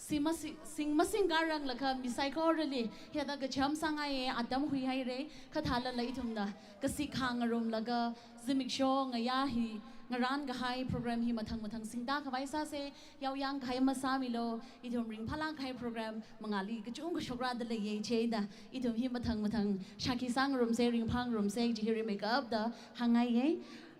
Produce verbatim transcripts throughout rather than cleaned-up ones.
Sing masi-, sing masingkharang laga mi saikorali hithāda kachām sāngaiya, atam huihaira, kha thālala ithumna kasik khangarumlaga zimiksho ngayā hi ngarānkahai program hi mathang mathang singda khavai sāsa, yaoyang kahai masāmilu, ithum ringphālāk kahai program mangāli kachungkha shokrada leiya, chieina ithum hi mathang mathang shākhi sāngarumsa, ringphāngarumsa, kaji hi rimeikapta hāngngaiya.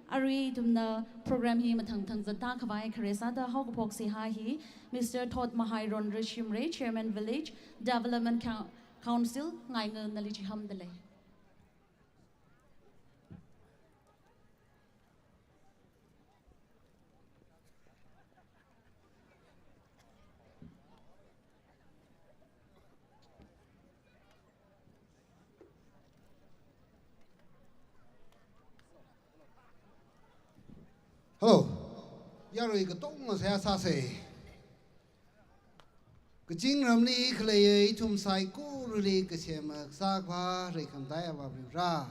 Arui ithumna program hi mathang mathang zatda khavai khare sāda haokaphok seihā hi Mister Thotmahai Ronrishimrei, Chairman Village Development Coun-, Council, Ngainga, nali chihāmda lei. Hello. Yarui katonga seihā sāsa. Kazingramli khaleiya ithum saikorali kasem kasā Akhavā Reikhamtā Avā Varivara,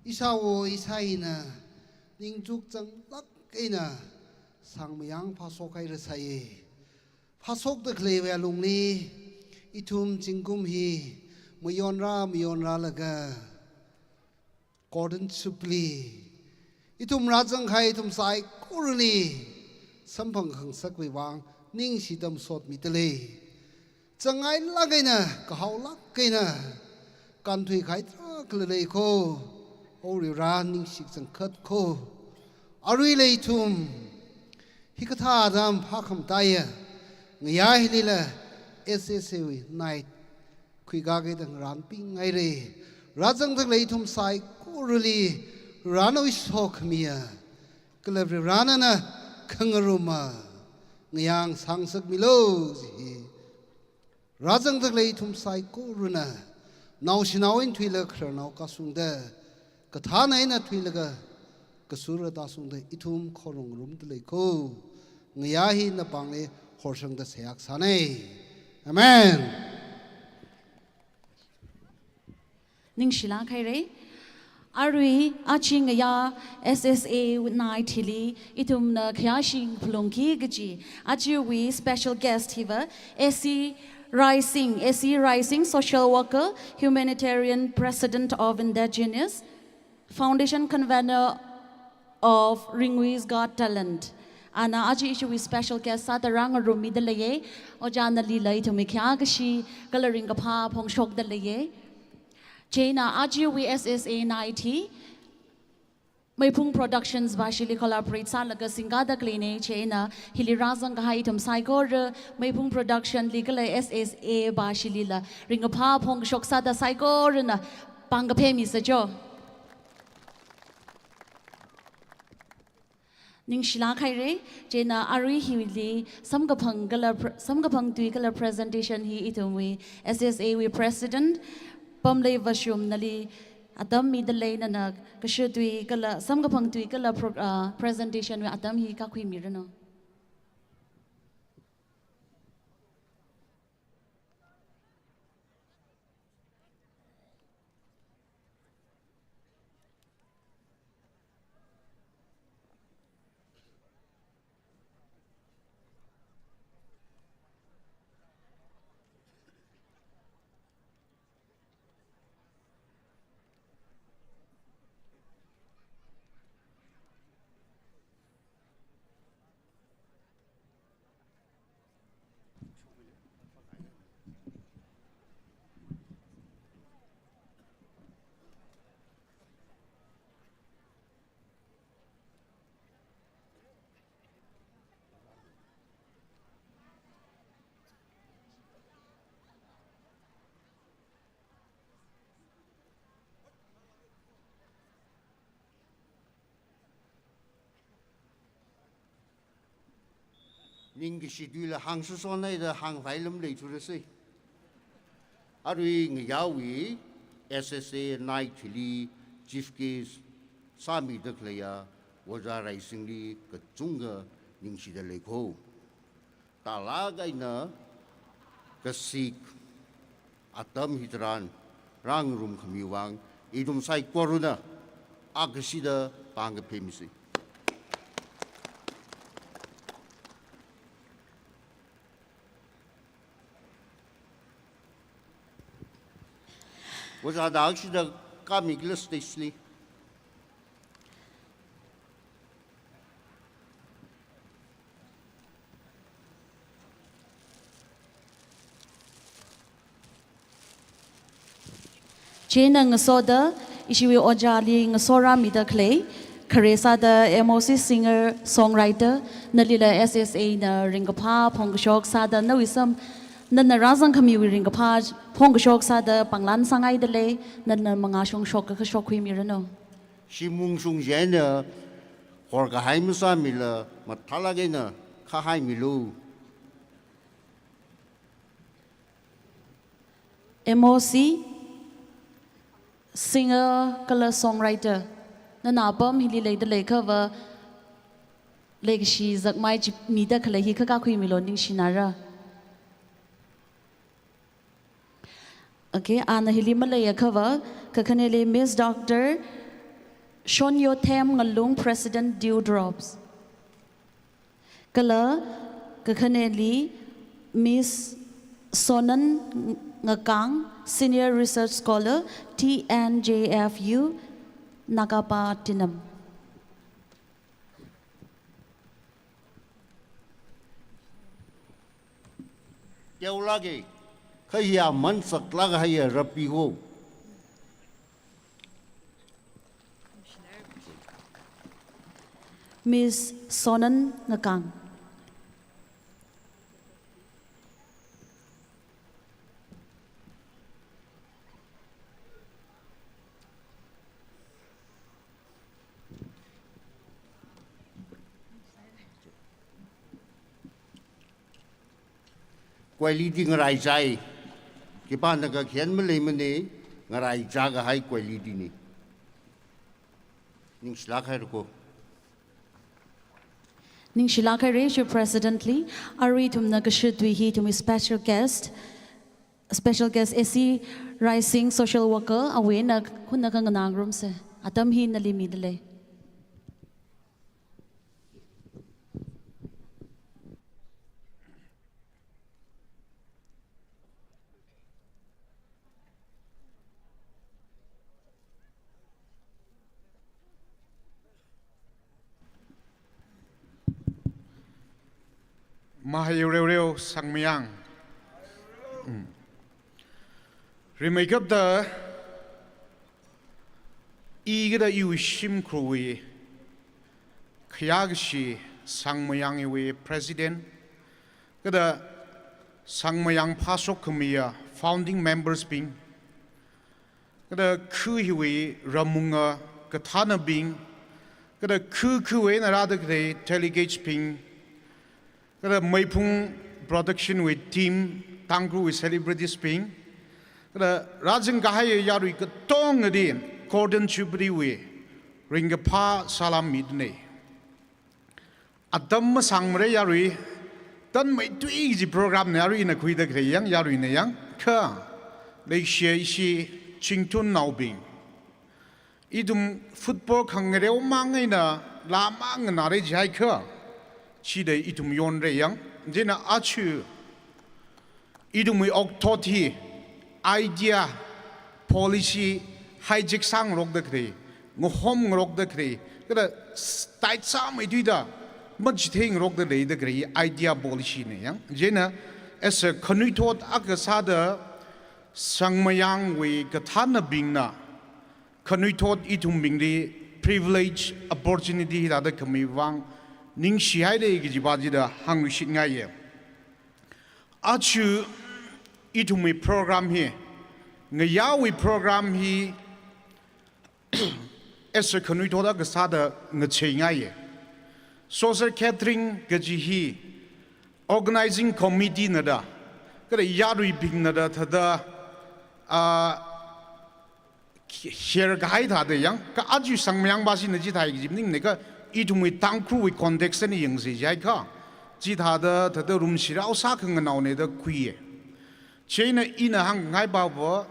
ishāwo ishāyina ningchuk changlāk eina sangmayang phāshok hairasai. Phāshokda khaleiwui alungli ithum zingkum hi mayonra mayonralaga Golden Jubilee ithum rāzangkahai ithum saikorali samphang khangasakwui vang ningshida masotmida lei. Changailāk eina, kahaolāk eina kānthuikahai tarākha leilei kho. O Varivara, ningshi kachangkhat kho. Aruila ithum hikathā atam phākhamataiya ngayā hilila S S A wui night khuikakida ngarānpinghaira. Rāzangda khalei ithum saikorali Varena sokhamiya kala Varena khangaruma ngayā sāngasakmilu ji hi. Rāzangda khalei ithum saikorana naoshinao eina thuilaga khararnao kasungda, kathāna eina thuilaga kasura tāsungda ithum khorumngarumda lei kho. Ngayā hi napāngli horsangda seihā kasāna. Amen. Ningshilāk haira. Arui aja ngayā S S A night hili ithumna khayāshi phalungki kaji ajawui special guest hiva S C Raising, S C Raising, social worker, humanitarian, president of Indigenous, foundation convener of Ringui's Got Talent. Ana aja ishiwui special guest sāda rāngarummida leiya. Ojā nalila ithumwui khayākashi kala ringkaphā phongshokda leiya. Chieina ajawui S S A night hi Meiphung Productions bashili collaborate sālaga singkāda khaleina. Chieina hili rāzangkahai ithum saikora Meiphung Production li kala S S A bashilila ringkaphā phongshok sāda saikorana pāng kapheimisa jo. Ningshilāk haira. Chieina arui hili samkaphang kala pr-, samkaphang tui kala presentation hi ithumwui S S A wui President Pamlei Vashum nali atam mida lei. Nana kasha tui kala samkaphang tui kala pro-, ah, presentation wui atam hi kakhuimiranu. Ningkashi tuila hāngshishon haida hāngvai lam leithurasai. Arui ngayāwui S S A night hili chief guest sāmida khaleiya Ojā Raisingli kachungkha ningshida lei kho. Tālāk eina kasik atam hitharan rāngarumkhamiwui vang ithum saikorana akashida pāng kapheimisa. Ojā da akshida kāmikhala stage li. Chieina ngasoda, ishiwui ojāli ngasorāmida khalei, khare sāda M O C singer songwriter, nalila S S A na ringkaphā phongkashok sāda, nawui sam, nana rāzangkhamiwui ringkaphā phongkashok sāda panglan sāngaidalei, nana mangāshong shok kakha shokhuimiranu. Shimung shung jena, horkahai masāmila, mathālāk eina khahaimilu. M O C, singer kala songwriter. Nana apam hili leidalei khava, leikashi zakmai chi mida khalei hi khakakhui milo ningshinara. Okay, ana hili maleiya khava, kakhaneli Miss Doctor Shonyothem Ngalung, President Dewdrops. Kala kakhaneli Miss Sonan Ngakang, Senior Research Scholar, T N J F U, Nagapattinam. Teolāka, kha hiya mansaklāk kahaiya Rapi ho. Miss Sonan Ngakang. Quality ngaraichai. Khipāna kakhen maleimana, ngaraichā kahai quality na. Ningshilāk haira ko. Ningshilāk haira, Sir President li, arui ithumna kashit tui hi ithumwui special guest, special guest A C Raising, social worker, awui eina hunna khanganā ngarumsa. Atam hi nali midalei. Mahayeu reureu Sangmayang. Mm. Rimeikapta, i kala iwui shimkhurwui khayākashi Sangmayang iwui President, kala Sangmayang phāshok khamiya founding members bing, kala khu hiwui ramunga kathānabing, kala khu khuwui eina rāda khalei delegates bing, kala Meiphung Production wui team, Tangkhulwui celebrities bing, kala rāzang kahai yarui katongali Golden Jubilee wui ringkaphā salam midalei. Atam masāngmara yarui, tanmeithui kaji program na yarui ina khuida khalei yang, yaruina yang, kha, leishiya ishi Chingthunnaobing. Ithum football khangareo mang eina laa mang nganāra jihaikha, chida ithum yonra yang, chieina achu ithumwui okthot hi, idea, policy, hijack sāngarokda khalei, ngahomngarokda khalei, kala s-, tight sāmeithuida, machitheingarokda leida khalei idea policy na yang. Chieina, as a khanuithot akha sāda, Sangmayangwui kathānabingna, khanuithot ithumbingli privilege, opportunity hithāda khami vang, ningshihaira kajiva chida hāngluishitngaiya. Achu ithumwui program hi, ngayāwui program hi, as a khanuithot akha sāda ngacheingaiya. Social catering kaji hi, organizing committee nada, kala yaruibingna da thāda, ah, share kahai thāda yang, kha achu Sangmayang bashina chithāi kaji maningne kha, ithumwui Tangkhulwui context eina yangsa jihaikha, chithāda, thāda rumshirao sākhanganaona da khuiya. Chieina ina hāngngaiva,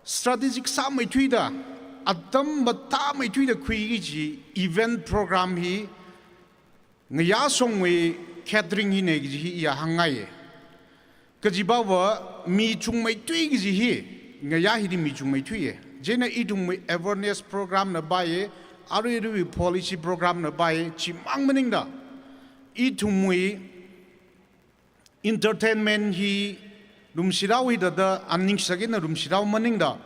strategic sāmeithuida, atam matāmeithuida khuiki kaji event program hi, ngayā shongwui catering hina kaji hi iya hāngngaiya. Kajiva mi chungmeithui kaji hi, ngayā hili michungmeithuiya. Chieina ithumwui awareness program na paiya, arui arui policy program na paiya, chimang maningda ithumwui entertainment hi lumshirao hi thāda aningsak eina lumshirao maningda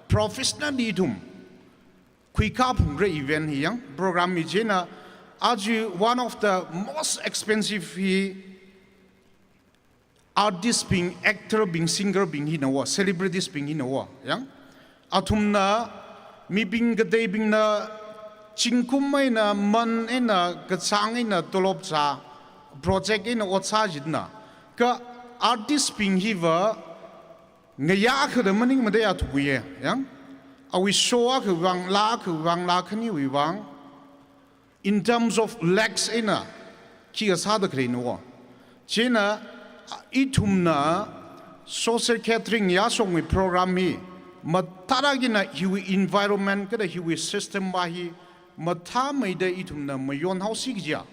professionally ithum khuikā phungra event hi yang, program hi. Chieina aja one of the most expensive hi artist bing, actor bing, singer bing hina wa, celebrities bing hina wa yang. Athumna, mibing kateibingna zingkum eina, month eina, kachāng eina tolop zā, project eina ot sā jitna. Kha artist bing hiva ngayā akha da maningmada ya thukuiya yang. Awui show akhawui vang, laa akhawui vang, laa khaniwui vang, in terms of lakhs eina khikha sāda khaleina wa. Chieina ithumna social catering yāshongwui program hi mathālāk eina hiwui environment kathā hiwui system va hi mathāmeida ithumna mayonhaosi kajiya,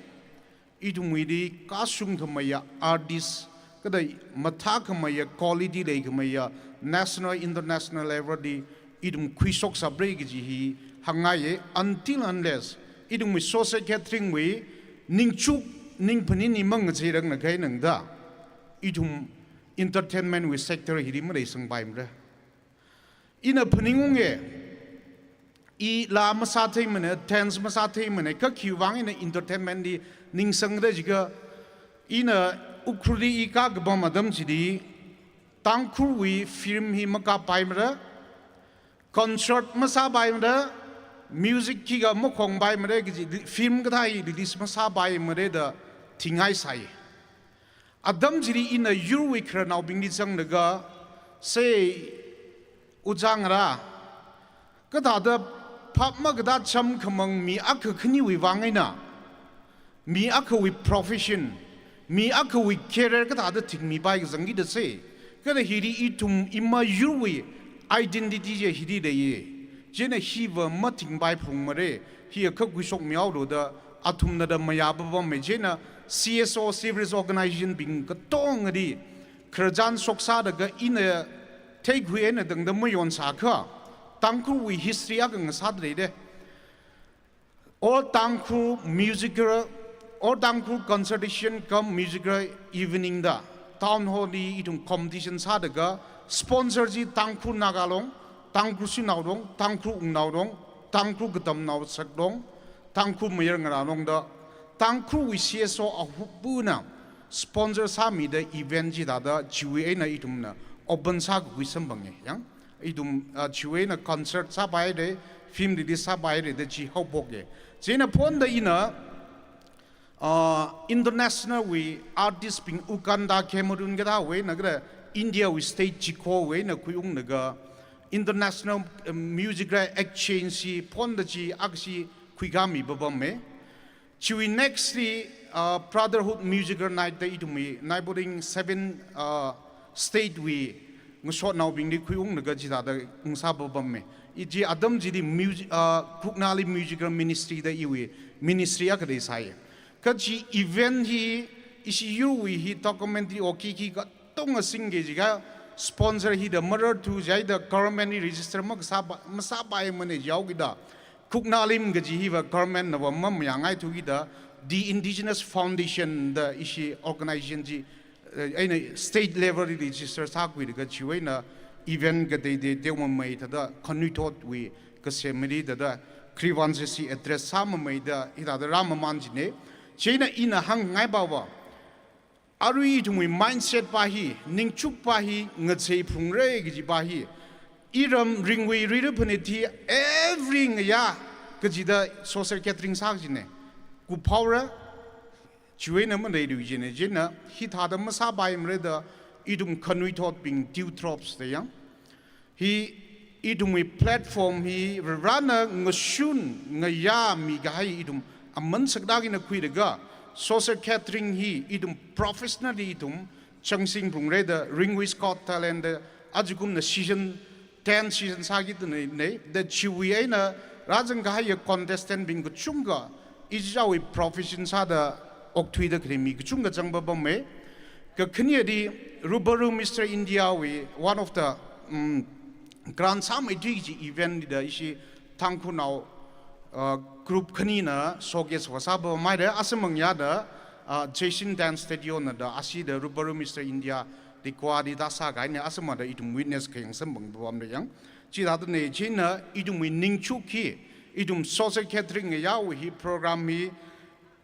ithumwuili kashung khameiya artist kathā mathākhameiya, quality leikhameiya, national, international level li ithum khuishokshapra kaji hi hāngngaiya. Until unless ithumwui social catering wui ningchuk ningphanin hi mangacheirangna khainangda, ithum entertainment wui sector hili maleisangpaimara. Ina phaningunga, i laa masātheimana, dance masātheimana, kha khiwui vang ina entertainment li ningsangda jiakha, ina Ukhrulli i kakapam atam chili Tangkhulwui film hi makappaimara, concert masāpaimara, music khikha makhongpaimara kaji, film kathā hi release masāpaimara da thingngaisai. Atam chili ina yurwui khararnaobingli zanglaga, sei, ujang ra, kathāda phap makatā chamkhamang mi akha khaniwui vang eina, mi akhawui profession, mi akhawui career kathāda thingmipai kazangki da sei. Kathā hili ithum ima yurwui identity chi hili leiya. Chieina hiva mathingpai phungmara, hi akha khuishokmihaolu da athumna da mayā papamma. Chieina C S O, civil organization bing katongali khararchan shoksālaga ina theikhui eina tangda mayonsākha, Tangkhulwui history akha ngasāda leida. All Tangkhul musical, All Tangkhul consultation cum musical evening da town hall li ithum competition sālaga, sponsor chi Tangkhul Naga Long, Tangkhul Shanao Long, Tangkhul Wungnao Long, Tangkhul Katamnao Sak Long, Tangkhul Mayar Ngarā Long da, Tangkhulwui C S O ahupbuna sponsor sāmida event chithāda chiwui eina ithumna open sākakhui samphanga yang. Ithum, ah, chiwui eina concert sāpaira, film release sāpaira da chi haophoka. Chieina phonda ina, ah, international wui artist bing Uganda, Cameroon kathāwui eina kathā India wui state chikhawui eina khuiunglaga international, eh, music ra exchange chi phonda chi akha chi khuikāmi papamma. Chiwui next li, uh, Brotherhood Musical Night da ithumwui neighboring seven, uh, state wui ngasotnaobingli khuiunglaga chithāda ungsā papamma. I chi atam chili music, uh, Kuknali Musical Ministry da iwui ministry akha leisai. Kha chi event hi ishi yurwui hi documentary oki ki katonga singki jiakha sponsor hi da marar thu jihaida government li register makasāpa, masāpaimana jihaokida, Kuknalim kaji hiva government na va mamayāngaithu kida, The Indigenous Foundation da ishi organization chi, eh, eina state level li register sākhuilaga chiwui eina event kateitei teomamei thāda khanuithotwui kasemli thāda grievances chi address sāmameida hithāda rāmaman china. Chieina ina hāngngai pava, arui ithumwui mindset pa hi, ningchuk pa hi, ngachei phungra kaji pa hi, iram ringwui rira phanit hi, every ngayā kajida social catering sā kajina. Kuphaora, chiwui eina maleilui jina, chieina hithāda masāpaimara da ithum khanuithotbing dewdrops da yang. Hi ithumwui platform hi Varena ngashun ngayāmi kahai ithum aman sakda eina khuilaga, social catering hi ithum professionally ithum changsing phungra da Ringwis Got Talent da ajakumna season ten season sāki tuna nei, da chiwui eina rāzang kahaiya contestant bing kachungkha ichichāwui profession sāda okthuida khalei mi kachungkha zang papamma. Kakhaneli Rubaru Mister India wui one of the, um, grant sāmeithui kaji event da ishi Tangkhulnao, uh, group khanina showcase vāsāpamhaira, asamang yada, uh, Jason Dance Studio na da, ashi da Rubber Room Mister India di Guwahati da sākahaina, asamang da ithum witness kayang samphangpamda yang. Chithāda nei, china ithumwui ningchuk hi, ithum social gathering ngayao hi program hi,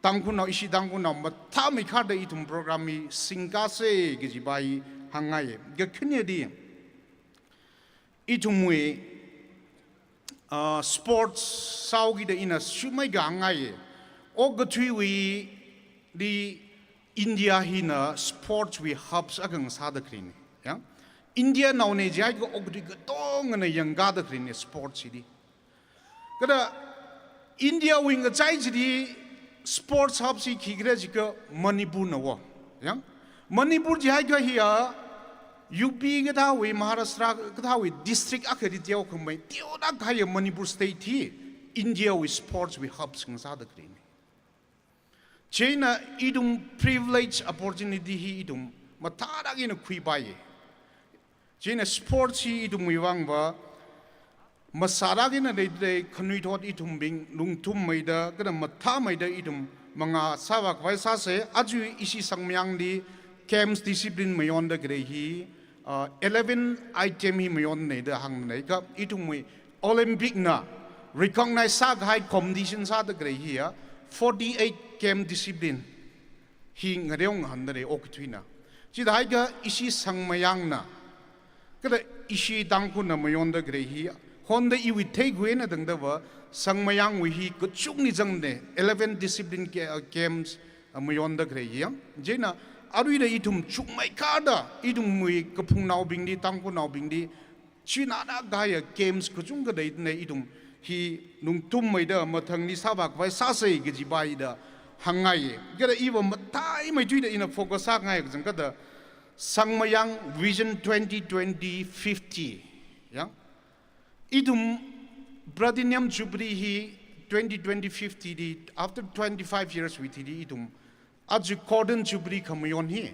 Tangkhulnao, ishi Tangkhulnao mathāmeikharda ithum program hi singkāsa kajipa hi hāngngai. Kakhanedi, ithumwui, uh, sports sāhaokida ina shumai kahāngngai. Okathuiwuili India hina sports wui hubs akha ngasāda khaleina. Ya? Indianaona jiakha okathui katongana yangkāda khaleina sports hili. Kha Indiawui ngachai chili sports hub chi khikhala jiakha Manipurna wo. Ya? Manipur jiakha hiya U P kathāwui, Maharashtra kathāwui district akhali teokhamei, teoda kaya Manipur state hi Indiawui sports wui hub sing sāda khaleina. China ithum privilege opportunity hi ithum mathāda ina khuipai. China sports hi ithumwui vangva masāda ina leida lei, khanuithot ithumbing lungthummeida, kala mathāmeida ithum mangā sāvākhavai sāsa. Aja ishi Sangmayangli games discipline mayonda khalei hi, uh, eleven item hi mayonnaida hāngnaika, ithumwui Olympic na recognize sākahai competition sāda khalei hiya forty-eight game discipline hi ngareo ngahānda lei okathuina. Chithākha ishi Sangmayangna, kala ishi Tangkhulna mayonda khalei hi, honda iwui theikhuina tangdava, Sangmayangwui hi kachungli zangna, eleven discipline ga-, uh, games, uh, mayonda khalei hi. China aruila ithum chungmeikharda, ithumwui kaphungnaobingli, Tangkhulnaobingli, china da kaya games kachungkha leida lei, ithum hi lungthummeida mathangli sāvākhavai sāsa kajipa hi da hāngngai. Kala iva mathāmeithuida ina focus sāngai kachangkhatta Sangmayang Vision twenty twenty fifty. Ya? Ithum Platinum Jubilee hi twenty twenty fifty li, after twenty-five years wui thili ithum aja Golden Jubilee khamayon hi,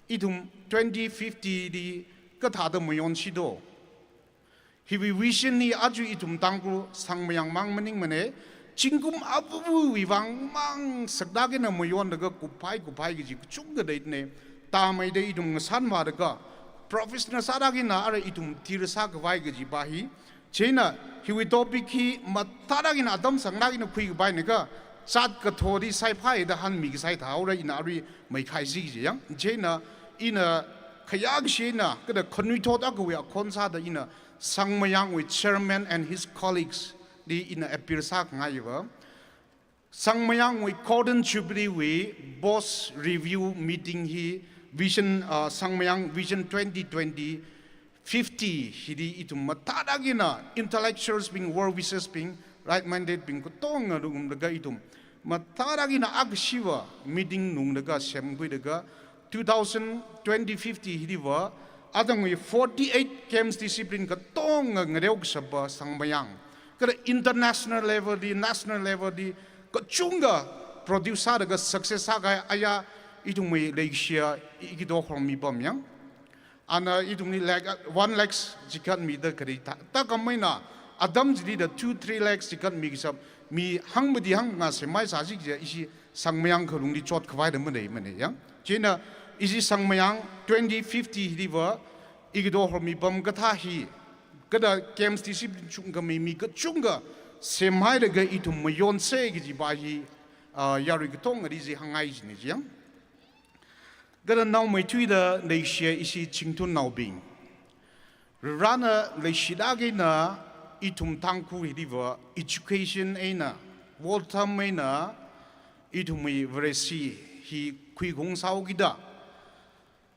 ithum twenty fifty li kathāda mayonsi do. Hiwui vision hi aja ithum Tangkhul Sangmayang mang maningmana, zingkum avāvawui vang mang sakda ina mayonlaga kuphai kuphai kaji kachungkha leida lei, tāmeida ithum ngasānvālaga, professional sāda ina ara ithum thira sākhavai kajipa hi. China hiwui topic hi mathāda ina atam sangda ina khuikapaina ka, zat kathodi saiphāda hanmi kasai thaora, ina arui maikhaisi kaji yang. China ina khayākashi eina, kala khanuithot akhawui akhon sāda ina Sangmayangwui chairman and his colleagues li ina appeal sāngaiva, Sangmayangwui Golden Jubilee wui boss review meeting hi Vision, uh, Sangmayang Vision twenty twenty fifty hili ithum mathāda ina intellectuals bing, well wishers bing, right minded bing katonga lunglaga ithum mathāda ina akashiva meeting nunglaga semkhuilaga, two thousand twenty fifty hiliva, atangwui forty-eight games discipline katonga ngareo kashapa Sangmayang, kala international level li, national level li kachungkha produce sālaga success sākahai aya ithumwui leikashiya Igido Hormipam yang. Ana ithumli lakh, one lakhs chikatmida khalei ta, thākhameina atam chilida two, three lakhs chikatmi kashap mi hangmati hangmangā semhaisāsi kaja ishi Sangmayang khalungli chotkhavai da maleimana yang. China ishi Sangmayang twenty fifty hiliva Igido Hormipam kathā hi, kala games discipline chungkhamei mi kachungkha semhailaga ithum mayonsa kajipa hi, ah, yarui katongali chi hāngngai kajina chi yang. Kala naomeithuida leishiya ishi Chingthunnaobing, Varena leishida khalei eina ithum Tangkhul hiliva education eina, wortam eina, ithumwui Vareshi hi khuikhung sāhaokida,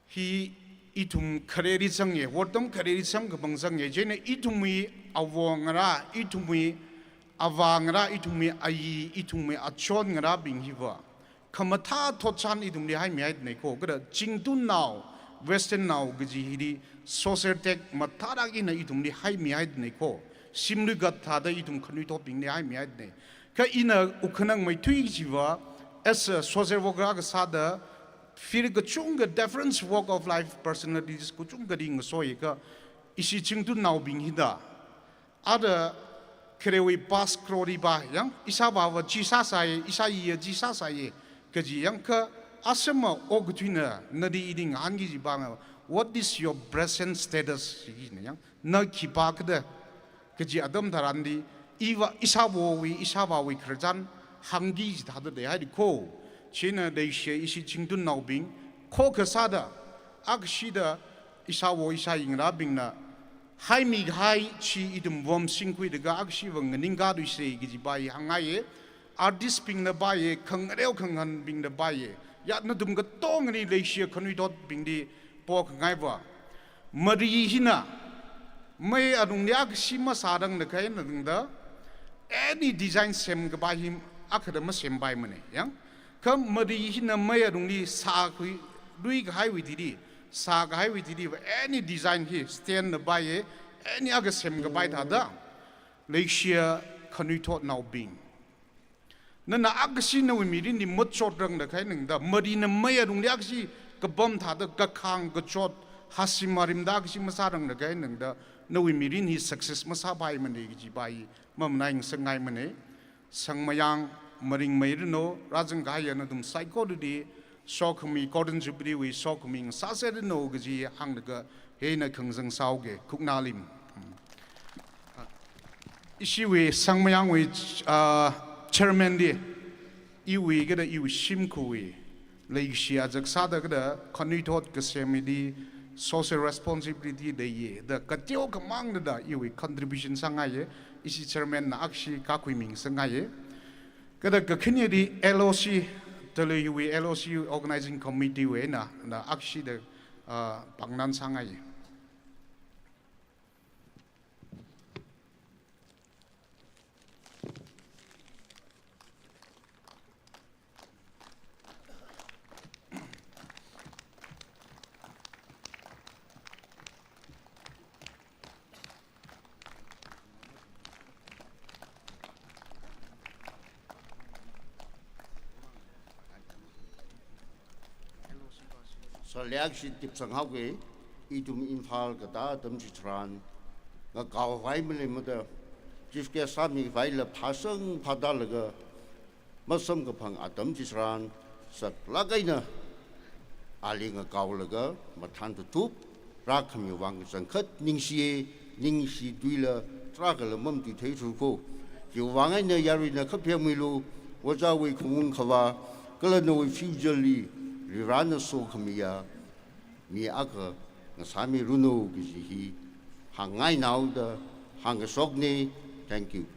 hi ithum khareli zanga, wortam khareli zangkapam zanga, chieina ithumwui āwo ngarā, ithumwui āvā ngarā, ithumwui ayi, ithumwui achon ngarābing hiva khamathā thotchan ithumli haimihaidana ko, kala Chingthunnao, Western nao kaji hili social tag mathāda ina ithumli haimihaidana ko, shimlui gat thāda ithum khanuithotbingli haimihaidana. Kha ina wukhanang meithui chiva, as a social worker akha sāda, field kachungkha different walk of life personalities kachungkhali ngasoiakha, Ishi Chingtunnaobing hina, ada kharewui past glory pa yang, ishāvāva chi sāsāya, ishāyiya chi sāsāya, kaji yang kha asama okathuina nali ili ngahānki kaji pa nga, what is your present status? Chi hina yang, na khipākhala, kaji atam tharanli, iva, ishāvowui, ishāvāwui khararchan hāngki kaji thāda leihaira kho. Chieina leishiya ishi Chingtunnaobing, kho kasāda, akashida, ishāvo ishāyi ngarābingna haimikahai chi ithum vomsingkhuilaga akashiva nganingkā luisa kaji pa hi hāngngaiya. Artist bingna paiya, khangareo khangahānbingna paiya. Ya nathum katongana leishiya khanuithotbingli pokhangai pa. Mari hina mei alungli akashi masāranglakha eina tangda any design semkapai hi akhada masempaimana yang. Kha mari hina mei alungli sākhui, luikahaiwui thili, sākahaiwui thili, any design hi stand na paiya, any akha semkapai thāda, leishiya khanuithotnaobing, nana akashi nawui mirinli machotranglakha eina tangda, marina mei alungli akashi kapam thāda, kakhang kachot, hasim harimda akashi masāranglakha eina tangda, nawui mirin hi success masāpaimana kaji pa hi mamanai ngasangngaimana. Sangmayang maringmeiranu, rāzangkahaiya nathum saikorali, sokhami Golden Jubilee wui sokhami ngasāseranu kaji hānglaga, hi eina khangasang sāhaoga, khuknalim. Ishiwui Sangmayangwui, ah, chairman li, iwui kala iwui shimkhurwui leikashi azak sāda kala khanuithot kasem hili social responsibility leiya da kateokhamang da iwui contribution sāngaiya, ishi chairman na akhashi kakhuimi ngasangngaiya. Kala kakhaneli L O C, Talui hiwui L O C organizing committee wui eina, na akhashida, ah, pāngnan sāngaiya. Sālak shi tipsang haoga, ithum Imphal katā atam chitharan, ngakaovai maleimada, chief guest sāmivaila phāsang phātālaga, masamkaphang atam chitharan, saklāk eina, ali ngakaolaga, mathān tutup, rākhami vang kachangkhat ningshiya, ningshi tuila, tarākhala mamatui theithur kho. Chiwui vang eina yaruina kaphengmilu, ojāwui khaung khavā, kala nawui future li, Varivarana sokhamiya mi akha ngasāmiranu kaji hi hāngngainaoda hāngkashokna. Thank you.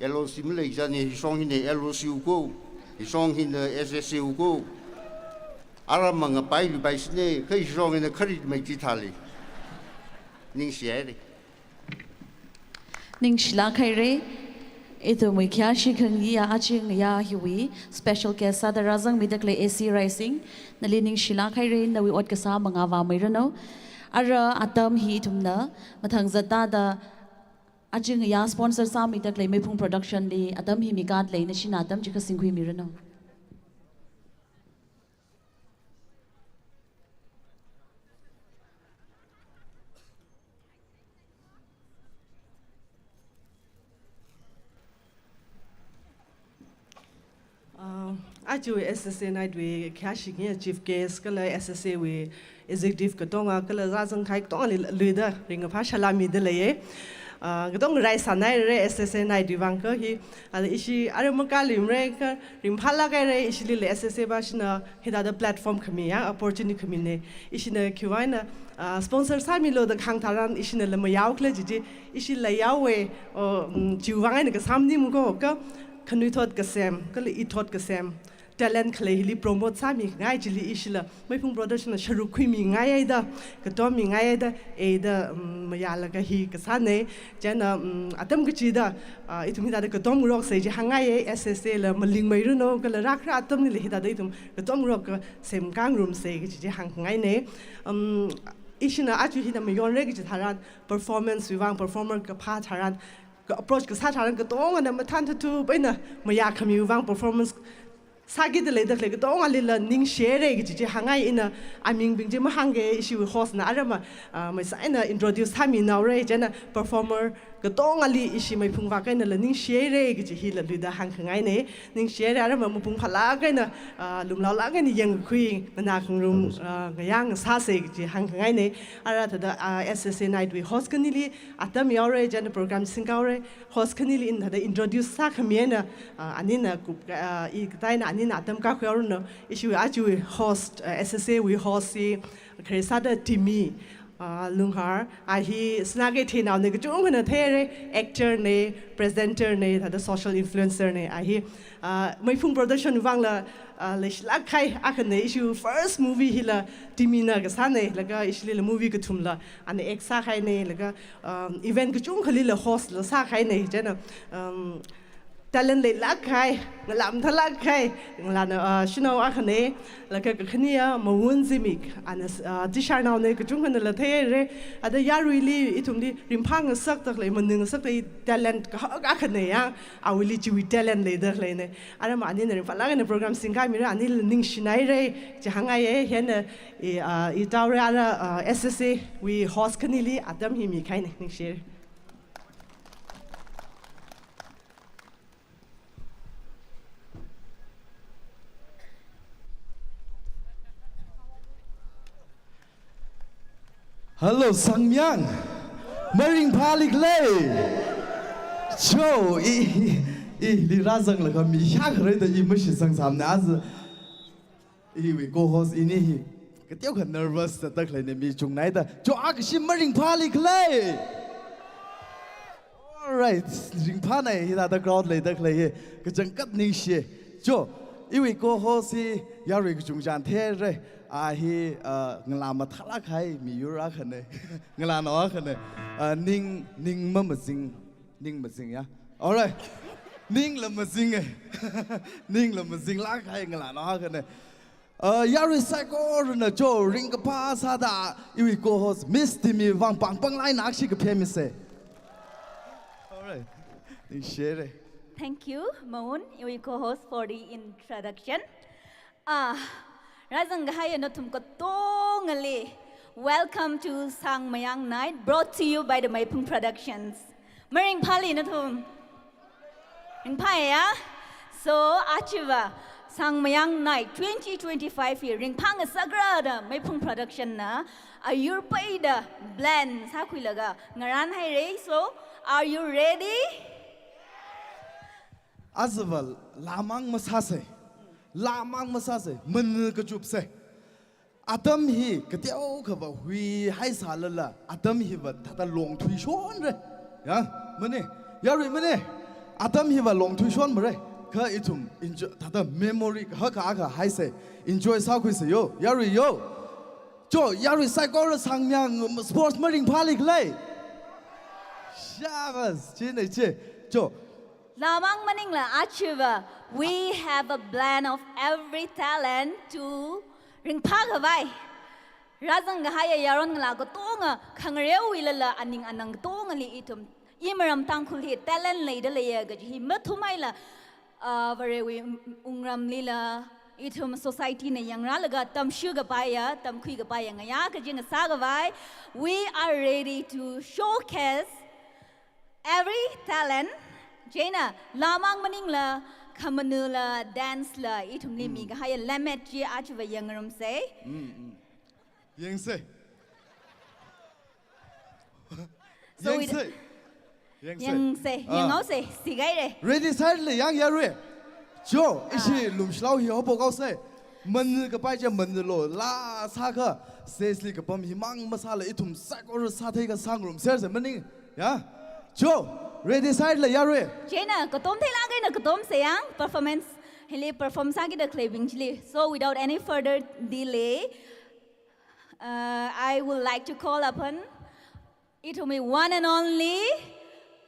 L O C maleisāna, hishong hina L O C wu kho, hishong hina S S A wu kho. Aram mangapai luipaisina, kha hishong hina kharit mai chithāli. Ningshihaira. Ningshilāk haira, ithumwui khayāshi khangayā aja ngayā hiwui special guest sāda rāzangmida khalei A C Raising, nali ningshilāk haira, nawui ot kasā mangā vāmeiranu. Ara atam hi ithumna mathang zatda aja ngayā sponsor sāmida khalei Meiphung Production li atam hi mikā lei, nashina atam chikha singkhuimiranu. Uh, aja S S A night wui khayāshi khangayā chief guest kala S S A wui executive katonga kala rāzangkahai katongli luida ringkaphā salām mida leiya. Uh, katong rai sānai re S S A night wui vang kha hi, ala ishi ara makālimara kha ringphālāk haira, ishilila S S A pāshina hithāda platform khami ya, opportunity khamina. Ishina khiwui vang eina, ah, sponsor sāmilu da kahāng tharan, ishinala mayaokhala jiji, ishila yaowa, oh, mm, chiwui vang eina kasā maningmana kha, khanuithot kasem, kala ithot kasem, talent khalei hili promote sāmingai chili ishila Meiphung Production na sharuk khuimingaiya da, katommingai da, eina, mm, mayālaga hi kasāna. Chieina, mm, atam kachida, ah, ithum hithāda katomngaroksa chi hāngngaiya, S S A la malingmeiranu, kala rākhara atamlila hithāda ithum katomngarok kasem khangarumsa kaji chi hāngngaina. Um, ishina aja hina mayonra kaji tharan, performance wui vang, performer kaphā tharan, Ka approach kasā tharan katongana mathān thuthup eina mayākhami vang performance sākida leida khalei katongalila ningshihaira kaji chi hāngngai. Ina amingbing chi mahāngke, ishiwui host na arama, ah, maisā eina introduce sāminaora, chieina performer katongali ishi meiphung vak einala ningshihaira kaji hila luida hāngkhangaina. Ningshihaira, arama mapung phālāk eina, ah, lumlaolāk eina yangkhui, nganā khangarum, ah, ngayā ngasāsa kaji hāngkhangaina. Ara thāda, ah, S S A night wui host khanili atam yaora, chieina program singkahaora. Host khanili ina thāda introduce sākhami eina, ah, anina kup, ah, i kataina anina atam kakhui haoranu. Ishiwui ajawui host, ah, S S A wui host hi khare sāda Timmy, ah, Lunghar. A hi Sinakeithei naona, kachungkhana theira, actor na, presenter na, thāda social influencer na. A hi, ah, Meiphung Production vangla, ah, leishilāk kahai akhana. Ishiwui first movie hila Timmy na kasāna, laga ishilila movie kathumla ana act sākahaina, laga, um, event kachungkhalila host la sākahaina, chieina, um, talent leilāk kahai, ngalā mathālāk kahai, ngalāna, uh, shanao akhana, laga kakhane a Mawun Zimik, ana, uh, Tisharnaona, kachungkhanala theira. Ada yaruili, ithumli ringphā ngasakda khalei, manui ngasakda khalei talent kahak akhana ya, awuili chiwui talent leida khaleina. Arama anina ringphālāk eina program singkamira, anila ningshinaira, chi hāngngaiya. Hieina i, ah, i taora, ara, ah, S S A wui host khanili atam hi mikahaina, ningshihaira. Hello, Sangmayang. Maringphāli khala? Cho, i, i, ili rāzanglaga mi shākharei da i mashizangsāmana aja. Iwui co-host ini hi kateokha nervous sāda khaleina, mi chungnaida. Cho, akha shi maringphāli khala? Alright, ringphāna, hithāda crowd leida khalei hi kachangkhat ningshi. Cho, iwui co-host hi yarui kachungchāna theira. A hi, uh, ngalā mathālāk kahai miyur akhana. Ngalānao akhana. Uh, ning, ning mamazing, ning mazing ya. Alright. Ningla mazing e. Ningla mazinglāk kahai ngalānao akhana. Uh, yarui saikorana cho ringkaphā sāda iwui co-host Miss Timmy vang pāng pānglāk eina akshi kaphe misa. Alright. Ningshihaira. Thank you, Mawun, iwui co-host, for the introduction. Ah, rāzang kahaiya nathum katongali, welcome to Sangmayang Night, brought to you by the Meiphung Productions. Maringphāli nathum? Ringphāya? So, ajava Sangmayang Night twenty twenty-five hi ringphā ngasakra da Meiphung Production na ayur peida plan sākhuilaga ngarānhaira. So, are you ready? Ajava lāmang masāsa. Lāmang masāsa. Mana kachupsa. Atam hi kateokhava huihaisālala, atam hiva thāda longthuishonra. Ya, mane, yarui mane, atam hiva longthuishonmara. Kha ithum enjoy, thāda memory kahak akha haisa, enjoy sākhuisa yo, yarui yo. Cho, yarui saikora Sangmayang sports maringphāli khala? Shabas, chieina chi. Cho. Lāmang maningla ajava, we have a plan of every talent to ringphākhavai. Rāzang kahaiya yaron ngalā katonga khangareo wuilala aning anang katongali ithum, imaram Tangkhul hi talent leida leiya kaji hi mathumhaila, ah, Varewui wungramlila, ithum society na yangrālaga tamshi kapaiya, tamkhui kapaiya ngayā kaji ngasākhavai. We are ready to showcase every talent. Chieina, lāmang maningla, khamanula, dance la, ithumli mikahaiya lemmet chi ajava yangngarumsa. Mm, mm. Yangsa. So we Yangsa. Yangsa. Yangsa, Ah. Yanghaosa, sigaira. Ready sāhaira, yang yarui. Cho, ishi Ah. lumshilao hi haophok haosa. Mana kapai chi manalo, laa sākha, stage li kapam himang masāla ithum saikora sātheiakha sāngarumsersa maning. Ya? Cho, ready sāhaira yarui. Chieina, katom theilāk eina katomsa yang, performance hili perform sākida khaleibing chili. So without any further delay, uh, I would like to call upon ithumwui one and only,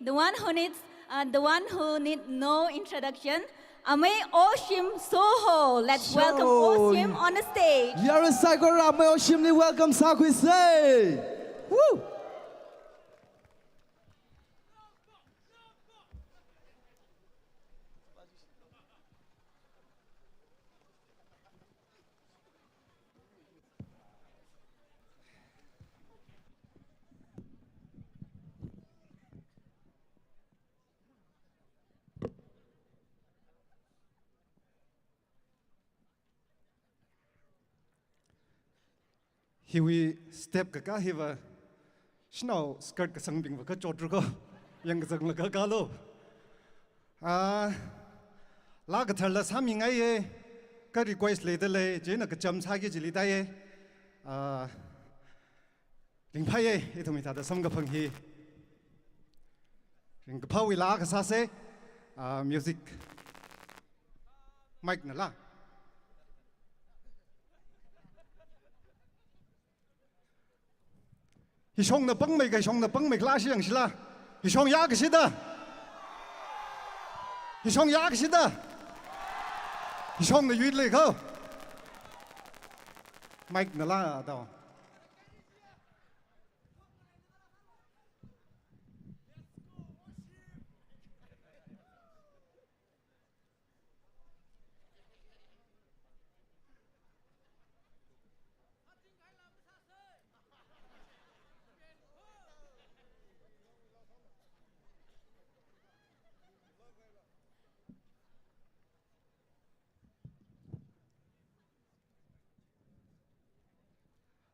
the one who needs, uh, the one who need no introduction, Amei Oshim Soho. Let's welcome Cho. Oshim on the stage. Yarui saikora Amei Oshimli welcome sākhuisa. Woo! Hiwui step kakā hiva, shanao skirt kasangbingva kachot ruko, yangkazanglaga kalo. Ah, laa katharla sāmingaiye, kha request leidalei, chieina kacham sāki chili taiye. Ah, ringphāye, ithum hithāda samkaphang hi. Ringkaphāwui laa kasāse, ah, music. Mic nala. Hishongna pangmei, hishongna pangmei khala shi yangshila. Hishong ya kashida. Hishong ya kashida. Hishongna yuilei ko. Mic nala dao.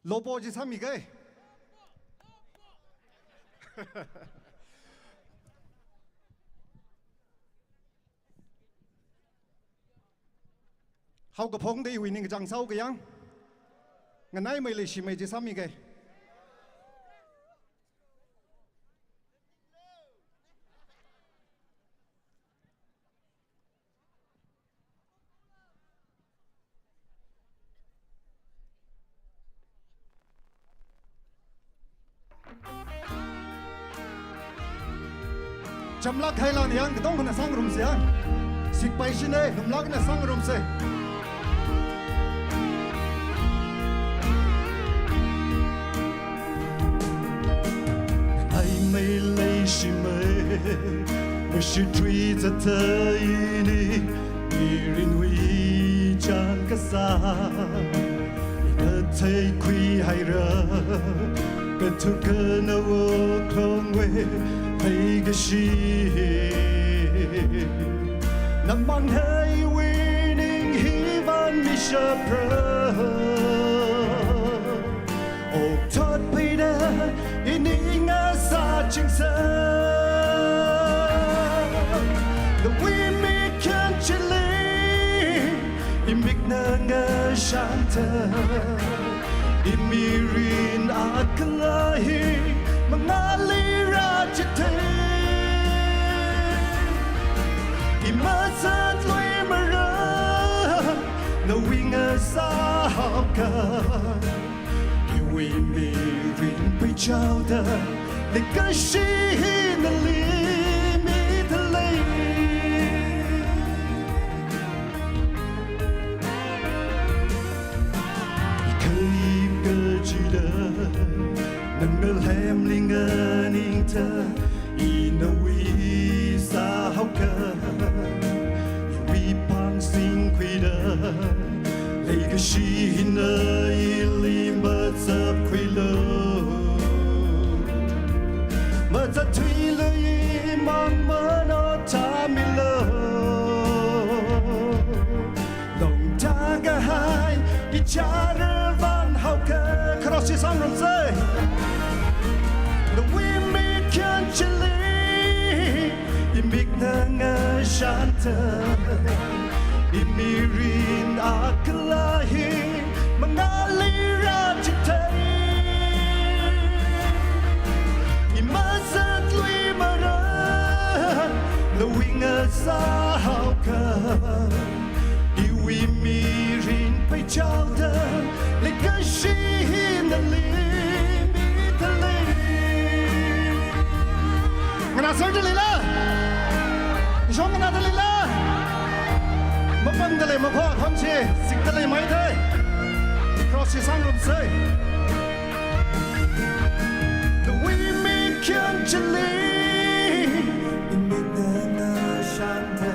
Lopo chi sāmikei. Haokaphok da iwui ningkachāng sāhaoka yang. Nganaimeilei shimei chi sāmikei. Chamlak khailan yang katongkhana sāngarumse ya. Sikpai shine, lumlak eina sāngarumse. Ai meilei shimei, mashitri zatai ni, mirinwui chāng kasā. Kathei khuihaira, kathuka nawui wuklungwui leikashi. Namang heiwui ning hi vāmishapra. Okthot peida ining ngasāchingsa. Nawui mikyan chili imikna ngashanta. Imirin akhala hi mangāli rāchithei. Imasat lui mara nawui ngasā haoka. Iwui mirin peichaoda, leikashi hina limit lei. Ikhayip kachida, nana lemli nganingta, ina wui sāhaoka. Iwui pāng singkhuida, leikashi hina ili mazapkhuilu. Mazathuilu imang manotamilu. Longda kahai ichara vānhaoka. Cross chi sāngarumse. Nawui mikyan chili imikna ngashanta. Imirin akhala hi mangāli rāchithei. Imasat lui mara nawui ngasā haoka. Iwui mirin peichaoda, leikashi hina limit lei. Nganāserda leila? Ishong nganāda leila? Mapangda lei makho, khonchi, sikda lei maithei. Cross chi sāngarumse. Nawui mikyan chili, imikna ngashanta.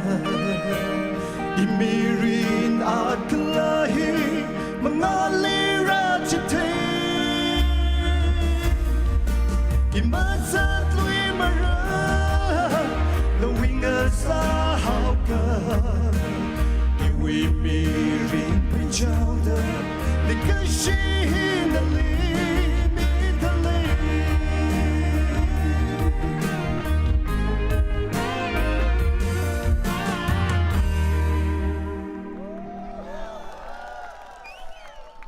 Imirin akhala hi mangāli rāchithei. Imasat lui mara nawui ngasā haoka. Iwui mirin peichaoda,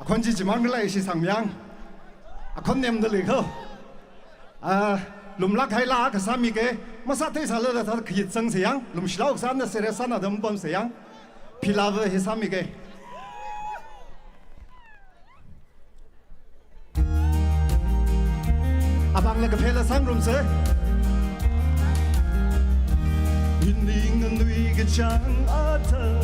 Akhon chi chimang kala ishi sangmyang. Akhon nemda lei kho. Ah, lumlak haila kasā mike, masāthei sālala thāda khayit sangsa yang, lumshilao kasāna serious sāna da mapamsa yang, philava hi sāmike. Apāngla kaphela sangrumsa. Ining nganui kachang atam,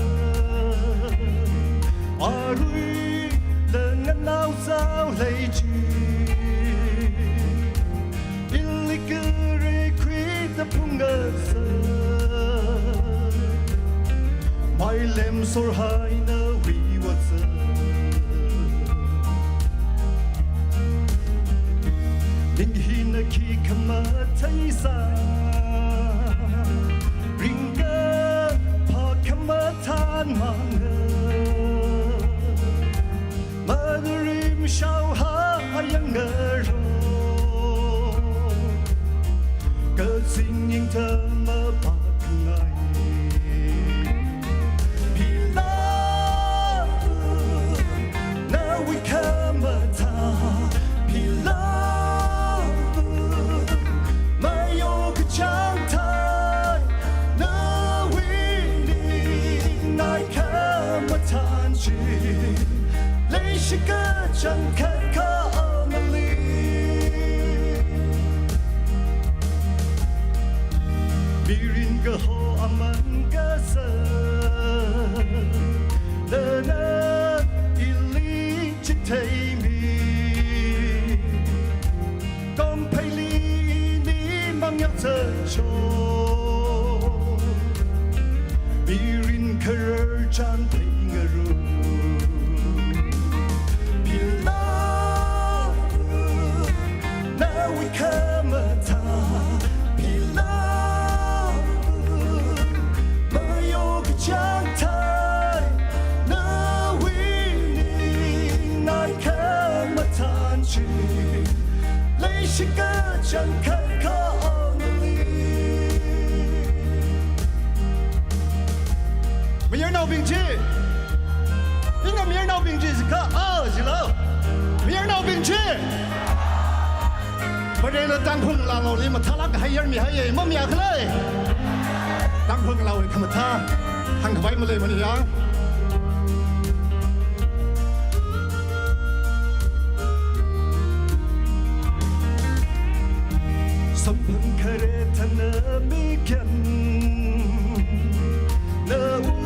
aruila nganao zao lei chi. Ili kare khuida phungasa, mailem sorhaina wiwatsa. Ning hina khi khamathei sā, ringkaphā khamathān manga. Madarim shao ha ayang ngaro, kazing ying tama pakngai. Philava, nawui khamathā, philava, mayo kachang thai, nawui ningai khamathān chi, leishi kachangkhat kha only. Mirin kaho aman kasā, nana ili chitheimi. Kongpheili ini mangyao zacho, mirin kharar chān phei ngarum. Philava, nawui khamathā, philava, mayo kachang thai, nawui ningai khamathān chi, leishi kachangkhat kha only. Mayarnaobing chi, ina mayarnaobing chi kha, ah, jilo. Mayarnaobing chi. Varena Tangkhul ngalāli mathālāk kahai yarmihaiya, mamayā khala? Tangkhul ngalāwui khamathā hāngkhavai maleimana yang. Samphang khare thāna mikyan, nawui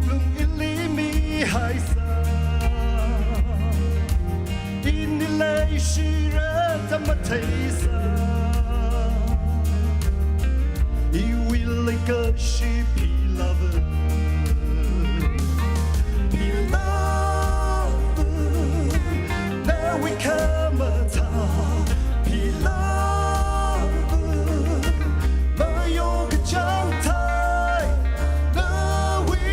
lung ili mihaisa. Ini leishi rāda matheisa, iwui leikashi philava. Philava, nawui khamathā, philava, mayo kachang thai, nawui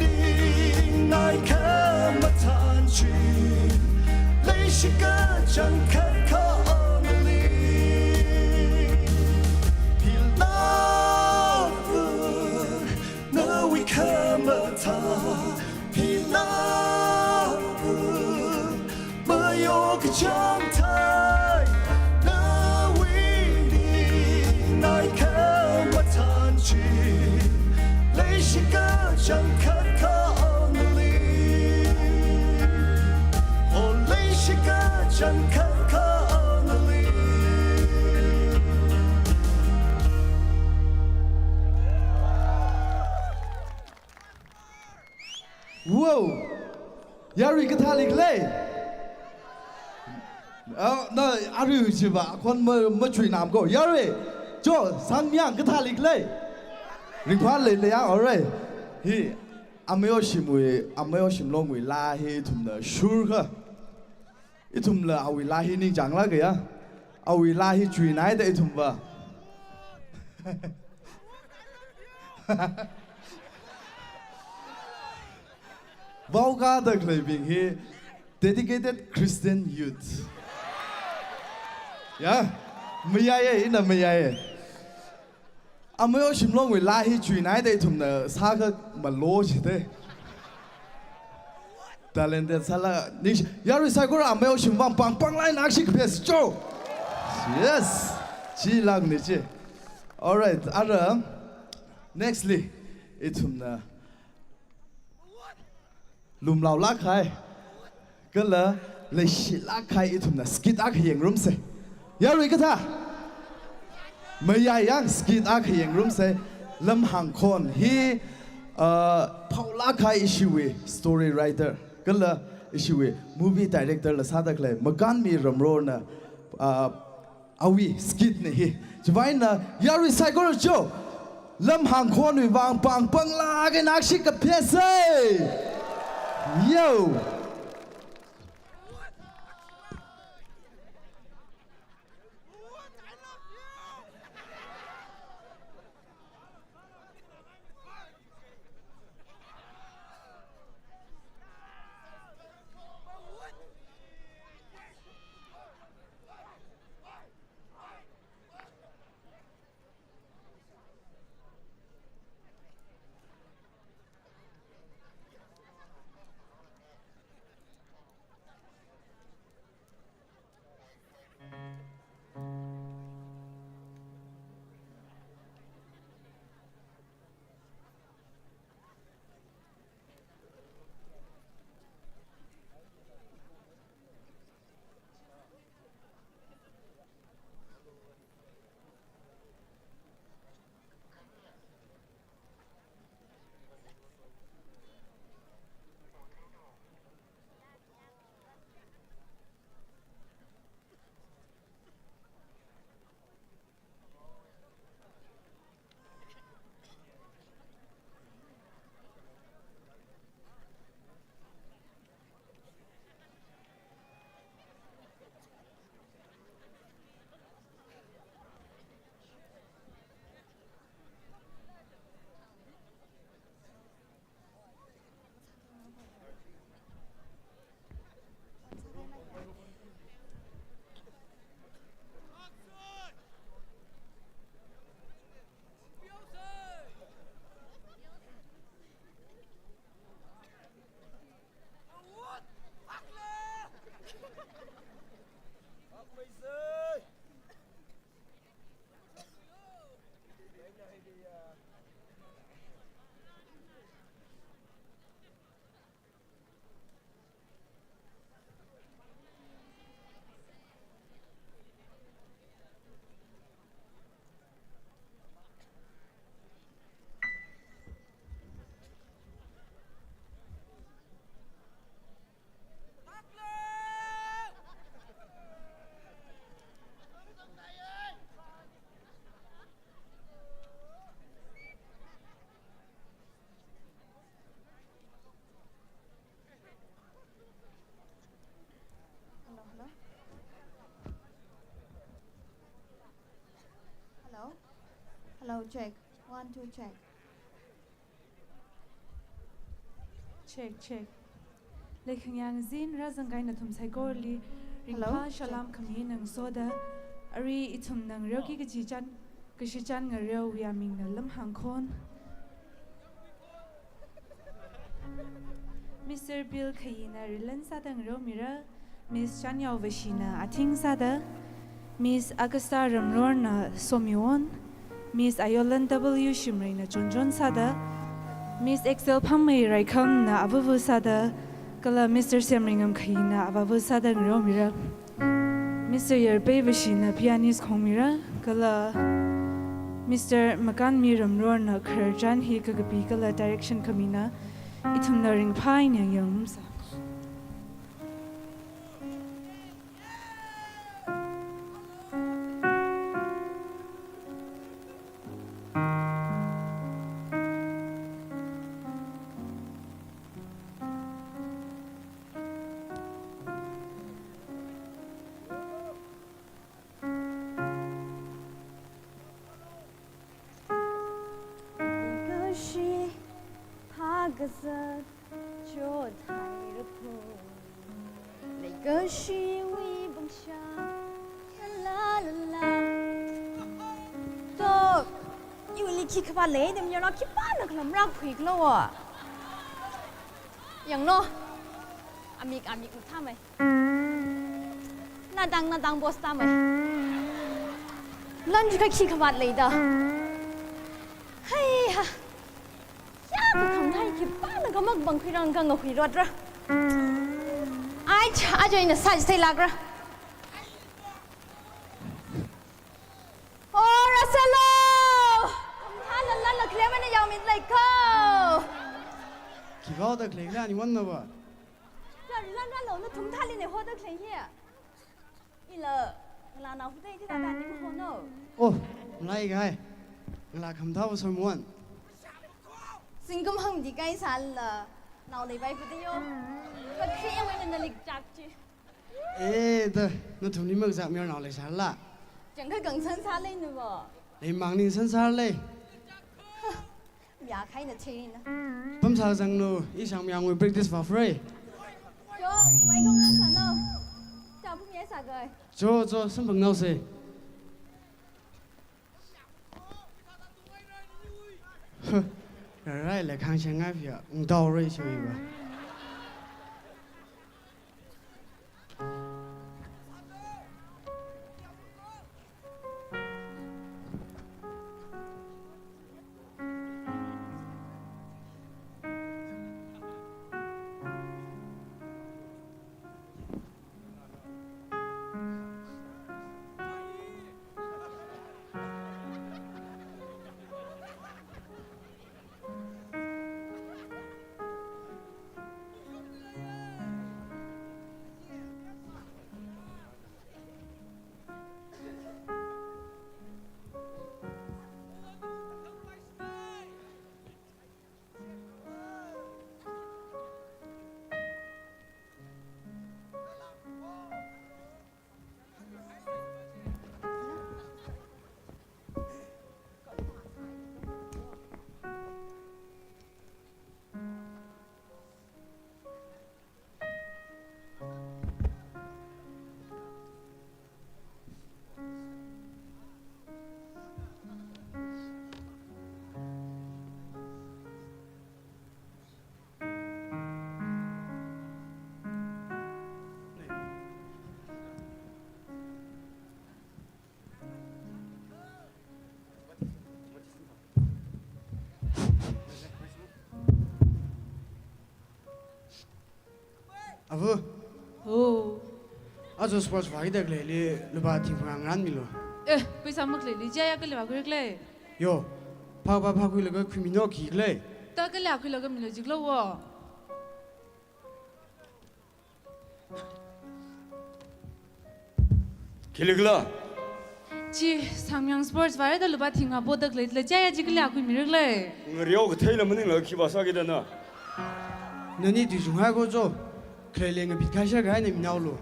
ningai khamathān chi, leishi kachangkhat kha only. Philava, nawui khamathā, philava, mayo kachang thai, nawui ningai khamathān chi, leishi kachangkhat kha only. Oh, leishi kachangkhat kha only. Wow! Yarui kathāli khala? Ah, na arui chiva, akhon ma, machuinam ko. Yarui, cho, sangmyang kathāli khala? Ringphālei lei yang, alright. Hi, Amei Oshimwui, Amei Oshimlongwui laa hi ithumna shurkha. Ithumla awui laa hi ningchānglāka ya. Awui laa hi chuinai da ithumva. Vaokada khaleibing hi Dedicated Christian youth. Ya, mayaiya, ina mayaiya. Amei Oshimlongwui laa hi chuinaida ithumna sākha malo chite. Talented sāla, ningshi, yarui saikora Amei Oshimwui vang pāng pāngla eina akshi kaphasa cho. Yes. Chilākne chi. Alright, ara, nextly, ithumna lumlaolāk kahai, kala leishilāk kahai ithumna skit akha yangrumsa. Yarui kathā? Mayai yang skit akha yangrumsa. Lamhāngkhon hi, uh, phaolāk kahai ishiwui story writer, kala ishiwui movie director la sāda khalei Makanmi Ramrorna, uh, awui skit na hi. Chiwuivang eina yarui saikora cho, Lamhāngkhonwui vang pāng pāngla eina akshi kaphasa. Yo. Hello, hello. Hello? Hello, check. One, two, check. Check, check. Leikhanyang zin rāzangkahai nathum saikorali, hello? Ringphā check. Salam khami eina ngasoda, arui ithumna ngareoki kaji chān, kashichan ngareowui amingna Lamhāngkhon. Mister Bill Khayina rilan sāda ngareomira, Miss Chanyao Vashina athing sāda, Miss Augusta Ramrorna somiwon, Miss Ayolan W Shimreina chonchon sāda, Miss Excel Phangmei Raikhamna avāva sāda, kala Mister Semringam Khayina avāva sāda ngareomira. Mister Yarpei Vashina pianist khongmira, kala Mister Makanmi Ramrorna khararchan hi kakapi kala direction khamina, ithumna ringphā eina yangngarumsa. Kashi phakazat chothaira pho. Kashiwui bangshang, la la la la. To, iwuili khikhavāt lei da mayarnao khipāna khalam rākhui khala wo. Yanglu, amik amik mathāmei. Nadang nadang boss tāmei. Lan chi kha khikhavāt lei da. Haiha. Kayākha khanghai khipāna khamak bangkhuirang kha ngahui rotra. Ai, aja ina sāchithei lākra. O, rāsālu! Thumtha lan lan la khalei mana yaomit lei kho. Khikha da khalei la ni wan na ba. Kha lan lan lo na thumthali ne hoda khalei hi. Ila, ngalānao hudei thāda ni mahono. Oh, malai kahai. Ngalā khamathā va soimuan. Singkum hangdi kai sāla, nao leipai hudei yo. Kha khri yang wena nalik jak chi. Eh, da, nathumli makazak mayarnao leisāla. Chang kha kang san sālei nu va. Leimang ning san sālei. Miyakhaina china. Pamsā zanglu, ishang miyangwui practice va free. Jo, mai kong nang sālu. Cha pum ye sāgai. Jo, jo, samphangnaosei. Huh, rarai la khangshang ngai phia, ungdao rei shui ba. Avu. Oh. Aja sports vākida khaleili lupā thing phangā ngarānmilu. Eh, paisa makhalei li, chaya kali vākhuirakle. Yo, phākapā phākhuilaga khuimino khikle. Ta kali vākhuilaga milu jiklo wo. Khili khala? Chi, Sangmyang Sports vāra da lupā thing ngā poda khalei, chaya chi kali vākhuimirakle. Ngareo katheila maningla khi vāsāki da na. Nani tui chunghai ko jo. Khaleili ngabit khaisā kahai na minaolu.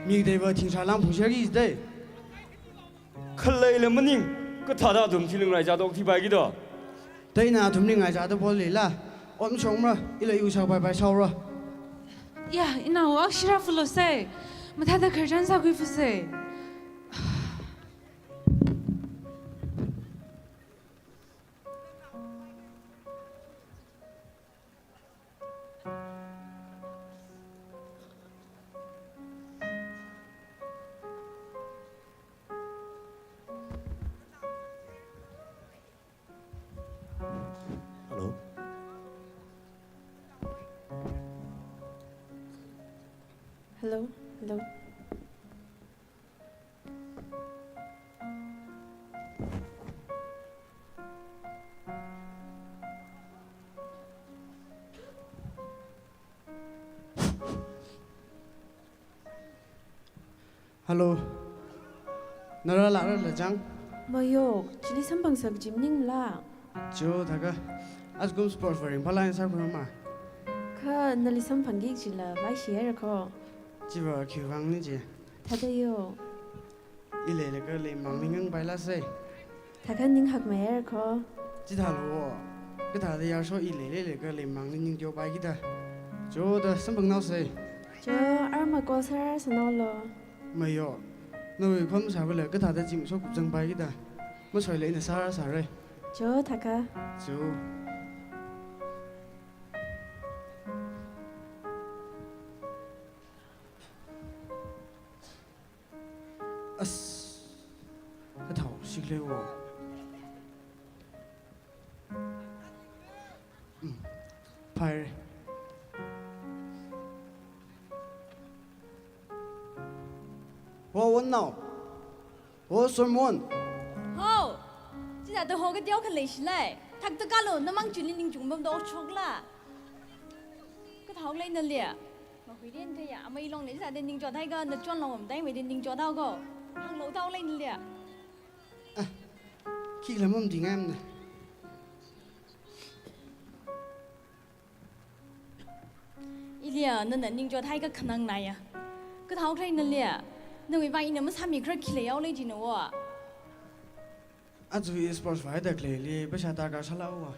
Mi kateiva thing sālang phungshāki jidei. Khaleila maning, kathāda athum thiling rai chādok thipaiki da. Taina athumli ngai chāda bol leila. Ot mashokmara, ila iwui sākhavai pai sāora. Ya, inao akshira fulo sei. Mathāda khararchan sākhui fu sei. Hello? Hello? Hello? Hello. Nara la ra la jang? Mayo, chili samphang sak jim ningla. Cho, thaka. Askum sport faring pala yang sa kurama. Kha nali samphangki jila, vai shi era ko. Chiva khiwui vang ni ji. Thada yo. I leilaga leimang ning ngangpaila sei. Thakha ning hakmeiya ko. Chithālu wo. Kathāda yarsho i leilaga leimang ning ningteopaiki da. Cho da samphangnaosei. Jo, arma call sāra sānao lo. Mayo, nawui khon sākhuila kathāda zimiksho kupzangpai kida. Masoila ina sāra sāra. Jo, thākha. Jo. As, kathao shikle wo. Mm, phāre. Ho, won nao. Ho, Solomon. Ho. Chithāda ho kateo khalei shilai. Thakta kalo, namang chili ningchung pamda shokla. Kathao lei nali. Mahuiren te ya, amei long le chithāda ningchot haika, nachon long pamda mei de ningchot haoka. Hānglo thao lei nali. Ah, khi lamam dingaimana. Ilia, nana ningchot haika khanang naya. Kathao khalei nalia. Nawui vang ina masāmi khara khi leihaole jina wo. Aja i sports vāda khaleili, pheisā darkar sālāka.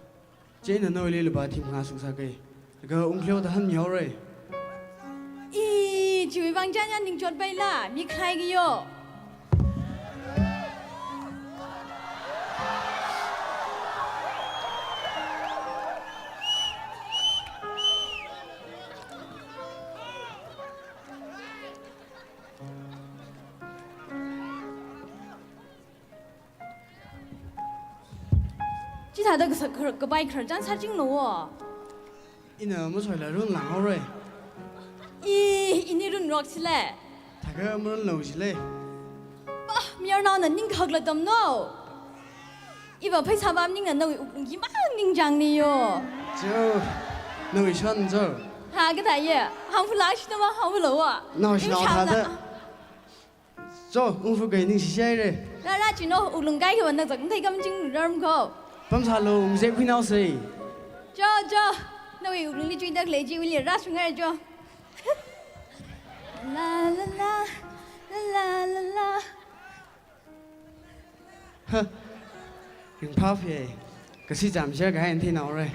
Chieina nawuili lupā thingmangā suk sāke. Laga ungkhleo da hānmihaore. I, chiwui vang chanya ningchot paila, mi khalei ki yo. Chithāda kasa khar-, kapai khararchan sāchinglo wo. Ina masoila runlānghaore. I, ini runrok sile. Thākha marunlo sile. Bah, mayarnaona ning kahak la tamno. Iva pheisā vāmningna nawui wuklung himang ningchāngni yo. Jo, nawui shon jo. Ha, kathā ye. Hāngphula shina ma hāngphula wa. Nao shinao thāda. Jo, ungfu kai ningshi shaire. Rāra chino, wuklung kaikhava na zakngai kamching rarm ko. Pamsālo, ungzek khuinaose. Jo, jo. Nawui wuklungli chuida khalei chiwuili rāshungai jo. La, la, la. La, la, la, la. Ha. Ringphā phe. Kasi cham share kahai nthinaore.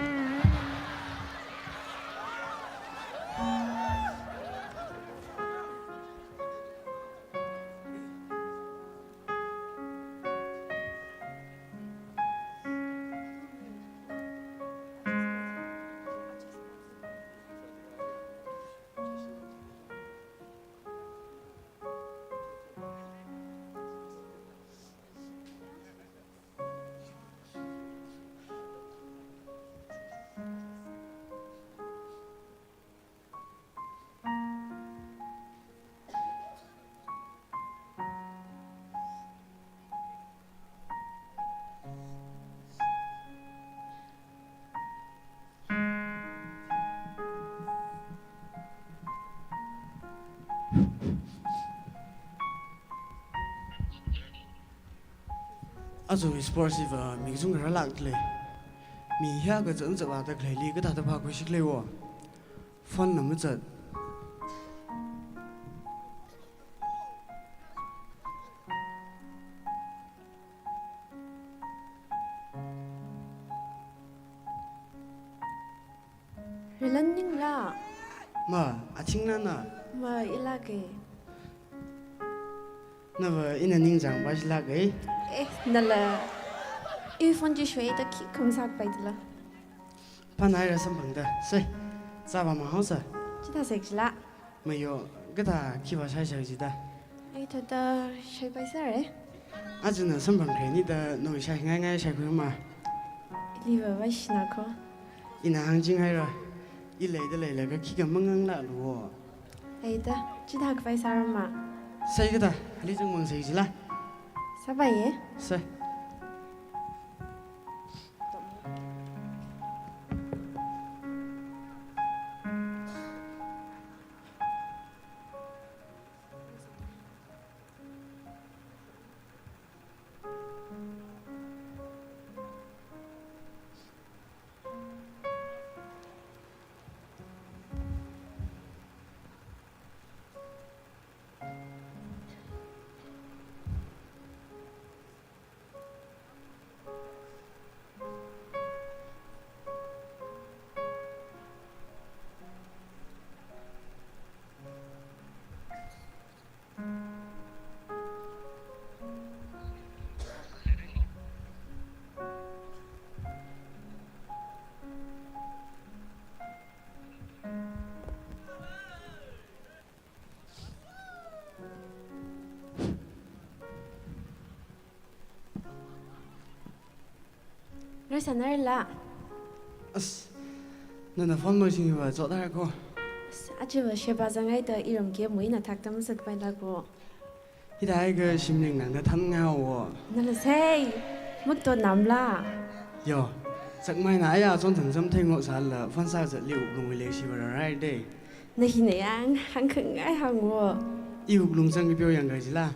Aja sports hiva mi kachungkha rālākle. Mi hiyākha zangzang vāda khaleili kathāda phākhuishikle wo. Phone na mazat. Rilan ningla? Ma, athing nana? Ma, ilāke. Nava ina ningchāngpa shilāke. Eh, nala. I phone chi shwe ta khi khamsak pai tila. Phanai ra samphangda. Sai. Sāva mahaosa. Chithā sek chila. Mayo, kathā khiva shaishai jida. Ai thāda shaipai sāre. Ajana samphang khaini da nawui shaingaingai shaikhui ma. Iliva vaishina ko. Ina hāngching haira. I leida leilaga khikha manganglālu wo. Ai da, chithā khavai sāra ma. Sai kathā, ali chang mang sai jila. Sāpai ye. Sai. Rai sanarla. As, nana phone masing iva chot haira ko. As, achiva sheba zangaida iram ke muina thaktam sat paila ko. Hithākha shimlingna ngathan ngao. Nala sai, makto namla. Yo, sakmai na aya chon thang zam theng ngok sāla, phone sā zatli wuklung leishiva rarai de. Na hina yang, hāngkhangai hāngo. I wuklung zang kapyo yang kaji la.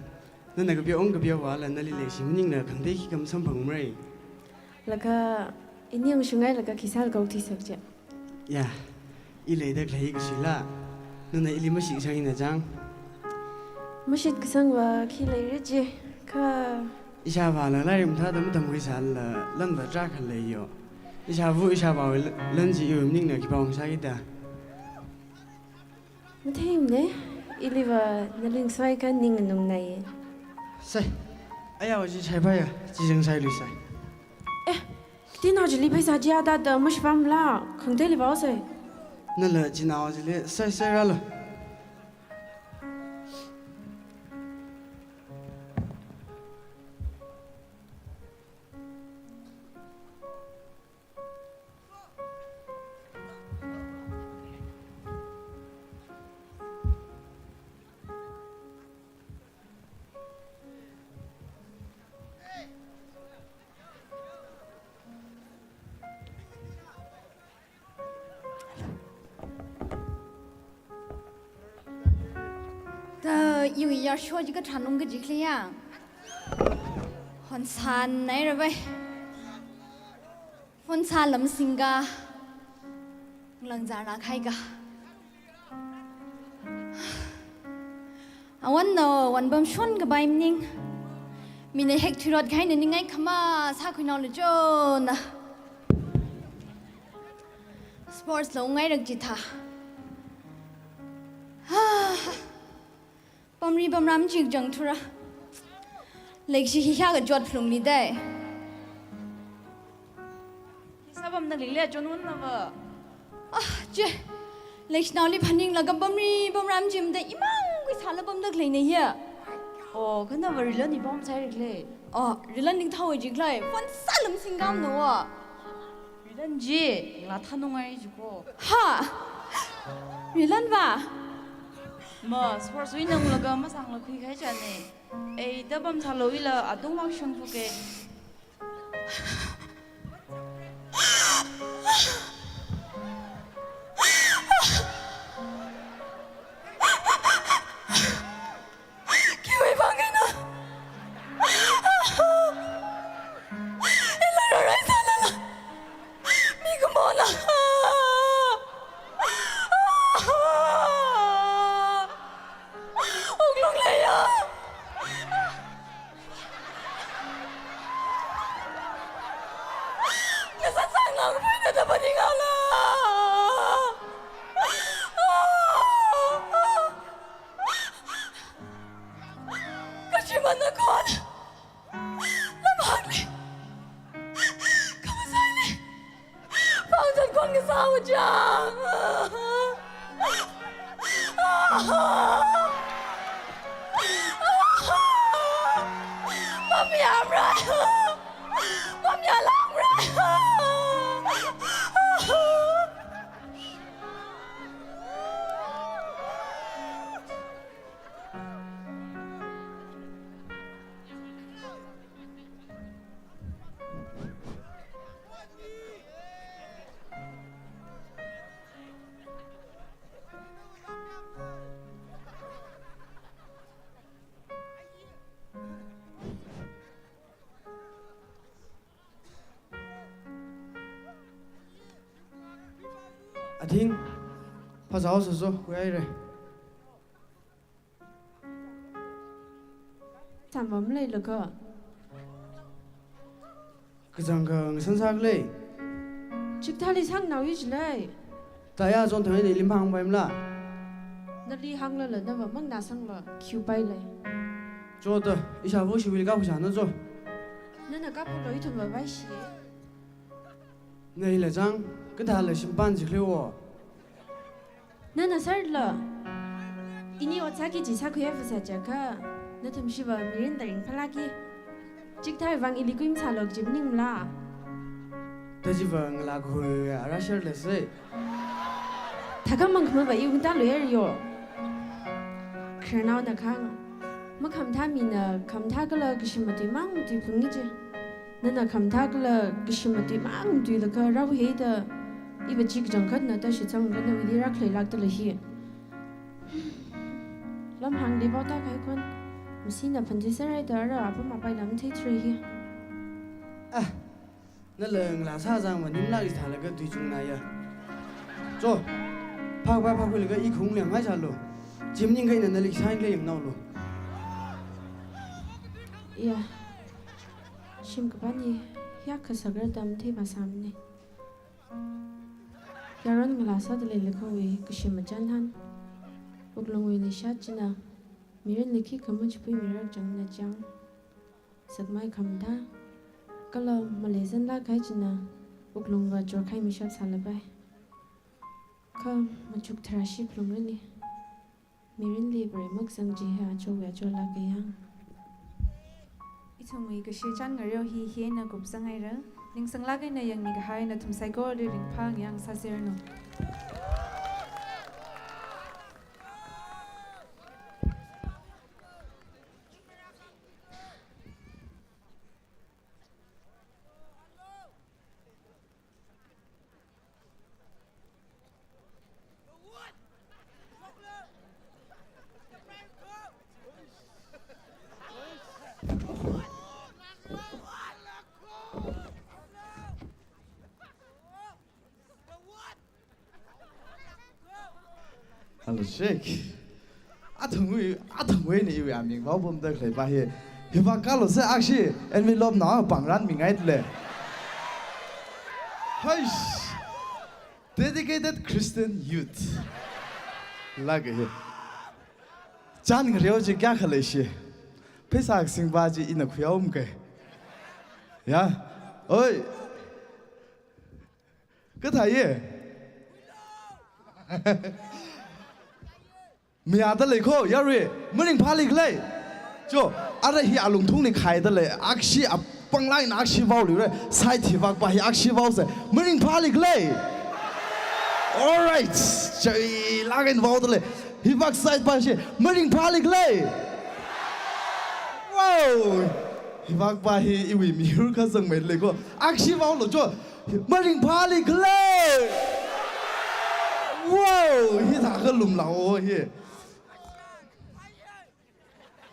Nana kapyo ong kapyo vāla, nali leishi maningla khangatei khikha samphangmara. Laga, ini ungshungai laga khi sāla kau thi sak je. Ya, i leida khalei kashila. Nana ili mashitsang ina chang. Mashitkasangva khi leira je, kha. Ishāvāla lairik mathāda matamkhui sāla, lanva tarākha leiyo. Ishāva, ishāvāwui lan chi iwui maningla khipā ong sākida. Matheimana, iliva nali ngasoiakha ning nganungnai. Sai, aya wa chi shaiphāya, chi zang sailuisai. Eh, katinao chili pheisā chiya thāda mashipamla, khangateili vāosai. Nala chinao chili sai sai rālu. Ta, iwui yarshot chi kathanung kaji khalei ya. Hon san nai ra bai. Phone sāla masingkha, ngalāng zārna khaikha. Awan no, wan pamshon kapai maning. Mina hek thuirot kahaina ningai khama sākhuinao lachona. Sports la ungngai rak chithā. Pamri pamram chik jangthura. Leikashi hi hiyākha jot phalungli dai. Hi sāpamda leili chonwun nava. Ah, che. Leikashinaoli phaninglaga pamri pamram chimda imang khuisāla pamda khaleina hiya. Oh, kha nava Rilan hi pamsai rik lei. Oh, Rilan ning thao ji khalei. Phone sāla masingkha mano wa. Rilan chi, ngalā thanungai jiko. Ha! Rilan va? Ma, sports wui nanglaga masāngla khuikhai chane. Ei, da pamsālu ila, atung mak shangphuke. Khiwui vang eina. Ila rarai sālala. Mikumo la. Wuklung leiya. Ngasāsang nang pui na da pati ngala. Kashimānna khon. Lamhāngli. Khamasāli. Phangchan khon kasā ujang. Mamyamrai. Mamyalamrai. Athing, phasā haosa zo, khuihaira. Samvam leilakha. Kachangkha ngasān sākhalei. Chikathāli sāngnao i jilei. Taya chon thang eina ili mahāngpaimala. Nali hānglala nava mang ngasāngla, khiupailei. Cho ta, ishāva shiwuili kapkhuisāna cho. Nana kapkhuilu ithumva vaishi. Na hila chang, kathāla shimpan jikhalei wo. Nana sārla. Ini ot sāki chi sākhuiya vāsa chakha. Nathum shiva mirin da ringphālāki. Chikathāwui vang ili kuimasālu kaji maningmala. Tajiva ngalā khui arashar lese. Thakam mang khmaba iwung ta luyar yo. Kharnao na khang. Makhamathā mina khamathā kala kashim matuimang matuiphung ngi je. Nana khamathā kala kashim matuimang matuilaga rao hei da. Iva chi kachangkhat na ta shitsang khanawuili rākhalei lākta lei hi. Lam hāngli vao ta khai khon. Masina phanti sarai da ra apa mapai lam thei three hi. Ah, nala ngalā sāzang manim lak ithālaga tui chungnā ya. Cho, phak phak phak khuilaga i khung liang hai sālo. Chim ning kaina nali sign lei yangnaolo. Ya. Shim kapani, ya kasakra tam thei ba samne. Yaron ngalā sāda leilakha wui kashim machan han. Wuklungwui leishat china, mirinli khikha machipui mirar changna chang. Sakmai khamathā, kala maleizanlak kahai china, wuklungva chorkhai mishap sālapai. Kha machuk tharāshi phalungrani. Mirinli pare makzang jiha chowui achor lāka yang. Ithumwui kashi chān ngareo hi hina kupsang haira. Ningsanglak eina yangmi kahai nathum saikorali ringphā ngyang sāseranu. Hello, Shake. Athangwui, athangwui ni iwui aming vao pamda khalei pa hi. Hiva kalo se akshi envelope na pangran mingai le. Haish. Dedicated Christian youth. Lāka hi. Chān ngareo chi kya khalei shi. Pheisā kasing pa chi ina khuihaom kai. Ya. Oi. Kathā ye? Mayāda lei kho, yarui, maringphāli khalei. Cho, ara hi alungthungli khaida lei, akshi apanglaina akshi vaoli re, side hivak pa hi akshi vaose, maringphāli khalei. Alright, chai lagan vaoda lei, hivak side pa shi, maringphāli khalei. Wow, hivak pa hi iwui mihur kazang mai lei kho, akshi vaolo cho, maringphāli khalei. Wow, hithākha lumlao hi.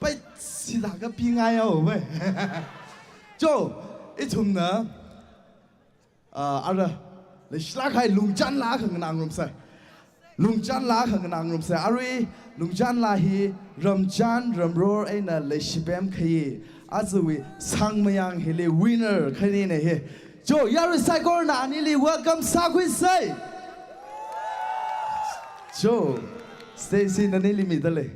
Pai, hithākha pingai ao pai. Cho, ithumna, ah, ara, leishilak kahai Lungchan laa khanganā ngarumsa. Lungchan laa khanganā ngarumsa. Arui, Lungchan laa hi, Ramchan, Ramror eina leishipem kahai. Ajawui Sangmayang hili winner khanina hi. Cho, yarui saikorana anili welcome sākhuisa. Cho, Stacy nanili mida lei.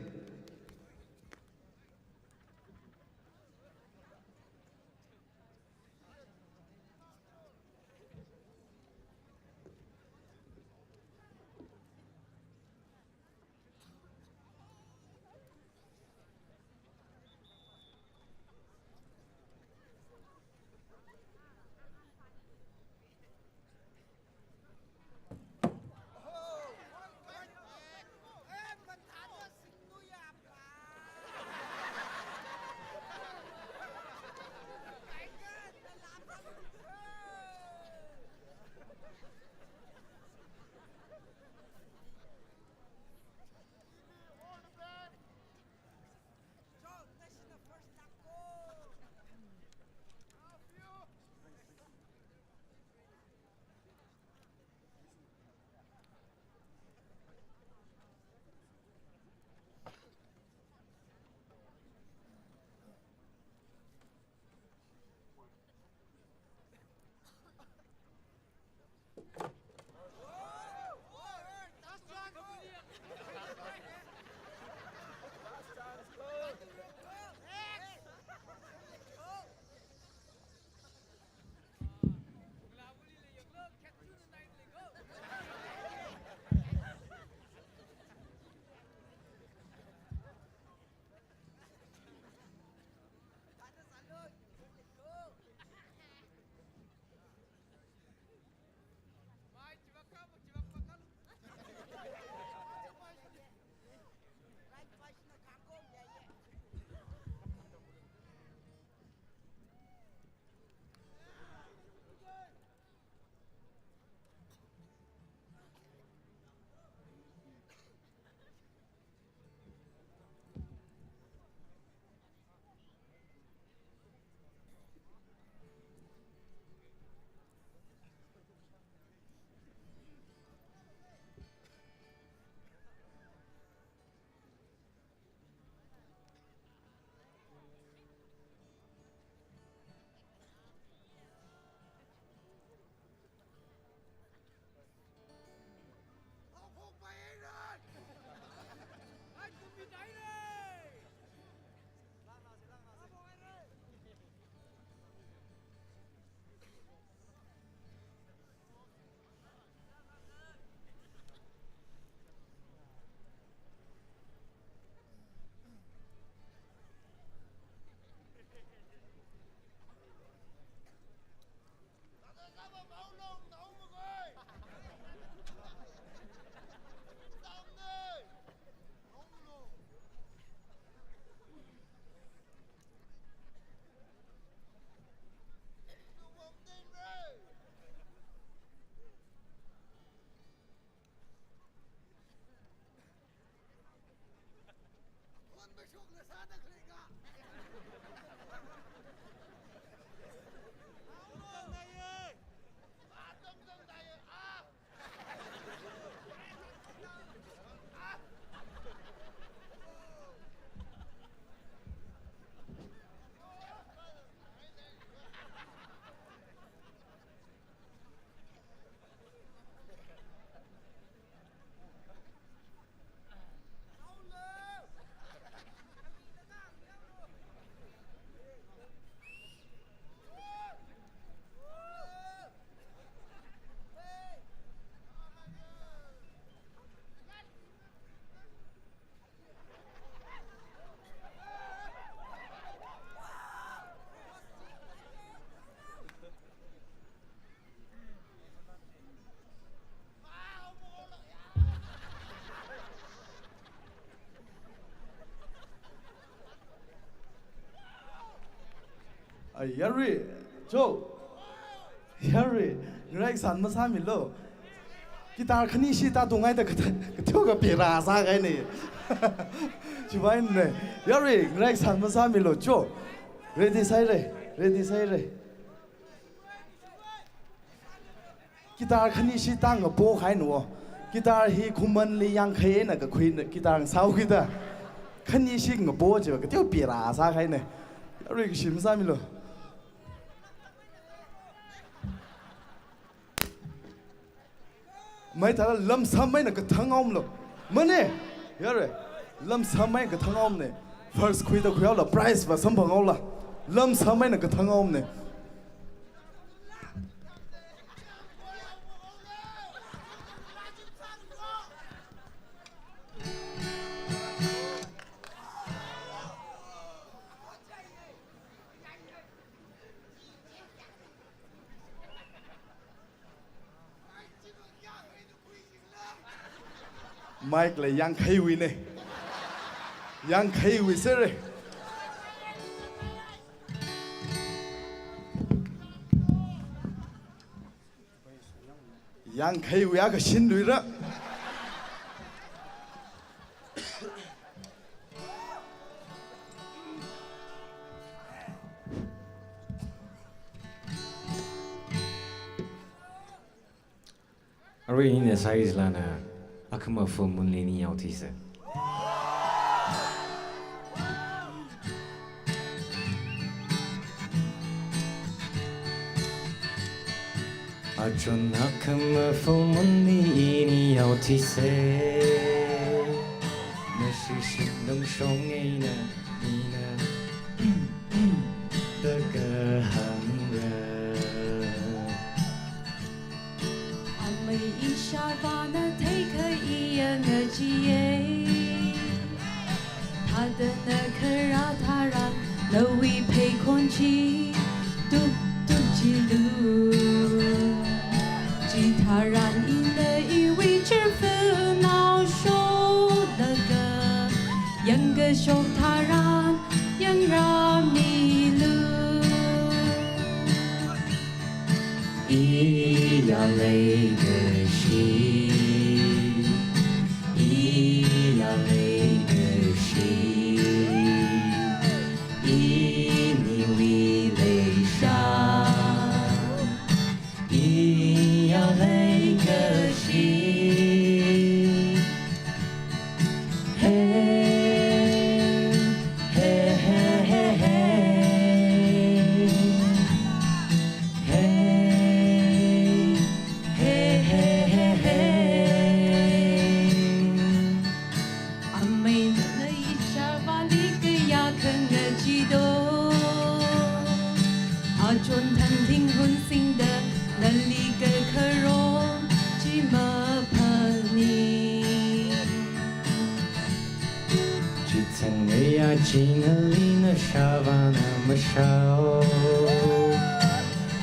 Ai, yarui, jo. Yarui, ngarai san masāmilu. Guitar khanishi tātunghaida kateo, kateokha pera sākahaina. Chiwuivang ne. Yarui, ngarai san masāmilu, jo. Ready sāhaira, ready sāhaira. Guitar khanishi tāngapo kahaina wo. Guitar hi khumanli yangkhai eina kakhui guitar sāhaokida. Khanishi ngapo chiva kateo pera sākahaina. Yarui kashi masāmilu. Maithāla lamsam eina kathang haomilu. Mane, yarui. Lamsam eina kathang haomana. First khuida khuihaola, prize va samphanghaola. Lamsam eina kathang haomana. Mic la yangkhaiwuina. Yangkhaiwui sāra. Yangkhaiwui akha shinluira. Arui ina sāsālana, akhama full moon li ini yaothisa. Achon akhama full moon li ini yaothisa. Nashi shimdong shong eina, ina taka hangra. Amei ishāvāna theikha iya ngacheeya. Thāda na kharā tharan nawui pheikhon chi tuktuk chilu. Chitharan ina iwui chirfānao sholaga yangkashok tharan yangrāmilu. Iya leikashi, iya leikashi, iniwui leisha, iya leikashi. Hey, hey, hey, hey, hey. Hey, hey, hey, hey, hey. Amei nana ishāvāli kayākha ngacheedo. Achon thangthing hun singda nali kakharom chi maphāni. Chithang ngayā chi ngalina shāvāna mashao.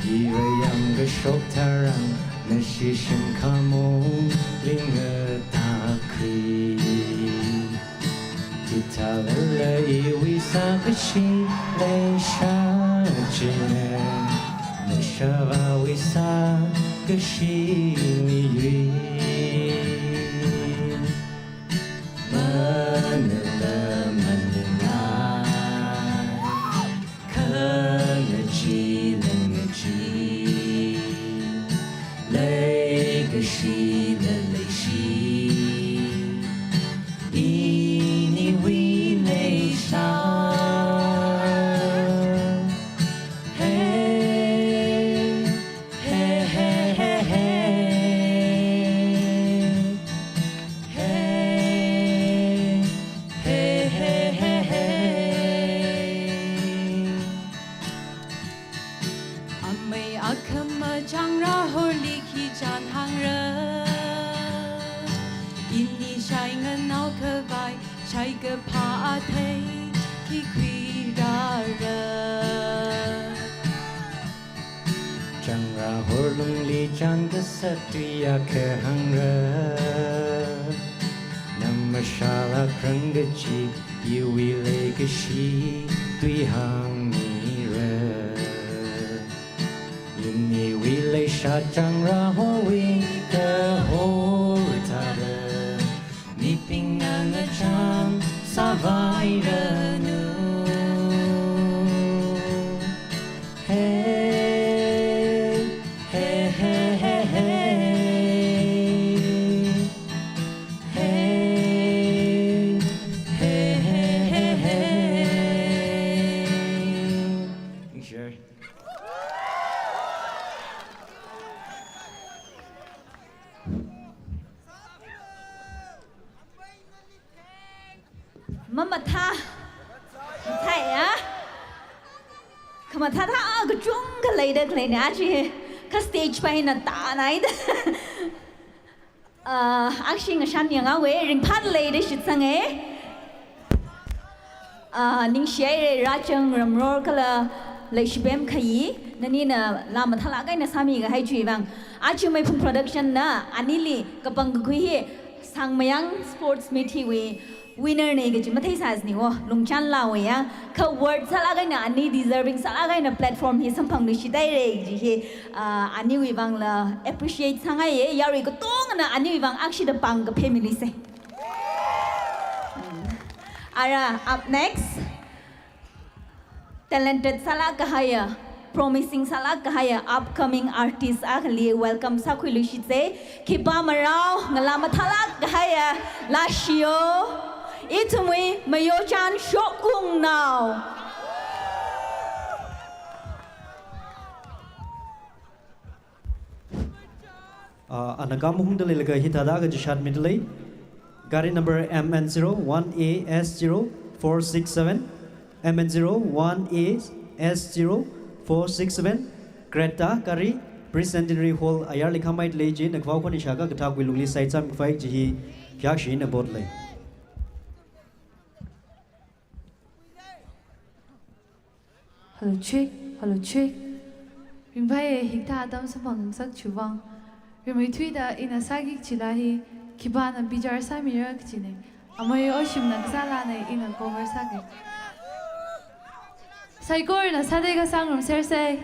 Iva yangkashok tharan nashi shimkhamo linga takri. Chithalala iwui sākashi leisha china, nashāvāwui sākashi miyui. Manala manala, khangachee langachee, leikashila leishi, iniwui leisha. Hey, hey, hey, hey, hey. Hey, hey, hey, hey, hey. Amei akhama changrā horli khi chān hāngra. Ini shai nganao khavai, shaikaphā athei khi khuirāra. Changrā horlungli chān kasā tui akha hāngra. Na mashālāk rāng kachi iwui leikashi tui hāngmira. Iwui leishat changra howui kahor thāda, mibingna ngachang sāvairanu. Hey, hey, hey, hey, hey. Hey, hey, hey, hey, hey. Sure. Mamathā. Mathā ya. Khamathā thā kachungkha leida khaleina chi. Kha stage pa hina tānaida. Ah, akshi ngashan yanghaowe, ringphāda leida shitsanga. Ah, ningshihaira Rachang Ramror kala Leishibem Khayi, nanina laa mathālāk eina sāmikahai chiwui vang. Aja Meiphung Production na anili kapangkakhui hi Sangmayang Sports Meet hiwui winner na kaji matheisāsniwo, lungchān lāowa ya. Kha worthy sālāk eina, ani deserving sālāk eina platform hi samphangluishithaira kaji hi, ah, aniwui vangla appreciate sāngaiya, yarui katongana aniwui vang akshida pāng kaphemilisa. Ara, up next. Talented sālāk kahaiya, promising sālāk kahaiya upcoming artist akhali welcome sākhuiluishitsa. Khipā marao, ngalā mathālāk kahaiya Lashiyo, ithumwui Mayochān Shokngungnao. Ah, ana Kamhungda leilaga hithāda kachishat midalei. Gari number M N zero one A S zero four six seven, M N zero one A S zero four six seven, Creta gari, Pre-Centenary Hall ayarli khamai dalei chi, nakhawui khon ishākha kathākwui lungli saitsam khavai chi hi, khayākshi na bot lei. Hello, check. Hello, check. Ringphāya hikathā atam samphang ngasakchiwui vang. Rimeithuida ina sāki kachila hi, khipāna bichar sāmira kajina. Amei Oshimna kasālana, ina cover sāki. Saikorana sāda kasāngarumsersa.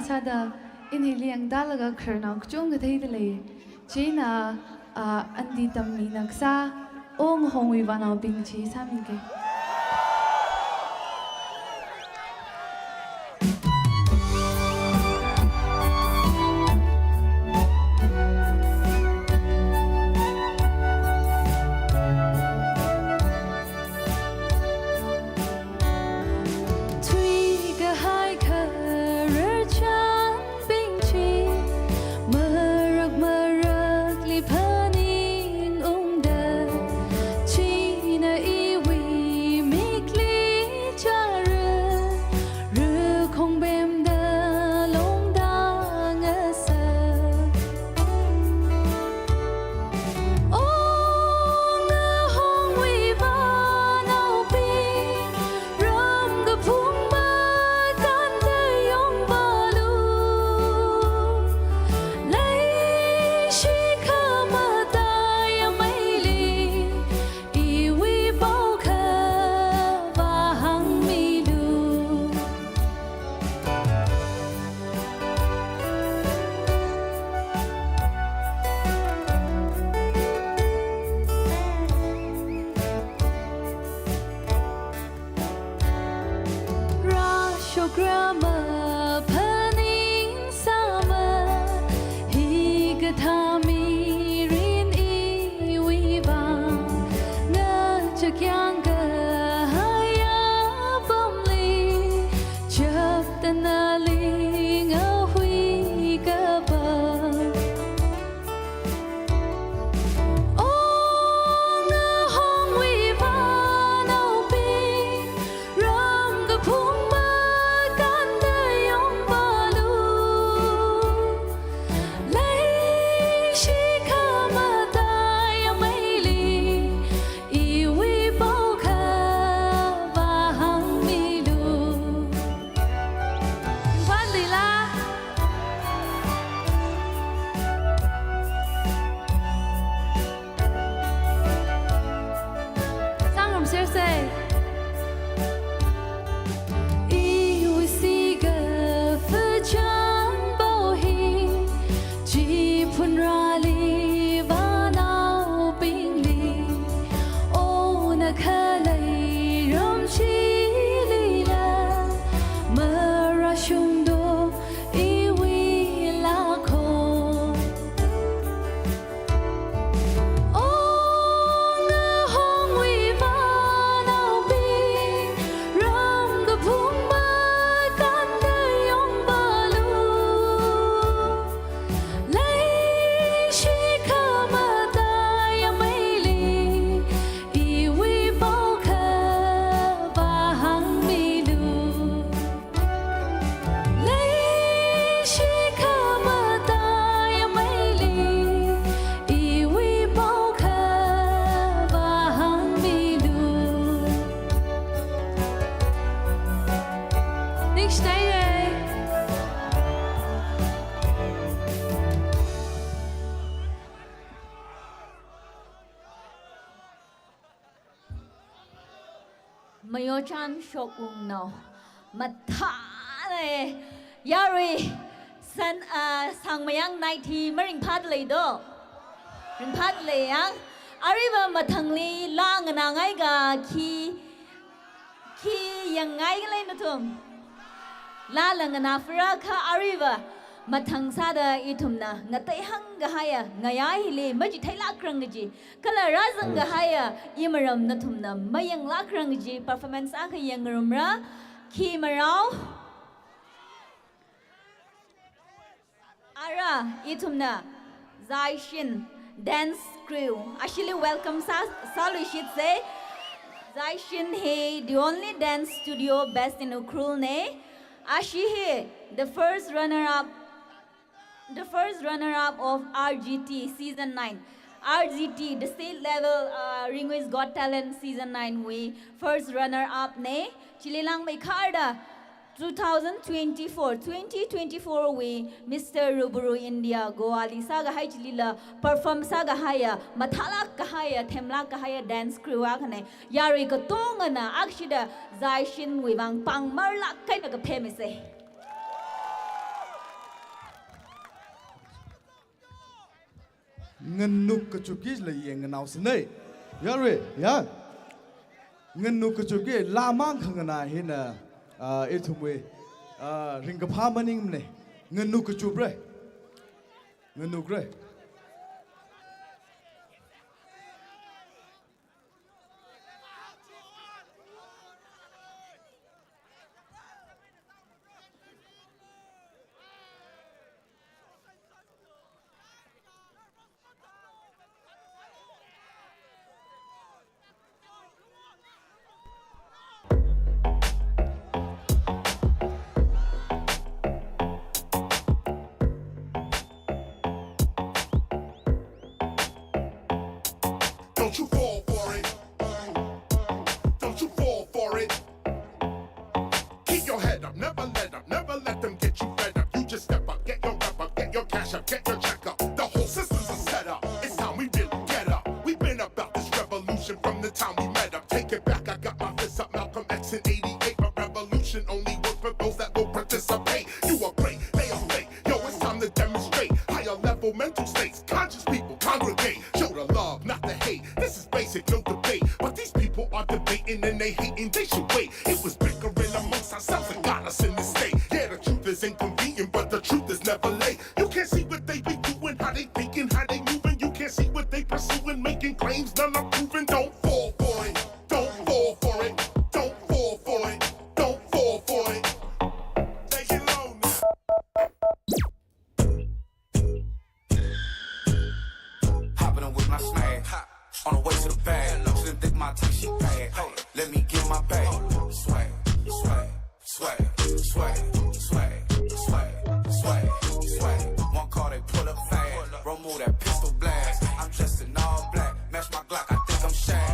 sāda, ina hili yangtālaga khararnao kachungkha theida lei. Chieina, ah, Aunty Tammina kasā, O Ngahongwui Vānaobing chi sāmige. Thuikahai khararchanbing chi, marak marakli phaningungda, china iwui mikli chara, rakhong pemda longda ngasak. O Ngahongwui Vānaobing, ram kaphung makānda yongvālu. Leishi khamataiya meili, iwui paokha vāhāngmilu. Rāshok rāmaphaningsāma, hikathā mirin iwui vāng, ngachak yangkahaiya apamli, chaptanali ngahui kapam. O Ngahongwui Vānaobing, ram kaphung makānda yongvālu. Leishi khamataiya meili, iwui paokha vāhāngmilu. Ringphālila. Sāngarumserse. Iwui sikapha chānpao hi, chi phunrāli vānaobingli, ona khalei ram chilila, marāshungdo iwui lākho. O Ngahongwui Vānaobing, ram kaphung makānda yongvālu. Leishi khamataiya meili, iwui paokha vāhāngmilu. Leishi khamataiya meili, iwui paokha vāhāngmilu. Ningshitaiye. Mayochān Shokwungnao. Mathālei. Yarui san, ah, Sangmayang night hi maringphāda leido. Ringphāda lei yang. Aruiva mathangli lā nganāngai ka khi, khi yangngai ka lei nathum. Lāla nganāfara kha aruiva mathang sāda ithumna ngateihāng kahaiya ngayā hili machithei lākrang kaji. Kala rāzang kahaiya imaram nathumna mayanglākrang kaji performance akha yangngarumra. Khi marao. Ara, ithumna Zaishin Dance Crew ashili welcome sā, sāluishitse. Zaishin hi the only dance studio based in Ukhrul ne. Ashi hi the first runner up, the first runner-up of R G T Season nine. R G T, the state level, uh, Ringui's Got Talent Season nine wui first runner-up ne. Chili langmeikharda two thousand twenty-four, twenty twenty-four wui Mister Ruburu India Goa li sākahai chilila perform sākahaiya, mathālāk kahaiya, themlāk kahaiya dance crew akhane. Yarui katongana akshida Zaishin wui vang pāngmarlāk kahaina kaphemise. Nganuk kachupki la yeng nganao sinei. Yare, ya. Nganuk kachupki laa mang khanganā hina, ah, ithumwui, ah, ringkaphā maningmane. Nganuk kachupra. Nganukra. Don't you fall for it. Don't you fall for it. Keep your head up, never let up, never let them get you fed up. You just step up, get your rep up, get your cash up, get your check up. The whole system's a setup. It's time we really get up. We've been about this revolution from the time we met up. Take it back, I got my fists up. Malcolm X in eighty-eight, but revolution only works for those that will participate. You are great, they are fake. Yo, it's time to demonstrate higher level mental states. Conscious people congregate. Show the love, not the hate. This is basic, no debate. But these people are debating and they hating, they should wait. It was bickering amongst ourselves that got us in this state. Yeah, the truth is inconvenient, but the truth is never late. You can't see what they be doing, how they thinking, how they moving. You can't see what they pursuing, making claims none are proven. Don't fall for it. Don't fall for it. Don't fall for it. Don't fall for it. Take it low now. Hopping with my smash. On the way to the bag. Slim thick, my teeth, she bad. Hold up. Let me get my bag. Swag, swag, swag, swag, swag, swag, swag, swag. One car, they pull up fast. Roll, move that pistol blast. I'm dressed in all black. Match my Glock, I think I'm Shaq.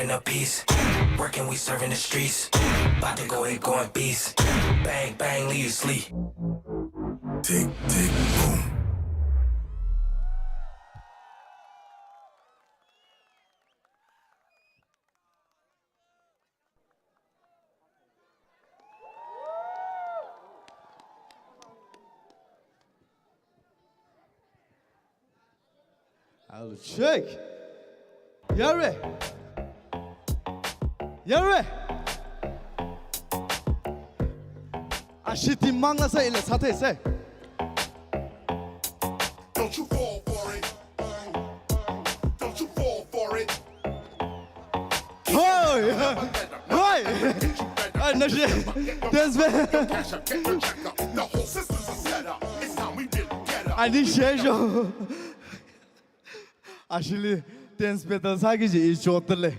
in a piece. Working, we serving the streets. About to go ape, going beast. Bang, bang, leave you sleep. Tick, tick, boom. I'll check. Yare. Yare. Ashiti mangla sa ila sate se. Don't you fall for it. Don't you fall for it. Hoi! Hoi! Ai, nashi dance battle. Ai, ni shesho. Actually, dance battle sāki kaji i chotlei.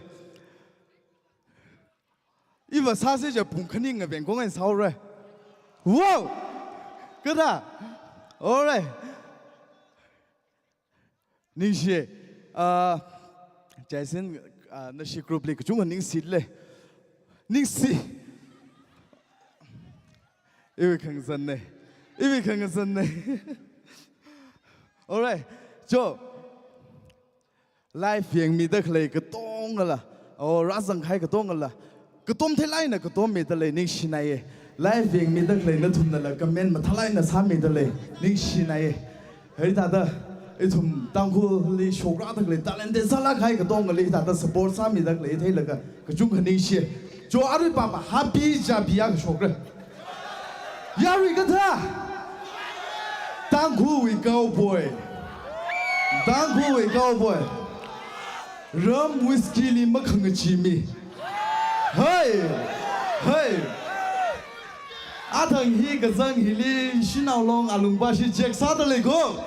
Iva sāsi kaja pung khani ngaveng kong en saore. Wow! Kada? Alright. Ningshi, ah, Jason, ah, nashi group li kachungkha ningshi lei. Ningshi. Iwui khangazan nei. Iwui khangazan nei. Alright. Cho. Live yangmida khalei katongala. O, rāzang kahai katongala. Katom theilaina katom mida lei ningshinaiye. Live yangmida khalei nathumnala comment mathālaina sāmida lei ningshinaiye. Hithāda ithum Tangkhulli shokrada khalei talented sālāk kahai katongali hithāda support sāmida khalei theilaga kachungkha ningshi. Cho arui pama happy jabi ya kashokra. Yarui kathā. Tangkhulwui cowboy. Tangkhulwui cowboy. Rum whisky li makhangachee mi. Hey! Hey! Athang hi kazang hili shanao long alungpa shi check sāda lei ko.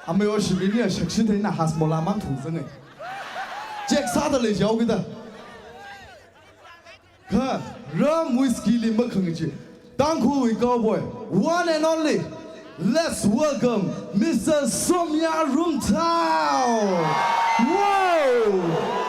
Amei o shimini a shakshi theina Hajmola mang thung zangai. Check sāda lei jao kita. Kha, rum whisky li makhangachee. Tangkhulwui cowboy, one and only. Let's welcome Mister Somya Rumthao. Wow!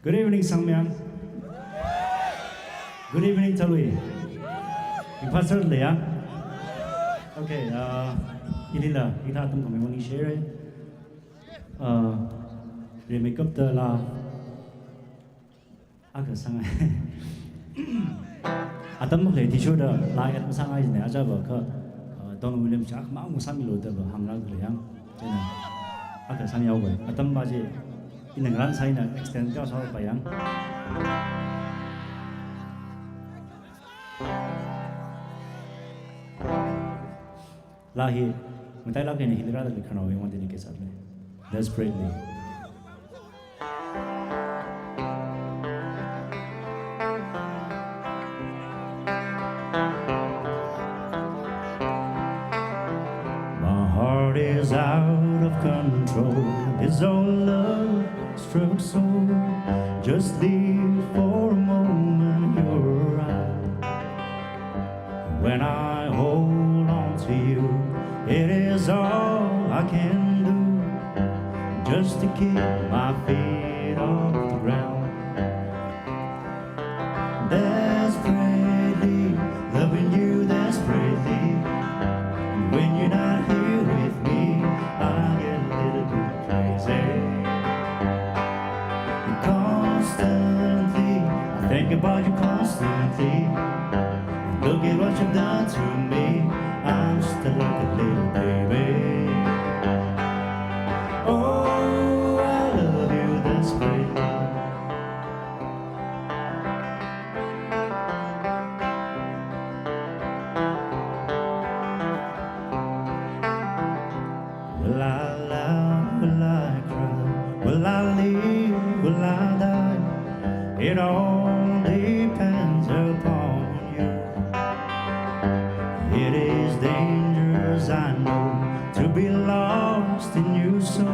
Good evening, Sangmyang. Good evening, Thalui. Ringphāserra ya? Okay, uh, ilila, ita atam kami morning share. Uh, re makeup da la. Akha sāngai. Atam makhalei tissue da la yat masāngai jine, aja ba kha, uh, Don William chak mang sāmilu da ba hāngra khalei yang. China. Akha sāngyao bai. Atam ba je, ina ngaran sāina extend ka sāpai yang. Laa hi, matailāk eina hili rāda likhanao yangwandini ke satme. Desperately. My heart is out of control. This old love struck so. Just live for a moment, you're right. When I hold on to you, it is all I can do just to keep my feet off the ground. Desperately, loving you desperately. And when you're not here with me, I get a little bit crazy. And constantly, I think about you constantly. Look at what you've done to me. I'm just like a little baby. Oh, I love you desperately. Will I laugh? Will I cry? Will I live? Will I die? It all depends upon you. It is dangerous, I know, to be lost in you so,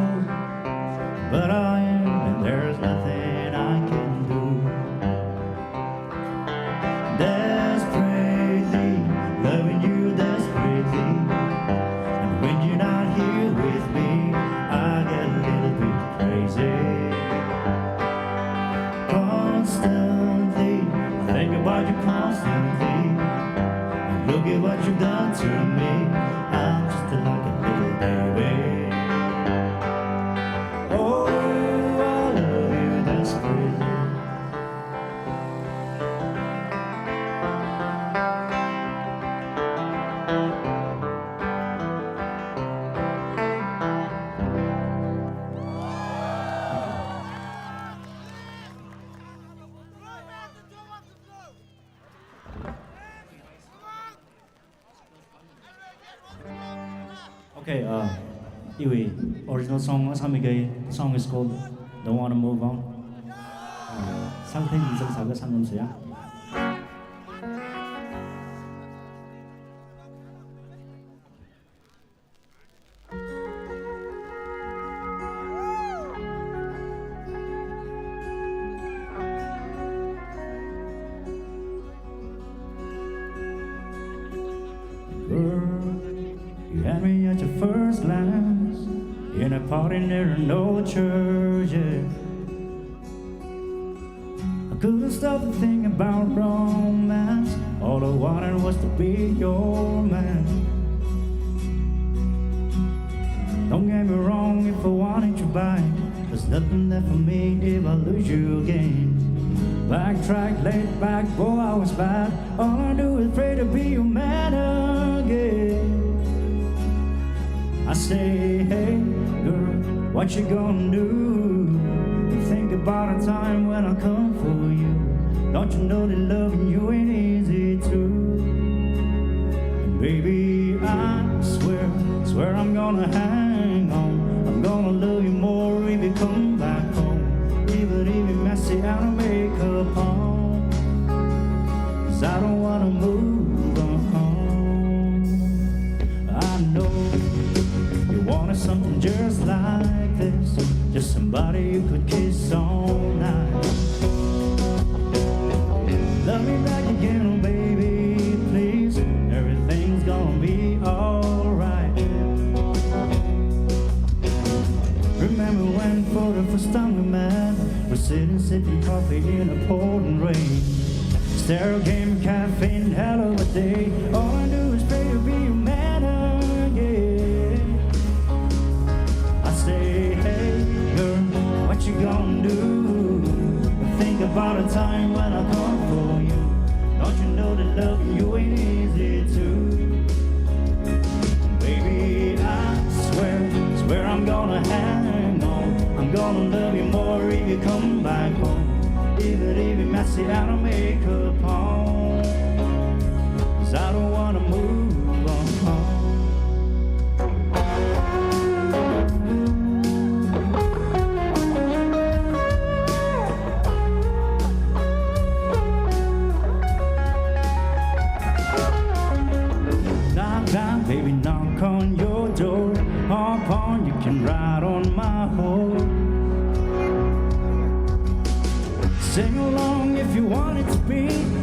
but I am, and there's nothing I can do. Desperately, loving you desperately. And when you're not here with me, I get a little bit crazy. Constantly, I think about you constantly. And look at what you've done to me. I'm just like a little baby. Oh, I love you desperately. Okay, uh, iwui original song, uh, sāmikei, the song is called Don't Wanna Move On. Uh, sākathei mi zang sāka sāngarumsa ya. Girl, you had me at your first glance in a party near an old church, yeah. I couldn't stop to think about romance. All I wanted was to be your man. Don't get me wrong if I wanted you back. There's nothing left for me if I lose you again. Backtrack, laid back, boy, I was bad. All I do is pray to be your man again. I say, hey, girl, what you gonna do? You think about a time when I come for you. Don't you know that loving you ain't easy too? And baby, I swear, swear I'm gonna hang on. I'm gonna love you more if you come back home. Even if you mess it out and make a home. 'Cause I don't wanna move on. I know you wanted something just like this, just somebody you could kiss all night. Love me back again, oh baby, please. Everything's gonna be alright. Remember when for the first time we met, we're sitting sipping coffee in a pouring rain. Stereo game, caffeine, hell of a day. All I do is pray to be your man again. I say, hey, girl, what you gonna do? Think about a time when I come for you. Don't you know that loving you ain't easy too? Baby, I swear, swear I'm gonna hang on. I'm gonna love you more if you come back home. Even if you mess it out and make a home. 'Cause I don't wanna move on.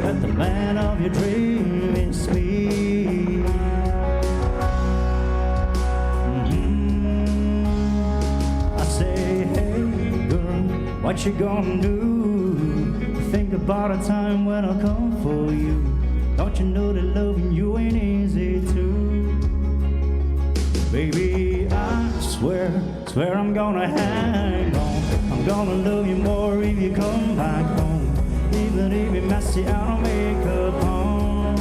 That the man of your dream is me. Mm-hmm. I say, hey girl, what you gonna do? Think about a time when I'll come for you. Don't you know that loving you ain't easy too? Baby, I swear, swear I'm gonna hang on. I'm gonna love you more if you come back home. Even if it's messy, I don't make a home.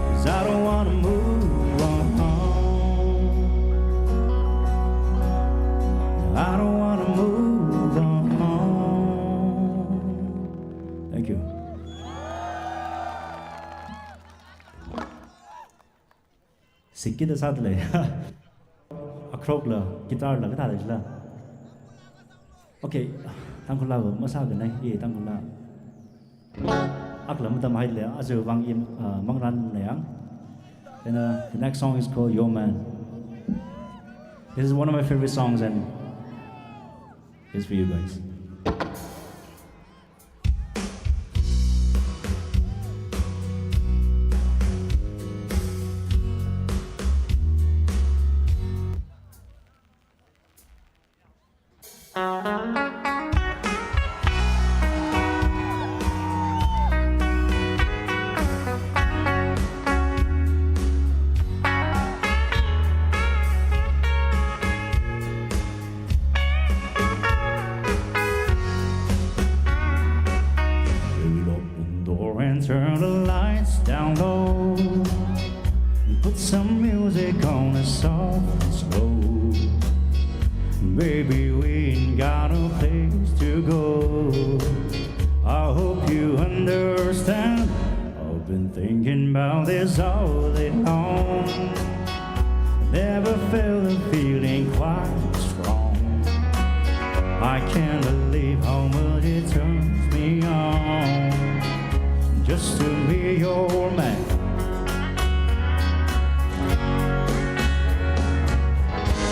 'Cause I don't wanna move on home. I don't wanna move on home. Thank you. Sikkida sāda lei. Akhroklā, guitarlā, kathāda jila. Okay, Tangkhulva masākhanei, ye Tangkhulva. Akla matamhaile, aja vang i, uh, mangrannei yang. And, uh, the next song is called Your Man. This is one of my favorite songs, and it's for you guys. Door and turn the lights down low. Put some music on the soft and slow. Baby, we ain't got no place to go. I hope you understand. I've been thinking about this all day long. Never felt a feeling quite strong. I can't believe how much it turns me on just to be your man.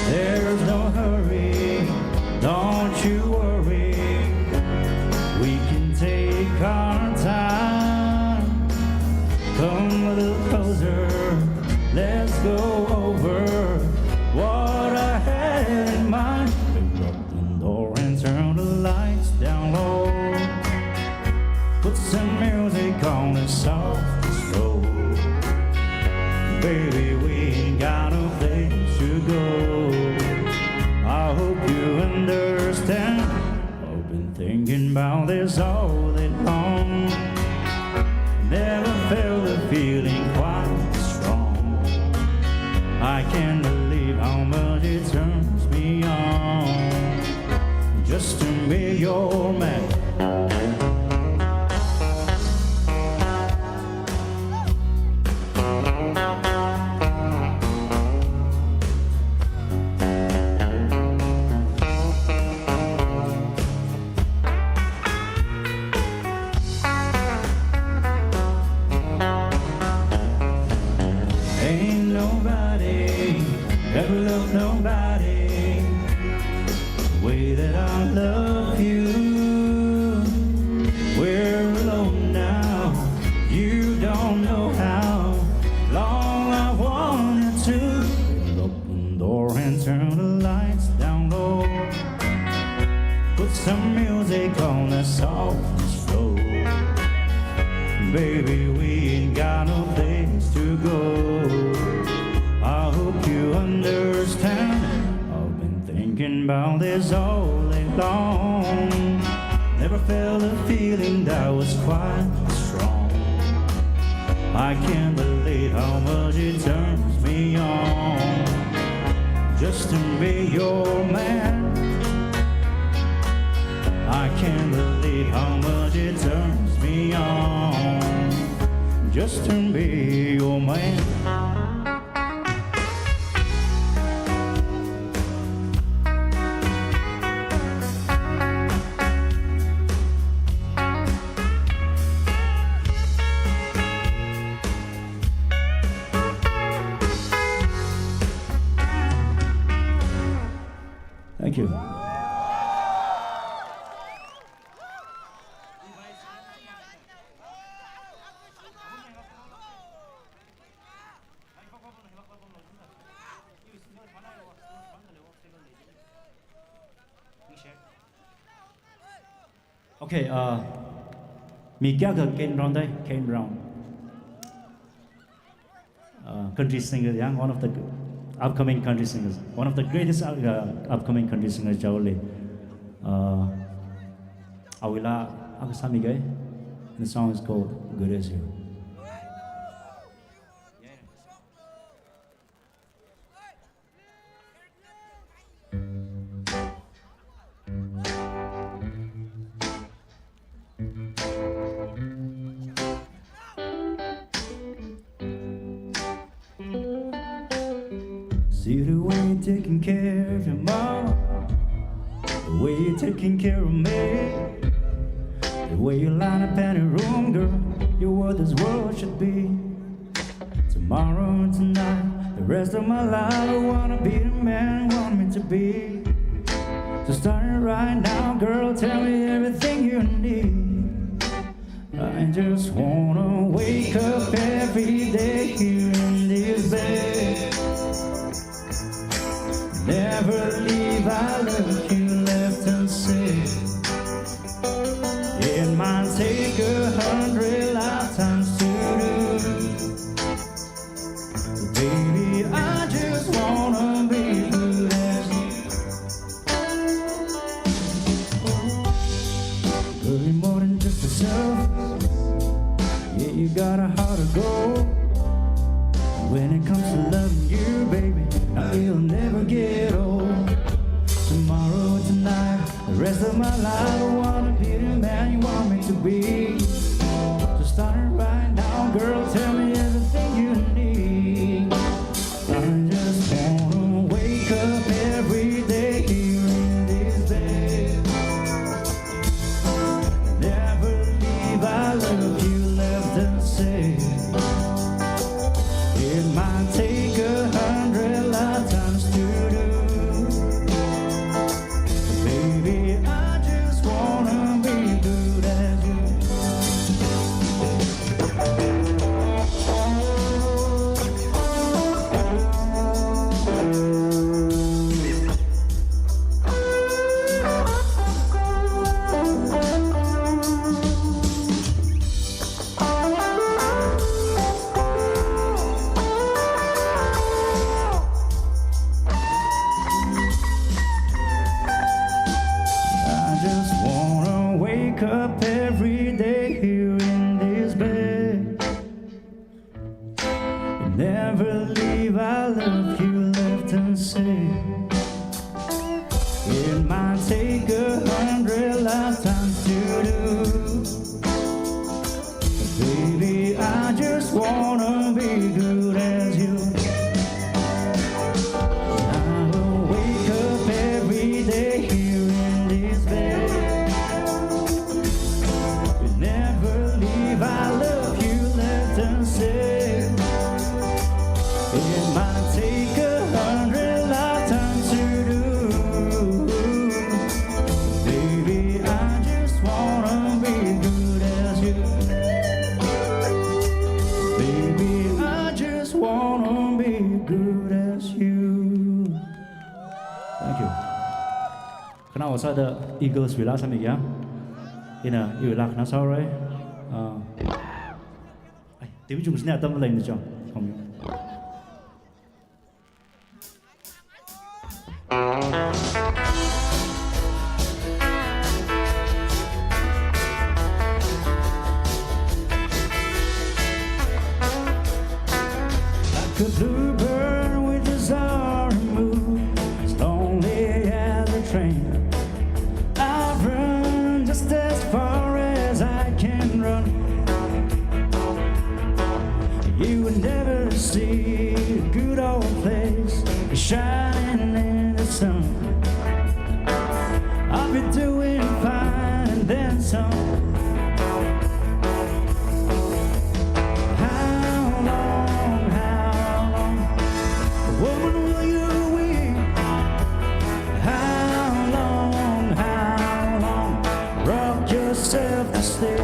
There's no hurry, don't you worry. We can take our time. Come a little closer, let's go over what I had in mind. Open door and turn the lights down low. Put some music on the soft and slow. Baby, we ain't got no place to go. I hope you understand. I've been thinking about this all day long. Never felt a feeling quite strong. I can't believe how much it turns me on just to be your man. Ain't nobody ever loved nobody the way that I love you. We're alone now. You don't know how long I wanted to. Open door and turn the lights down low. Put some music on the soft and slow. Baby, we ain't got no place to go. I hope you understand. I've been thinking about this all day long. Never felt a feeling that was quite strong. I can't believe how much it turns me on just to be your man. I can't believe how much it turns me on just to be your man. Thank you. Okay, uh, mi kayākha Kane Brown dai, Kane Brown. Uh, country singer, yeah, one of the g-, upcoming country singers, one of the greatest, uh, upcoming country singers, Jaole. Uh, awuila akha sāmiga. The song is called Good As You. See the way you're taking care of your mama, the way you're taking care of me, the way you line up any room, girl, you're what this world should be. Tomorrow and tonight, the rest of my life, I wanna be the man you want me to be. So start it right now, girl, tell me everything you need. I just wanna wake up every day here in this bed. Never leave, I love you left unsaid. It might take a hundred lifetimes to do. Baby, I just wanna be good as you. Girl, you're more than just a surface. Yeah, you got a heart of gold. When it comes to loving you, baby, now it'll never get old. Tomorrow, tonight, the rest of my life, I wanna be the man you want me to be. So start it right now, girl, tell me everything you need. I just wanna wake up every day here in this bed. Never leave, I love you left unsaid. It might take a hundred lifetimes to do. Baby, I just wanna be good as you. I just wanna wake up every day here in this bed. Never leave, I love you left unsaid. It might take a hundred lifetimes to do. Baby, I just wanna be good as you. I will wake up every day here in this bed. Never leave, I love you left unsaid. It might take a hundred lifetimes to do. Baby, I just wanna be good as you. Baby, I just wanna be good as you. Thank you. Khanā sāda Eagles wuila sāmiga. Ina iwuila khanā sāra. Ah. Ai, team chungshina atam lei ni chong. Kom. Like a bluebird with a soaring mood, as lonely as a train. I've run just as far as I can run. You would never see a good old place shining in the sun. I'll be doing fine and then some. How long, how long, woman, will you weep? How long, how long, rock yourself to sleep?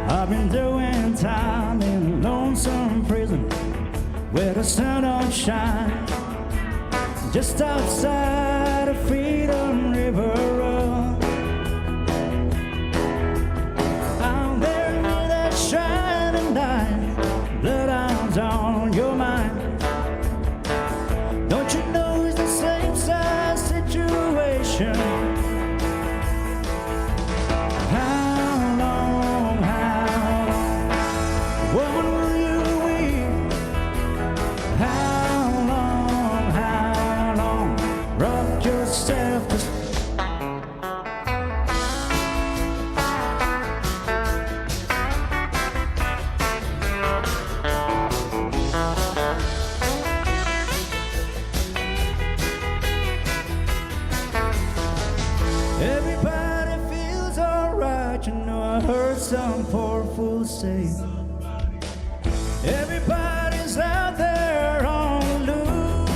I've been doing time in a lonesome prison where the sun don't shine. Just outside of Freedom River Road, Some poor fool say everybody's out there on the loose.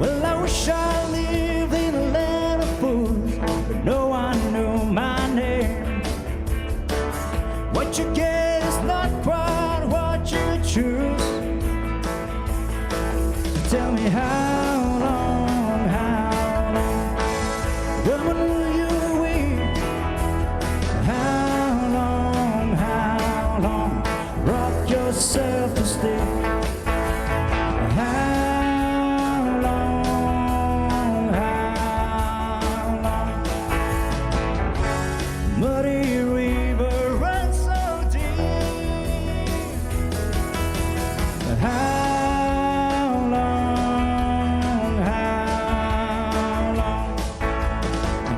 Well, I wish I lived in a land of fools, but no one knew my name. What you get is not quite what you choose. Tell me how long, how long, woman, will you weep? How long, how long, rock yourself to sleep? How long, how long, muddy river runs so deep. How long, how long?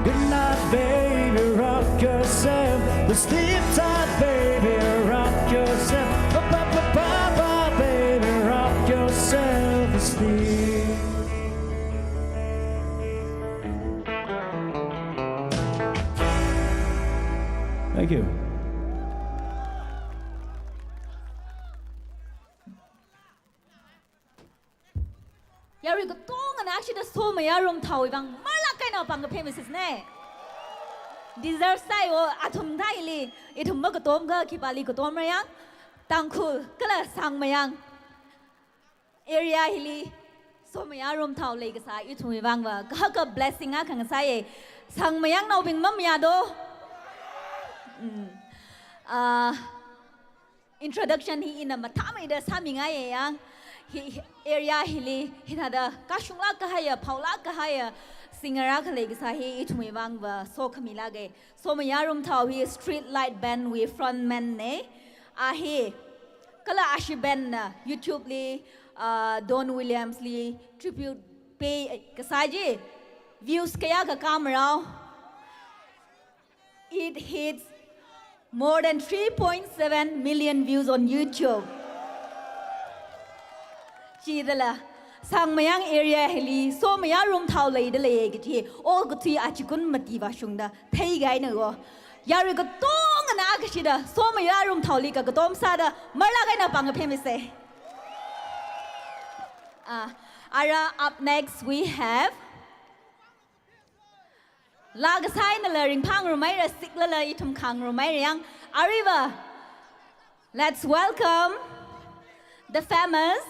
Good night, baby, rock yourself. Sleep tight, baby, rock yourself. Ba, ba, ba, ba, ba, baby, rock yourself to sleep. Thank you. Yarui katongana ashida Somayā Rumthaowui vang marlāk eina pāng kaphemisa ne. Deserve sāi o, athum thāili, ithum makatomkha khipāli katomra yang, Tangkhul kala Sangmayang area hili Somayā Rumthao leikasā ithumwui vangva kahaka blessing akha ngasāya. Sangmayangnaobing mamayā do. Mm. Ah, introduction hi ina mathāmeida sāmingaiya yang. Hi, hi area hili hithāda kashunglāk kahaiya, phaolāk kahaiya singer akha leikasā hi ithumwui vangva sokhamilāka. Somayā Rumthao hi Street Light Band wui frontman na. A hi kala ashi band na YouTube li, ah, Don Williams li tribute pay kasā chi views kayākha kāmarao. It hits more than three point seven million views on YouTube. Chithāla Sangmayang area hili Somayā Rumthao leida leiya kaji, okathui achikun mati vāshungda theikahaina ko. Yarui katongana akashida Somayā Rumthaoli kakatom sāda marlāk eina pāng kaphemisa. Ah, ara up next we have laa kasā einala ringphāngarumhaira, siklala ithum khangarumhaira yang. Aruiva, let's welcome the famous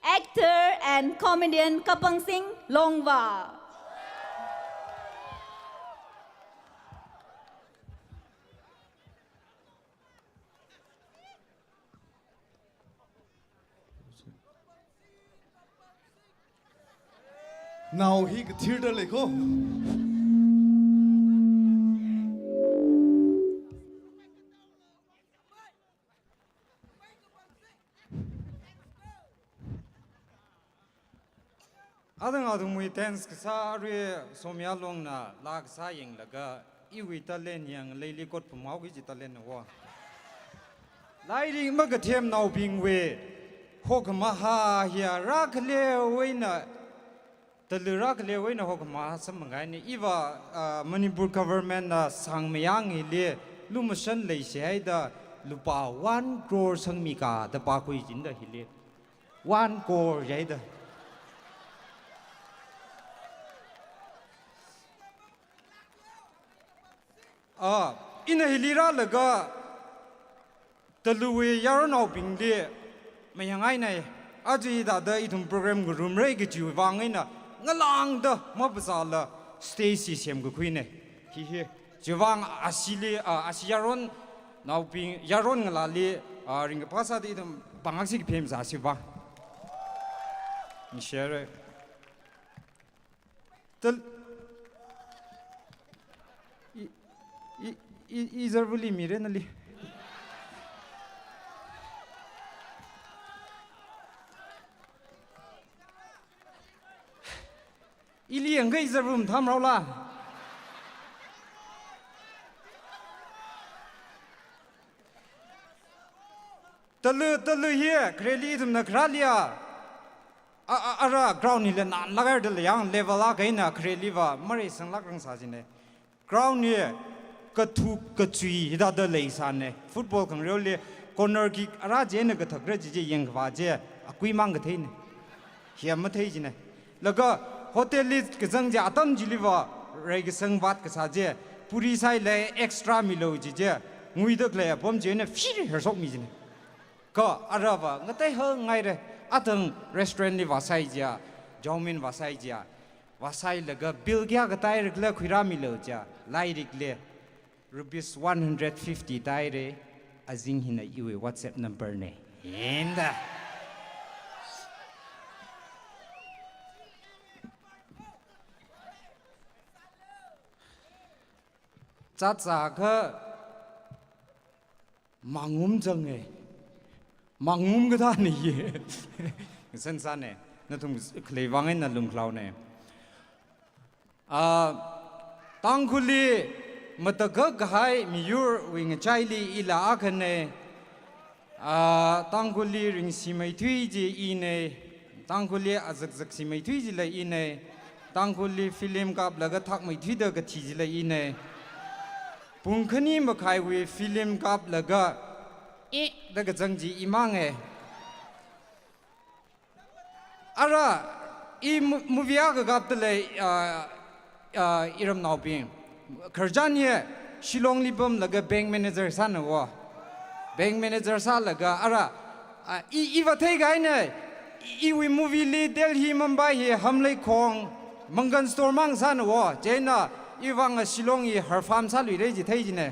actor and comedian Kapangsing Longva. Nao hi kathirda lei ko. Athang athumwui dance kasā arui Somayā Longna laa kasā yanglaga iwui talent yang leili kot pamao kaji talent na wo. Lairik makathemnaobingwui hokhamaha hiya rākhalei eina, Talu rākhalei eina hokhamaha samphangkahaina. Iva, ah, Manipur government na Sangmayang hili lumashan leisi haida lupā one crore sangmika da pākhui jida hili. One crore jihaida. Ah, ina hili rālaga Taluwui yaronnaobingli mayāngaina. Aja hithāda ithum program ngarumra kajiwui vang eina ngalāngda mapazala stage hi semkakhuina. Hi hi. Chiwui vang ashili, ah, ashi yaronnaobing, yaron ngalāli, ah, ringkaphā sāda ithum pāngakshi kaphemsa shiva. Nishare. Tal-, i, i, i, i zarvali mira nali. Ili yangkha i zarva mathāmara la. Talu, talu hi, khareli ithumna kharāli a, a, a, ara ground hila nānlāk haida lei yang level akha eina khareliva mareisanglāk rāngasā jina. Ground hi kathup kachui hithāda leisāne. Football khangareoli corner kick ara chieina kathakra chi chi yangkhavā chi, akui mang katheine. Hi mathei chine. Laga hotelli kazang chi atam chiliva, reikasang vātkasā chi, puri sālei extra milu chi chi, nguida khalei apam chieina phir hershokmi chine. Kha aruiva ngatei hangaire, athang restaurantli vāsai chiakha, chow mein vāsai chiakha, vāsailaga bill kayākha tāhaira khala khuirāmilu chiakha, lairikli rupees one hundred fifty tāhaire, azing hina iwui WhatsApp number ne. Inda. Chatsākha mangum zange. Mangum kathāne ye. Sansane. Nathum khalei vang eina lumkhalaone. Ah, Tangkhulli matakak kahai miyurwui ngachaili ila akhane. Ah, Tangkhulli ringsimeithui chi ine. Tangkhulli azakzaksimeithui chila ine. Tangkhulli film kaplaga thakmeithuida kathi chila ine. Pung khani makhaiwui film kaplaga, eh, da kazang chi imange. Ara, i mo-, movie akha kapdalei, ah, ah, iramnaobing. Khararchan hi Shillongli pamlaga bank manager sāna wo. Bank manager sālaga, ara, ah, i, i vāthei kahaine, i, iwui movieli Delhi, Mumbai hi hamleikhong, mangan store mang sāna wo. Chieina, i vang a Shillong hi har farm sāluire chi thei chine.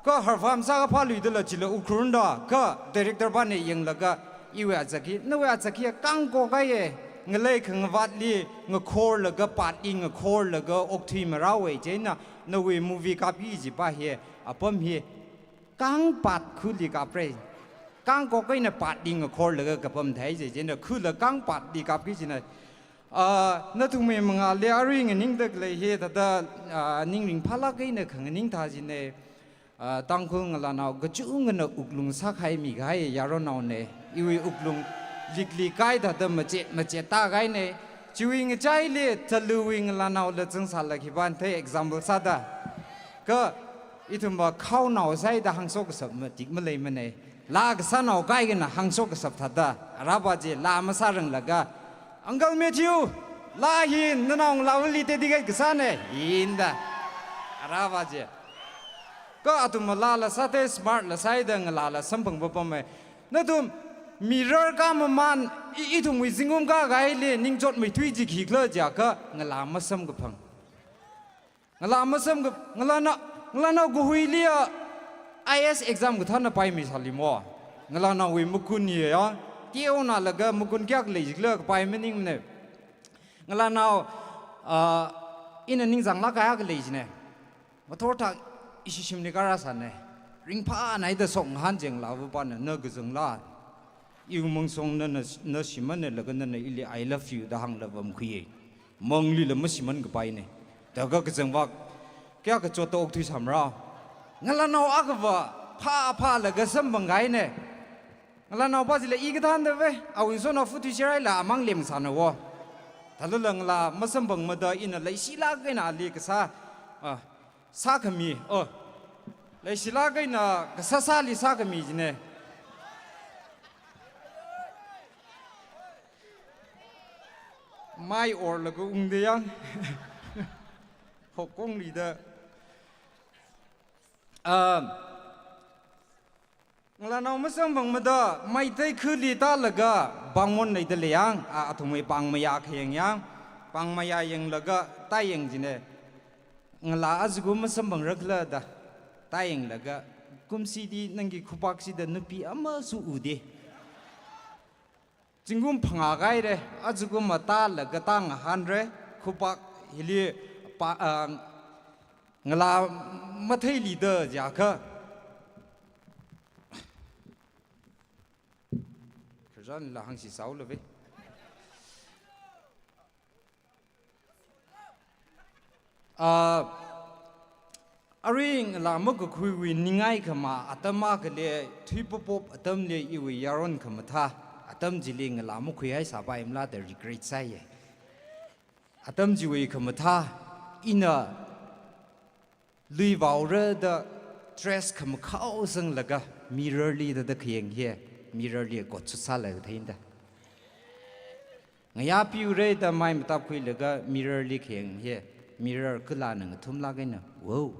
Kha har farm sākaphā luidala chila Ukhrul da, kha director pana yanglaga, iwui azak hi, nawui azak hi kangkok kaiye, ngalei khangavatli ngakhorlaga, patli ngakhorlaga okthui marāwe chieina, nawui movie kapki kajipa hi, apam hi, kangpat khuli kapre. Kangkok kahaina patli ngakhorlaga kapam thei chi, chieina khula kangpatli kapki kajina. Ah, nathumwui mangāli arui nganingda khalei hi thāda, ah, ning ringphālāk eina khanganing thā chine. Ah, Tangkhul ngalānao kachungkhana wuklung sākhaimi kahai yaronnaone. Iwui wuklung likli kai thāda machet, machet tākahaine. Chiwui ngachaili Taluwui ngalānaola zangsāla khipāna thei example sāda. Kha ithumva khaonao sāida hāngshok kashap matik maleimane. Laa kasānao kaikhana hāngshok kashap thāda. Araba chi laa masāranglaga, Uncle Matthew, laa hi nanao ngalāvali dedicate kasāne, inda. Araba chi. Kha athumva laala sāthei, smart la sāhaida ngalāla samphang papame. Nathum mirar kamaman, i, ithumwui zingkum kakahaili ningchotmeithui chi khikhala jiakha ngalā masamkaphang. Ngalā masamka, ngalāna, ngalānao kahuili a I A S exam kathāna paimi sālimo. Ngalānaowui makun hi ya, teonalaga makun kayākha lei jikhala kapai maningmane. Ngalānao, ah, ina ningzanglāk kayākha lei jine. Mathor thak ishi shimli karāsāne. Ringphānaida shok ngahān jing ngalāvapana, na kazangla. Iwui mangshong nana, na shimānlaga nana ili I love you da hāngla vāmkhuiye. Manglila mashimān kapaine. Thākha kazangva kayākha chotta okthuisāmara. Ngalānao akhava phāphālaga samphang kahaine. Ngalānaopa chila i kathāndave, awui sona futu shiraila amang lemsāna wo. Thālala ngalā masamphangmada ina leishilāk eina ali kasā, ah, sākhami, oh. Leishilāk eina kasā sāli sākhami jine. Mai orlaga ungda yang. Hokkonglida. Ah, ngalānao masamphangmada, Meitei khali tālaga, pāngmon leida lei yang, a, athumwui pāng mayā khayang yang, pāng mayā yanglaga, tāyang jine. Ngalā ajakum masamphangra khala da, tāyanglaga, kumshidi nangki khupakshida nupi amāsu ude. Zingkum phangā kahaire, ajakum matālaga tāngahānre, khupak hili pa, ah, ngalā matheilida jiakha. Khararchanla hāngsi sāhaolave. Ah, arui ngalā makakhuiwui ningai khamā atam akhali, thuipapop atamli iwui yaron khamathā, atam chili ngalā makhuihai sāpaimala da regret sāye. Atam chiwui khamathā, ina Lui vaora da dress khamakhao zanglaga mirror li da da khayeng hi, mirror li kot sālaga theinda. Ngayā piura da mai matap khuilaga mirror li khayeng hi, mirror kala nang thumlak eina, wow.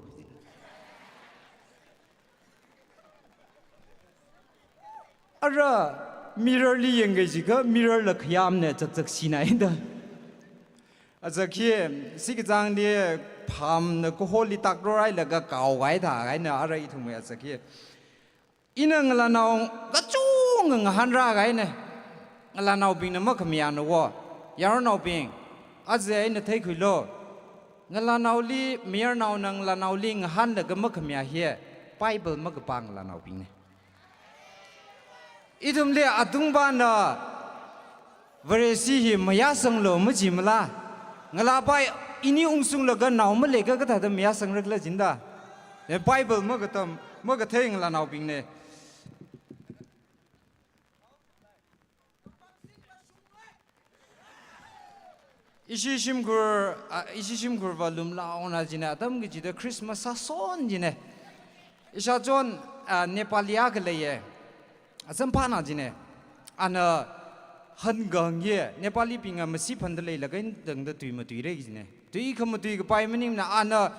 Ara mirror li yangkajikha mirror la khayamna chakchak sinaida. Azak hi, sikachangli phamna kaholi takrorai laga kaogai thāgaina ara ithumwui azak hi. Ina ngalānao kachungkha ngahānra kahaina. Ngalānaobingna makhamayāna wo. Yaronnaobing, aja eina theikhuilu. Ngalānaoli, mayarnaona ngalānaoli ngahānlaga makhamayā hi, Bible makapā ngalānaobingna. Ithumli atungpana Vareshi hi mayāsanglu majimala. Ngalāpai ini ungsunglaga nao maleikha kathāda mayāsangrakhala jinda. Then Bible makatam, makathei ngalānaobingna. Ishi shimkhur, ah, ishi shimkhurva lumlaona jina, atam kachida Christmas sāson jina. Ishāchon, ah, Nepali akha leiya. Asamphana jina. Ana hangang ye, Nepalibinga masi phanda leilaga indangda tui matuira jina. Tui khamatui kapai maningmana ana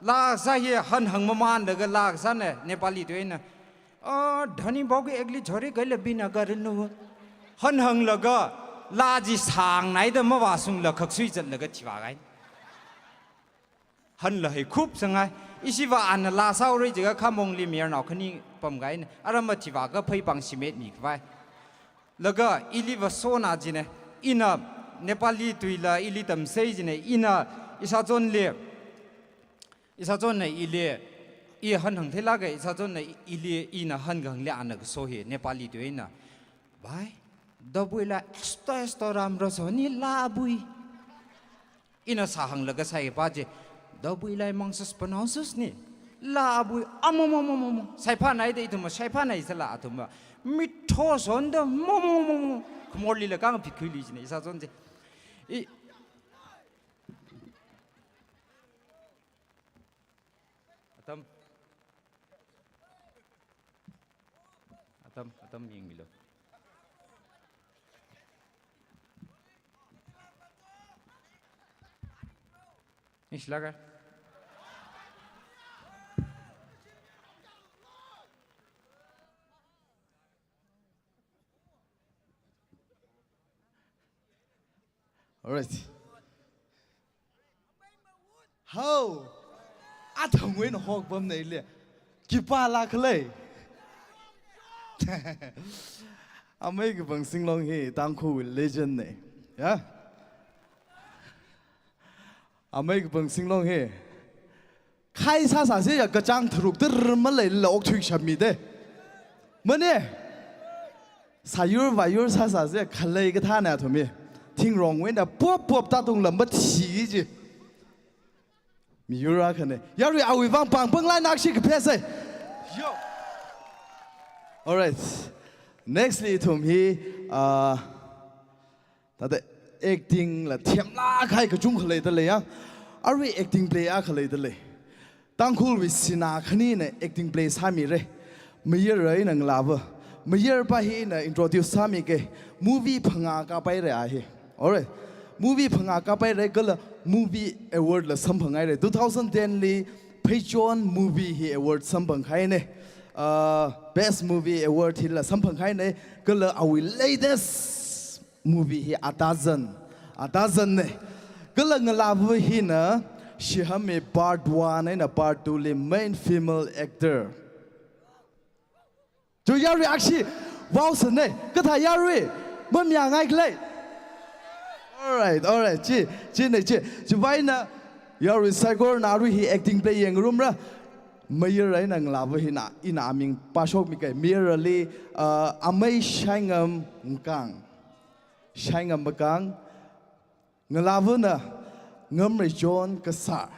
laa kasā hi hanhang mamanlaga laa kasāna Nepali tuina. Ah, dhani bhau ki ekli chhori kaila bina karnu. Hanhanglaga laa chi sāngnaida mavāsungla khaksui zatlaga thivākahaina. Hanla heikhup sangai. Ishiva ana laa sāhaora jiakha khamongli mayarnao khani pamkahaina. Ara mathivākha pheipāng shimet mikhavai. Laga iliva sona jina. Ina Nepali tuila ili tamsei jina. Ina ishāchonli Ishāchonna ili, i hanhang theilāka, ishāchonna ili, ina hanhangli ana kaso hi, Nepali tuina. Bhai, dabuila esto esto ramro soni labui. Ina sāhanglaga saipa chi, dabuila mangsus panausus ni. Labui, amo mo mo mo mo. Saiphānaida ithumva, saiphānai sāla athumva. Mitho sonda mo mo mo mo. Khamorlila kang pitkhuili jina, ishāchon chi. I, Atam. Atam, atam yangmilu. Ish laga. Alright. Hau. Athangwui eina hokpamna ili. Khipālāk khala. Amei Kapang Singlong hi Tangkhul legend na. Ya. Amei Kapang Singlong hi. Khai sāsāsi ya kachāng tharuk tara maleila okthui shammi de. Mane. Sāyur vāyur sāsāsi khalei kathāna athumwui. Thingrongwui eina pop pop tātungla mathi ji. Miyur akhana. Yarui awui vang pāng pāng lai nakshi kaphesa. Yo. Alright. Nextly ithum hi, uh, Thāda acting la themlāk kahai kachungkha leida lei ya. Arui acting play akha leida lei. Tangkhulwui sinā khanina acting play sāmira. Mayara eina ngalāva. Mayarpa hi ina introduce sāmika. Movie phangā kapaira a hi. Alright. Movie phangā kapaira kala movie award la samphanghaira. Two thousand ten li Pheichon movie hi award samphanghaina. Uh, best movie award hila samphanghaina. Kala awui latest movie hi Atazan. Atazan na. Kala ngalāva hina Shihami part one eina part two li main female actor. Cho yarui akshi. Wow sāna. Kathā yarui. Mamayāngai khala. Alright, alright. Chi, china chi. Chiwuivang eina yarui saikorana arui hi acting play yangrumra. Mayara eina ngalāva hina ina aming pāshokmika. Mayarali, uh, Amei Shaingam Ngkang. Shaingam Ngkang. Ngalāvana Ngamreichon Kasar.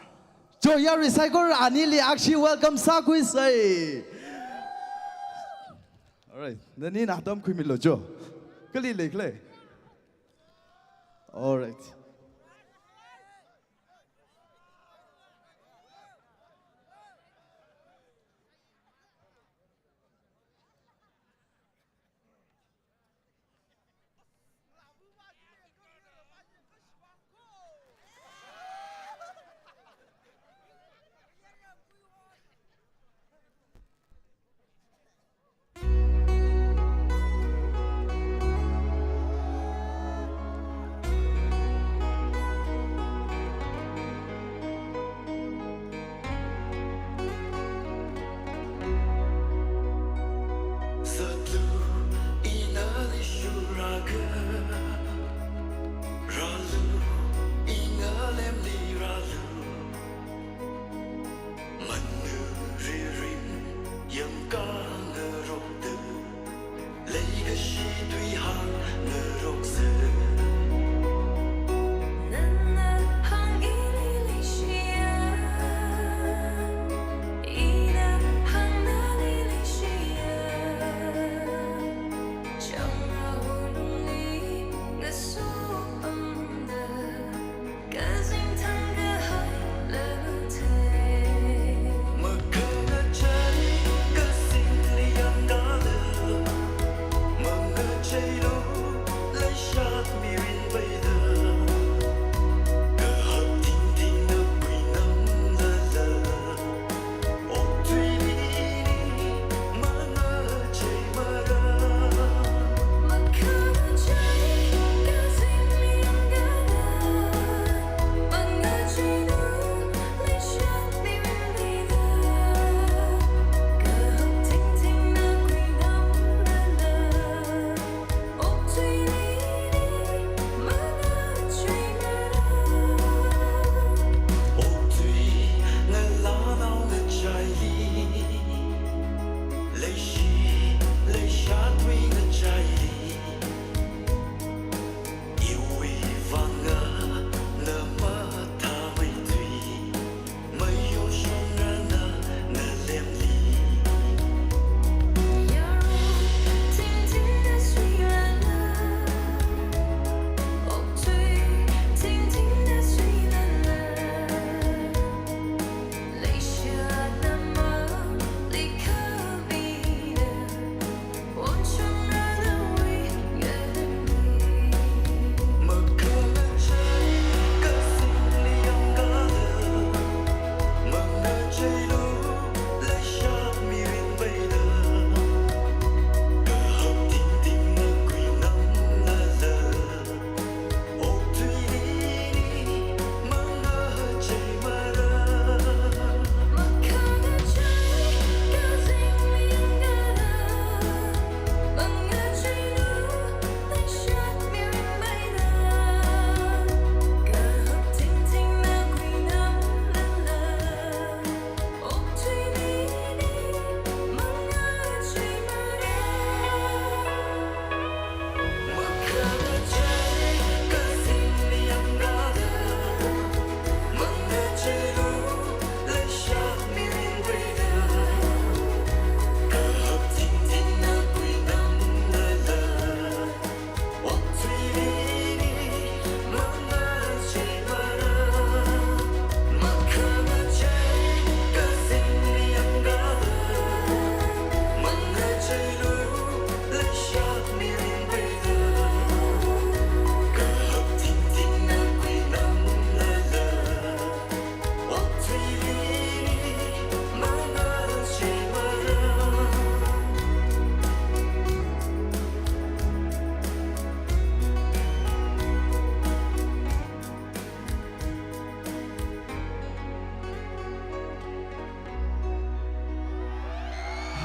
Cho yarui saikora anili akshi welcome sākhuisa. Alright. Nani na atam khuimilu cho. Kali leikhala. Alright. Rālu, inga lemli rālu. Manui ririm yangkā ngarokda, leikashi tui hāngngaroksa. Nana hāng ili leishiya, ina hāng nali leishiya. Changra wulungli ngasopamda, kazing thangkahai lemute. Makhangachei kazingli yangkāda, mangacheilu leishat mirin peida, kahap tingtingna kuinamlala.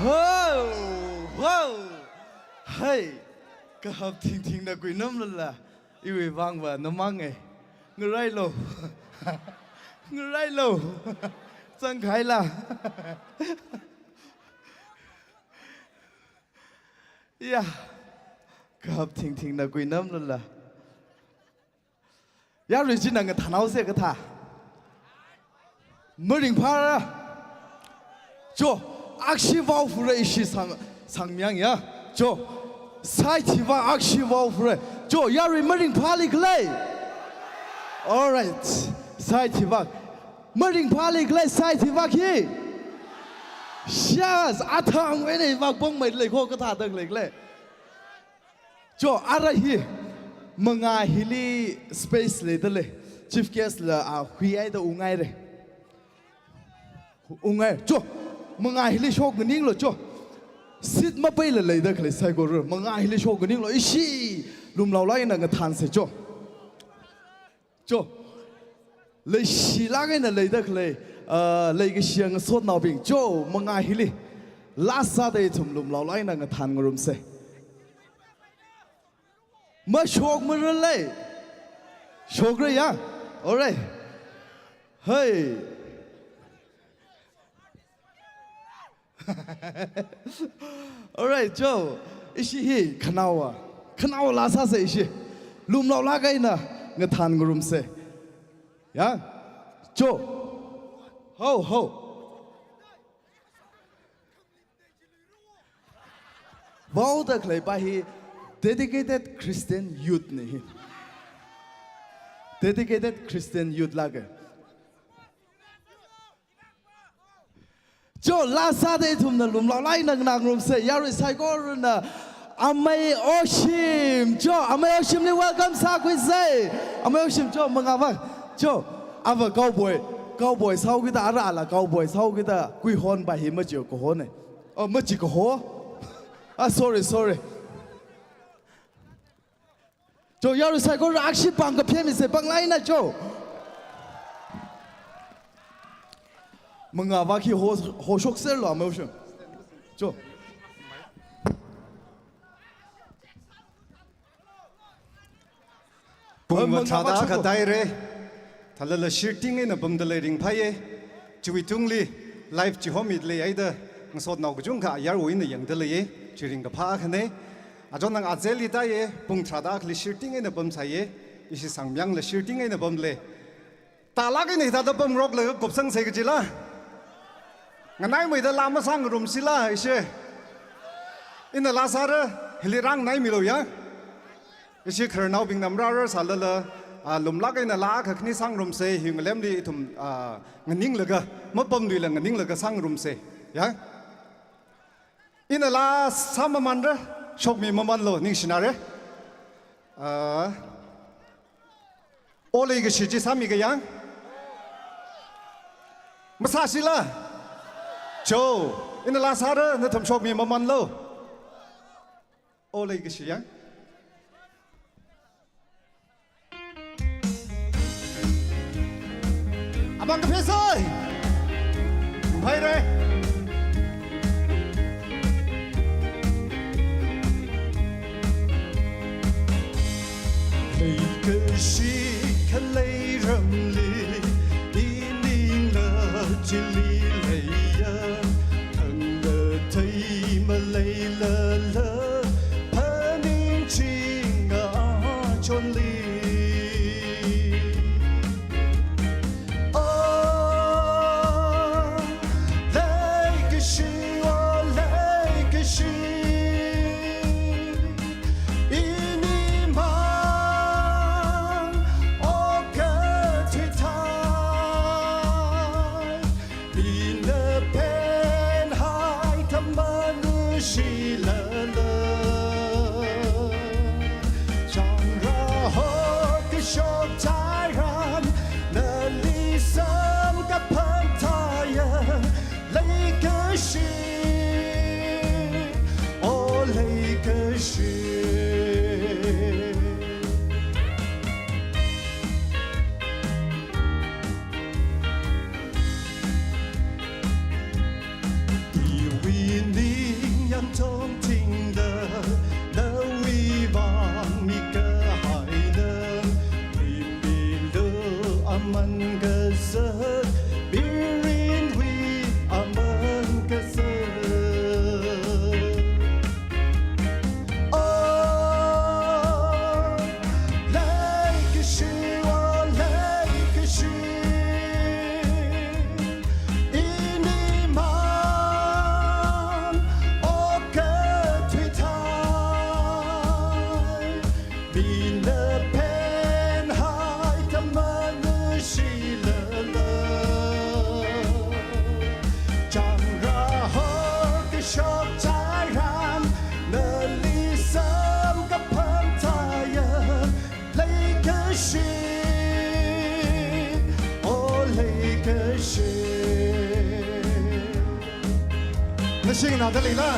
Ho! Ho! Hai! Kahap tingtingna kuinamlala, iwui vangva namang e. Ngarailu. Ngarailu. Zangkhaila. Ya. Kahap tingtingna kuinamlala. Yarui china ngathānhaose kathā. Maringphāra. Cho, akshi vaophura ishi sang, sangmyang ya. Cho, sai thiva akshi vaophura. Cho, yarui maringphāli khalei. All right. Sai thiva. Maringphāli khalei sai thiva khi. Shas, athang wene vak bongmei lei kho kathāda lei khalei. Cho, ara hi, manga hili space leida lei, chief guest la, a, huihaida ungngaire. Ungngai, cho, manga hili shoknganinglu, cho. Seat mapeila leida khalei saikora, manga hili shoknganinglu, ishi, lumlaolāk eina ngathānse, cho. Cho, leishilāk eina leida khalei, ah, leikashiya ngasotnaobing, cho, manga hili, last sāda ithum lumlaolāk eina ngathānngarumse. Mashokmara lei. Shokra ya. Alright. Hey. Alright, cho. Ishi hi khanaowa. Khanaowa laa sāsa ishi. Lumlaolāk eina ngathān ngarumsa. Ya. Cho. Ho, ho. Vaoda khaleipa hi dedicated Christian youth na hi. Dedicated Christian youth lāka. Cho, laa sāda ithumna lumlaolāk eina nganā ngarumsa, yarui saikorana Amei Oshim. Cho, Amei Oshimli welcome sākhuisa. Amei Oshim, cho, mangāva. Cho, ava cowboy. Cowboy sāhaokida, ara ala cowboy sāhaokida, kuihonpa hi machi kahona. Oh, machi kaho. Ah, sorry, sorry. Cho, yarui saikora akshi pāng kaphemisa, pānglāk eina cho. Mangāva khi ho, hoshokserlo, Amei Oshim. Cho. Pung mangāva mathāda chiko. Kadaire. Thalala shirting eina pamda lei ringphāya. Chiwui tungli live chihomida leihaida, ngasotnao kachungkha ayarwui eina yangda leiya. Chi ringkaphā akhana. Achon nang azeli tāya, pung tharāda akhali shirting eina pamsāya. Ishi sangmyangla shirting eina pamlei. Tālāk eina hithāda pamngaroklaga kupsangsa kajila. Nganaimeida laa masāngarumsila ishi. Ina laa sāra, hili rānganaimilu ya. Ishi khararnaobingna marārar sālala, ah, lumlāk eina laa akha khani sāngarumsa, hi ngalemli ithum, ah, nganinglaga, mapamluila nganinglaga sāngarumsa. Ya. Ina laa sāmamanra, shokmimamanlo, ningshinare. Ah, O leikashi chi sāmikayang. Masāshila. Cho, ina laa sāra, nathum shokmimamanlo. O leikashi yang. Apāng kaphesai. Phaire. Leikashi khalei ramli, iningla chili leiya, thangda thei maleilala, phaningchinga achonli. Oh, leikashi, oh, leikashi, inimang, oh, kathitai. Mina phenhai thaman nushilala, changrahor kashok tharan, nali samkaphang thāya, leikashi, oh leikashi. Iwui ningyāng tongtingda, nawui vang mikahaina, rimbilu aman kazat, mirinwui aman kazat. Oh, leikashi, oh, leikashi, inimang, oh, kathuithai. Mina phenhai thaman nushilala, changrahor kashok tharan, nali samkaphang thāya, leikashi, oh leikashi. Nashi nganāda leila?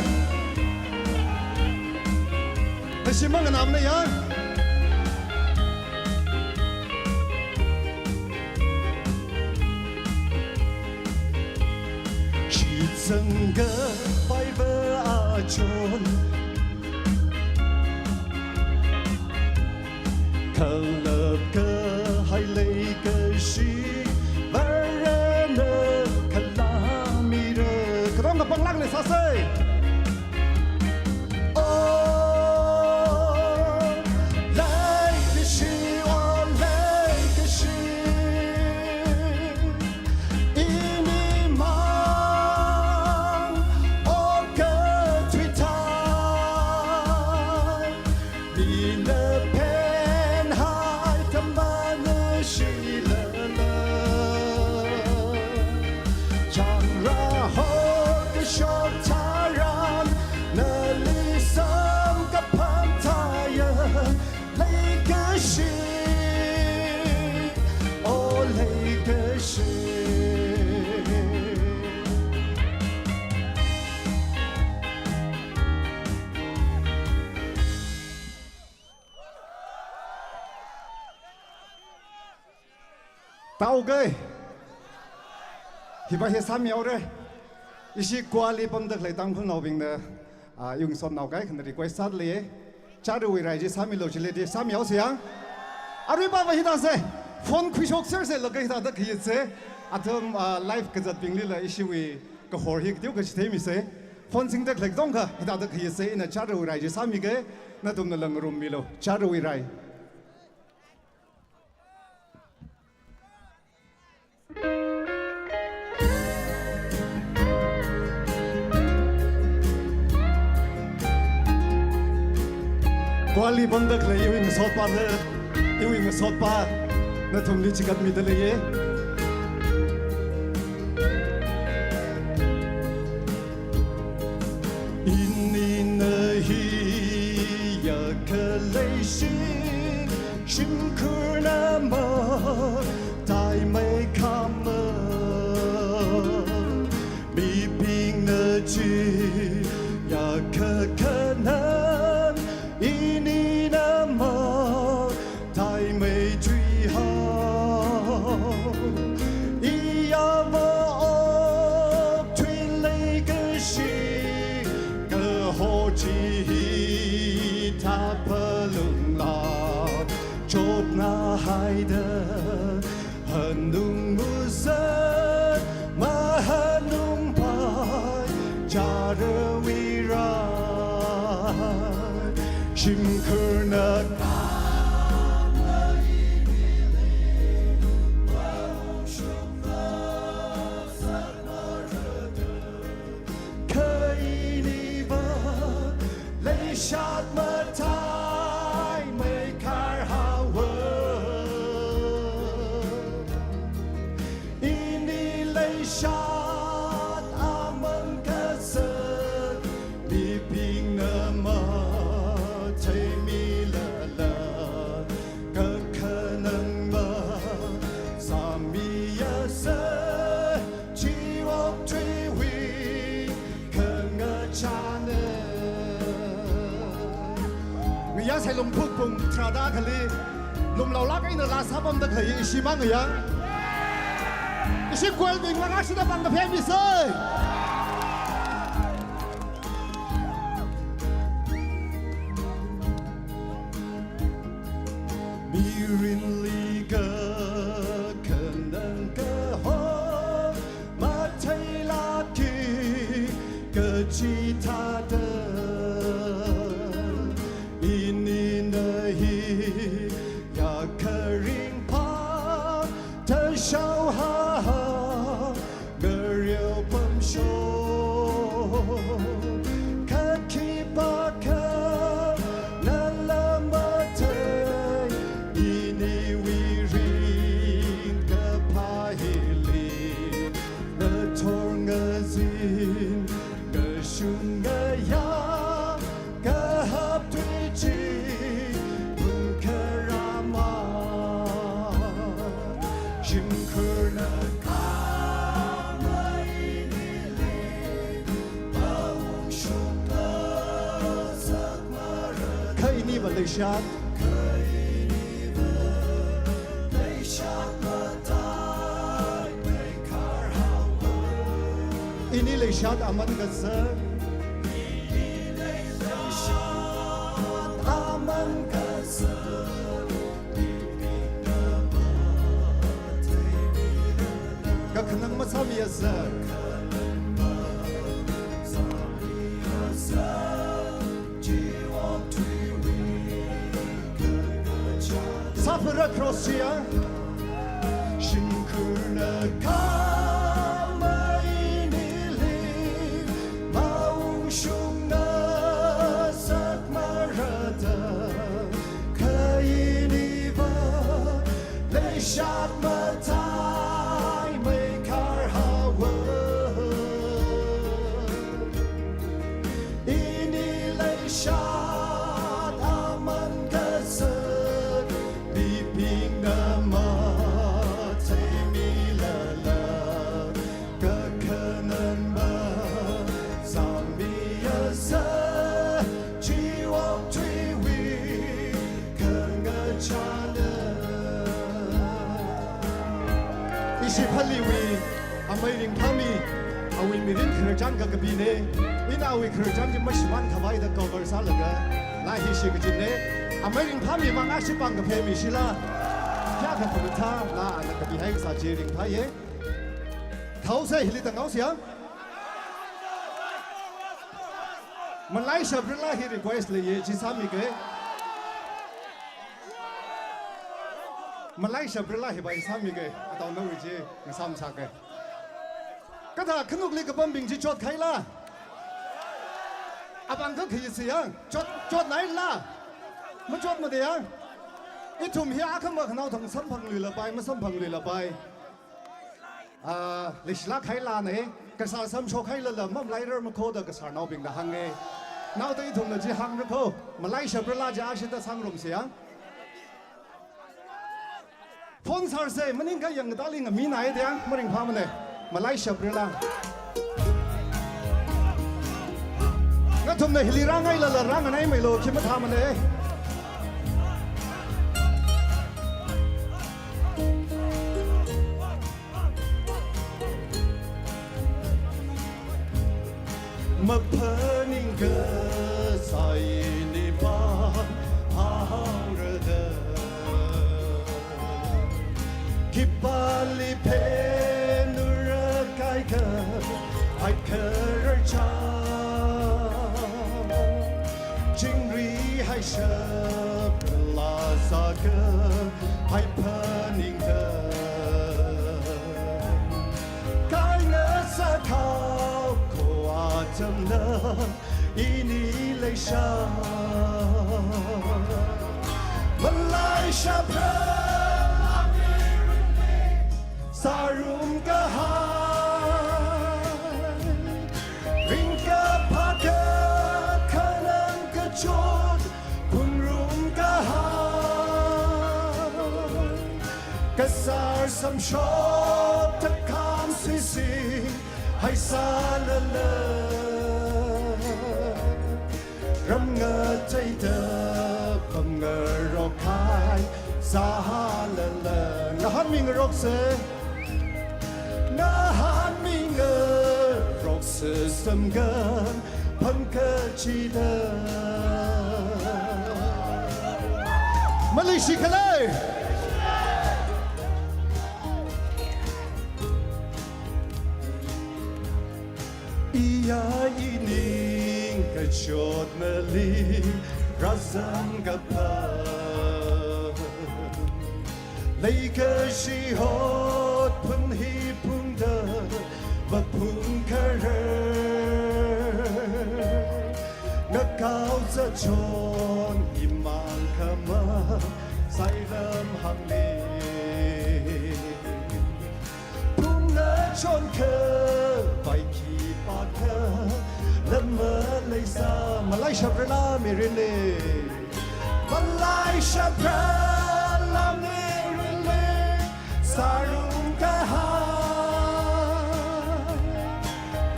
Nashi manganāmana ya? Shitsangkapaiva achon. Khalap kahai leikashi, Varena khalamira. Katonga panglāk leisāsa. O leikashi, o leikashi, ini mang, o kathui thai, mina phenhai tamana shilala. Changra hokashok tharan, nali samkaphang thaiya. Leikashi, o leikashi. Taoga. Hiva hi sāmihaora. Ishi Goali pamda khalei Tangkhulnaobingna, ah, iwui ngasotnao kaikhana request sāda lei. Charawui rai chi sāmilu, chili chi sāmihaosa ya. Aruiva va hithāsa. Phone khuishoksersa, laga hithāda khayātsa. Athum, ah, live kazatbinglila ishiwui kahor hi kateokha chitheimisa. Phone singda khalei katonga hithāda khayātsa, ina Charawui rai chi sāmiga, nathumnala ngarummilu. Charawui rai. Goali pamda khalei iwui ngasotpala, iwui ngasotpa, nathumli chikatmida leiya. Inina hiya khaleishi, shimkhurna mataimeikhama. Mibingna chiya kakhanang, inina ma taimei thuihao, iyava okthui leikashi, kaho chi hithā phalungla, chotngahaida, hanungmuzat, mahanungpai, Charawui rai, shimkhurna kha iniva leishat mataimeikhar haowa. Ini leishat aman kazat, mibingna matheimilala, kakhanang masāmiasa, chi okthuiwui khangachāna. Ngayā Seilung phukpung tharāda akhali, lumlaolāk eina laa sāpamda khalei ishi mang ngayā. Ishi Goalibingla ngashida pāng kapheimisa. Mirinli kakhanang kaho matheilāki kachithāda, inina hiya kharing pha thāshao ha, ngareo pamshok, kha khipākha nala mathei, iniwui ringkaphā hili ngathor ngazin, ngashun ngayā, kahap tui chi, pungkharama, shimkhurna kha iniva leishat, kha iniva leishat mataimeikhar haowa. Ini leishat aman kazat, ini leishat aman kazat, sāmiya sā. Sāphara cross chiya. Shimkhurna khamei nili maungshungna sakmarada, kha iniva leishat matai meikhar haowa. Ini leishat aman kasak mibingna matheimilala, kakhananva sāmiya sā, chiwok thuiwui khangachāna. Ishi Phaleewui amei Ringphami, awui mirin khararchan kakapina. Ina awui khararchan chi mashimān khavaida cover sālaga laihishi kajina. Amei Ringphami vang ashi pāng kaphemishila. Kayākha khamathā la ana kapihai kasā chi ringphāya. Thaosei, hili tāngaosei ya. Malaishaprala hi request leiya, chi sāmiga. Malaishaprala hi bai sāmiga. Ataonawui chi ngasam sāga. Kathā khanukli kapambing chi chotkahaila? Apāng kakhayi sāya. Chot, chotnaila? Machotmada ya. Ithum hi akhama khanao thang samphangluilapai, masamphangluilapai. Ah, leishilāk hailana, kasār samshokhailala mamalairarmakho da kasārnaobingna hānga. Naoda ithumna chi hāngrakho, malaishaprala chi ashita sāngarumsei ya. Phone sārsei, maningakha yangkatali ngaminaida ya, maringphāmana, malaishaprala. Nathumna hili rāngailala rānganaimeilu, khi mathāmana. Maphaning kasā ini pāhaorada, khipāli phenura kaikha, ai khararchan, chingri haishapla sākha, ai phaningda. Kaingasā haokho atamna ini leishat. Malaishaprala mirinli sārum kahai. Ringkaphā kakhanang kachot phunrum kahai. Kasār samshok takham suisi haisālala, ram ngateida pamngarok haisālala. Ngahānmingaroksei, ngahānmingaroksei samkaphang kachida. Maleishi khalei. Iya ining kachotmali rāzang kaphā. Leikashi hotphun hi phungda, vāphung kharar. Ngakao zachon imang kama, sailam hangli. Phungna chon khavai khipākha, lam maleisā, malaishaprala mirinli. Malaishaprala mirinli, sārum kahai.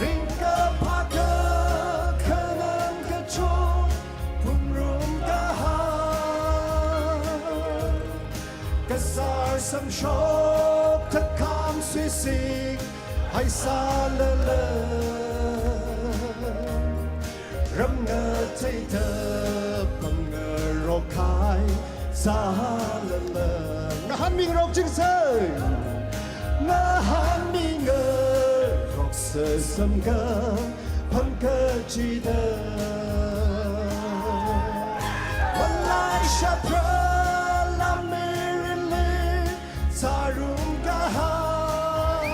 Ringkaphā kakhanang kachot phunrum kahai. Kasār samshok takham suisi haisālala, ram ngateida pamngarok haisālala. Ngahānmingarok chingsei. Ngahānmi ngaroksa samkaphang kachida, malai shapra lam mirinli tsarum kahai,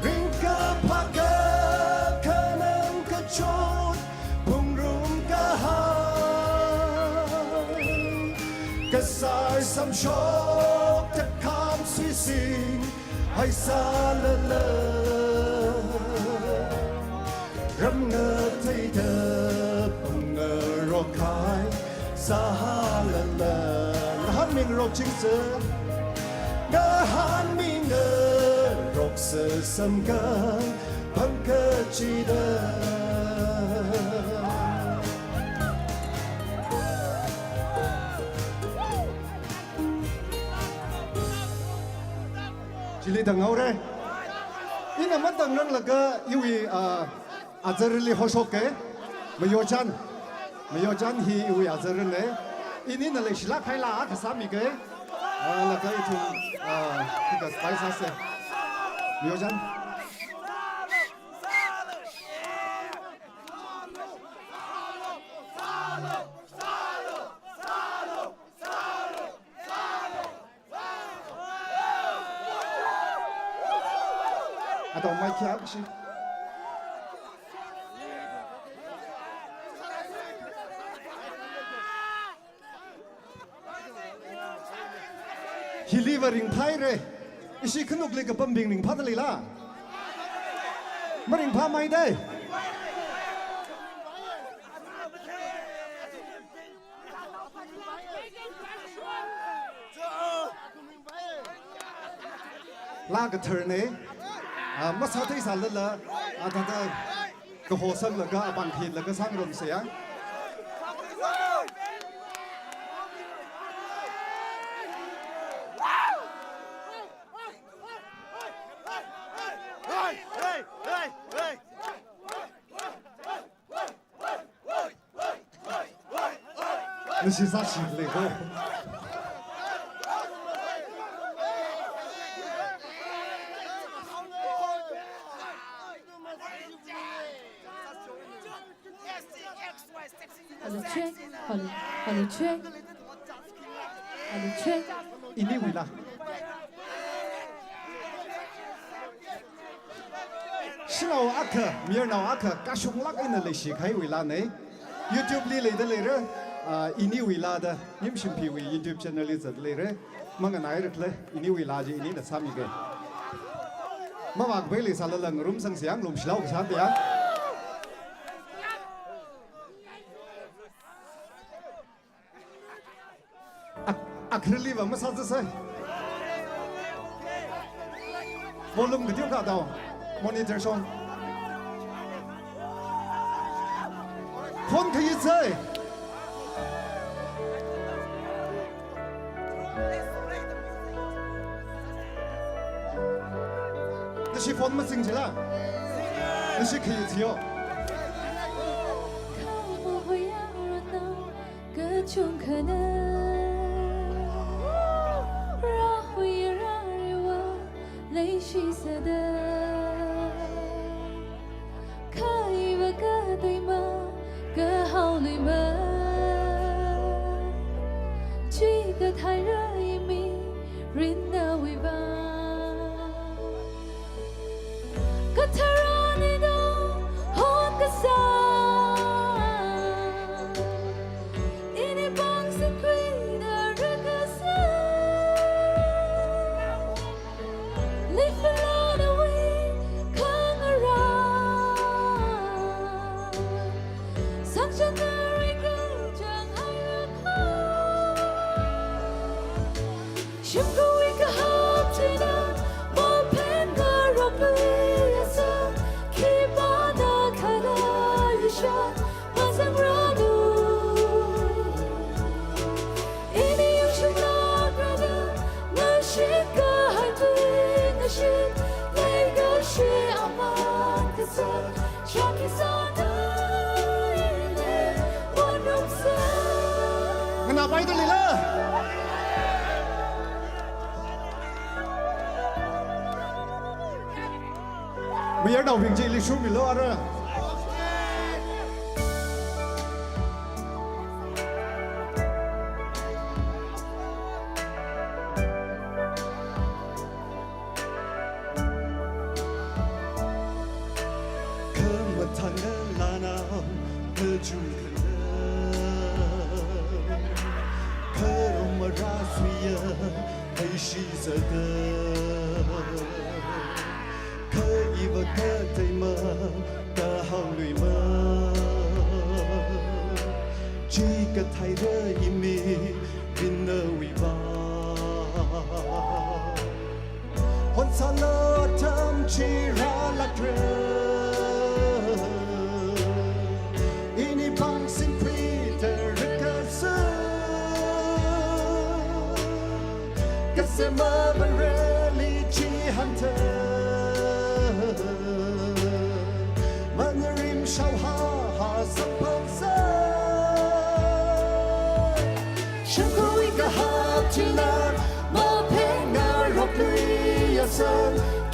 ringkaphā kakhanang kachot phungrum kahai, kasār samshokta kham sui singhaisālala, ram ngateida pamngarok kahai sāhālala. Ngahānmi ngarok chingsa, ngahānmi ngaroksa samkaphang kachida. Chili tānghaora. Ina matāngranglaga iwui, ah, azarli hoshoka. Mayojan. Mayojan hi iwui azarna. Ini nali shilak haila akha sāmika. Ah, laga ithum, ah, hithāda sāsa. Mayojan. Ado mai kia shi. Hiliva ringphāhaira. Ishi khanukli kapambing ringphāda leila? Maringphāmei da. Laa katharna, ah, masātheisālala, ah, thāda kaho sanglaga, apāng khitlaga sāngarumsa ya. Nashi sāshilei ko. Hello, check. Hello, hello, check. Hello, check. Iniwuila. Shanao akha, mayarnao akha, kashunglāk eina leishikahaiwuilana. YouTube li leida leira, ah, iniwuila da, Nimshimphiwui YouTube channel li zatda leira. Mangānai rakle, iniwuila chi inina sāmika. Mavākapai leisālala ngarumsangsa ya, ngarumshilao kasā da ya. Ak-, akhali va masāzasa. Volume kateokha tao. Monitor shong. Phone khayitsa. Nashi phone masing jila. Nashi khayit yo. Kachungkhana rahui rariwa leishisāda, khaiva kateima kahaoluima, chikathā rāmi rinnaowui vang. Katharan ina honkasā, ini pāng singkhuida rākasā. Leifala nawui khangarā, sangchāng ngarei kachang haira kha. Shimkhurwui kahap china, maphen ngarokluiasa, khipāna khalei sha, mazangranu. Ini yangshunglākranu, ngashit kahai tui ngashit, leikashi aman kasā, shakhi sāda ini wanrumsa. Nganāpaida leila. Naobing chili shumilo ara. Khamathāna lanao, kachungkhala, kharomara suiya, aishizada. Kha iva kateima, kahaoluima. Chikathāda imi, minawiva. Honsāla atam chirālākra. Ini pāng singkhui tara̱ kasā. Kasā mamarali chihānta. Mangarim shaohaha samphangsa. Shimkhurwui kahap chila maphengarokluiya sā.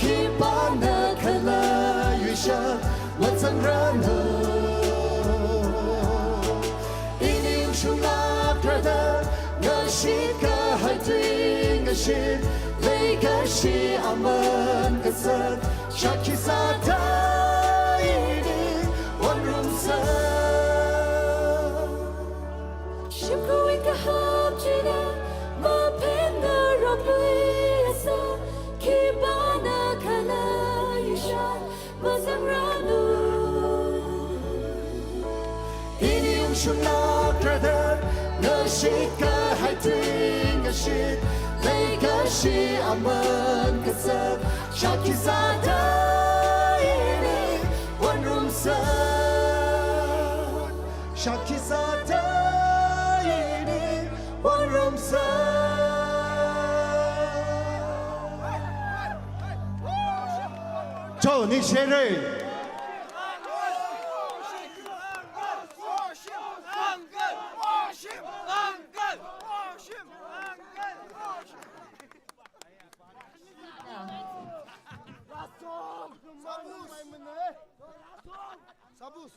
Khipāna khalayui shā mazangranu. Ini ungshunglākrada, ngashit kahai tui ngashit, leikashi aman kasā, shākhi sāda ini wanrumsa. Shimkhurwui kahap china, maphengarokluiya sā, khipāna khalayui shā mazangranu. Ini ungshunglākrada, ngashit kahai tui ngashit, leikashi aman kasā, shākhi sāda ini wanrumsa. Shākhi sāda ini wanrumsa. Cho, ningshire. Sabus.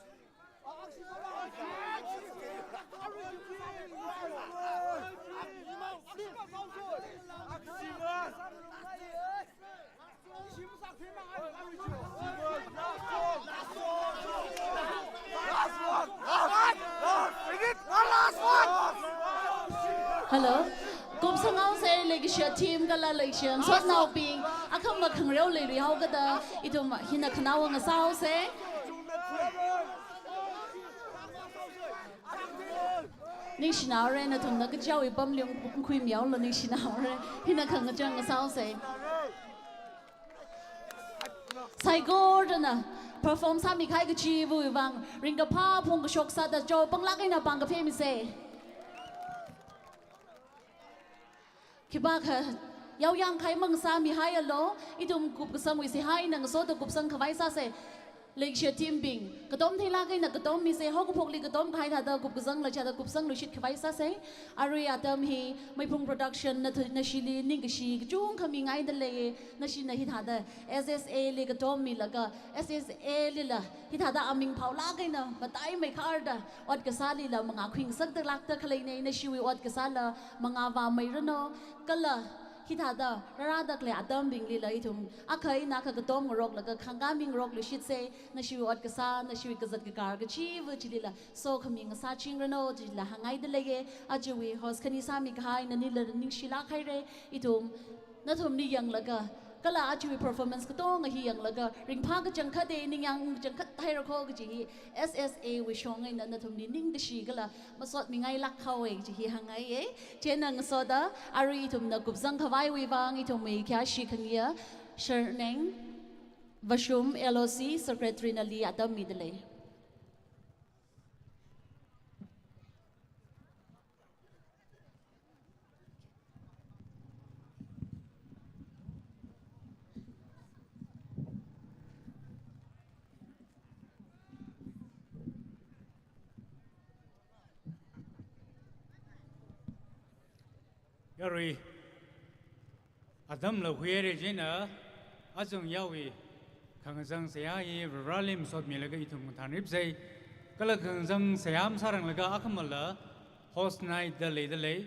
Hello. Kupsanghaosa, leikashiya team kala leikashiya ngasotnaobing, akhama khangareo leiluihaokada, ithum hina khanaowa ngasāhaosa. Ningshinaore, nathumna kachiwui pamli ungkhuimihaolu, ningshinaore. Hina khangachang ngasāhaosa. Saikorana perform sāmikahai kachiva̱wui vang ringkaphā phungkashok sāda cho panglāk eina pāng kaphemisa. Khipākha yaoyangkahai mang sāmihaialu, ithum kupkasangwui seihā eina ngasoda kupsangkhavai sāsa. Leikashiya team bing, katom theilāk eina katom misa, haokaphokli katom kahai thāda kupkazangla chāda kupsangluishit khavai sāsa. Arui atam hi Meiphung Production na thu-, nashili ningkashi kachungkha mingaida lei, nashina hithāda S S A li katom milaga, S S A lila hithāda aming phaolāk eina mataimeikharda, ot kasālila mangā khuingasakda lākda khaleina, nashiwui ot kasāla mangā vāmeiranu, kala hithāda rārada khalei atambinglila ithum akha eina akha katom ngaroklaga khangka mingarokluishitsa, nashiwui ot kasā, nashiwui kazat kakar kachiva̱ chilila sokhami ngasāchingranu chila hāngngaida leiya. Ajawui host khani sāmikahai nanila ningshilāk haira, ithum nathumli yanglaga, kala ajawui performance katonga hi yanglaga, ringphā kachangkhat, ningyāng kachangkhat haira kho kaji hi S S A wui shong eina nathumli ningkashi kala masotmingailāk haowa kaji hi hāngngaiya. Chieina ngasoda, arui ithumna kupsangkhavaiwui vang ithumwui khayāshi khangayā Sharneng Vashum L O C Secretary nali atam mida lei. Yarui, atamla huihaira chieina, achung yaowui Khangazang seihā hi Vareli masotmilaga ithum ngathanripsei. Kala khangazang seihā masāranglaga akhamala host night da leidalei.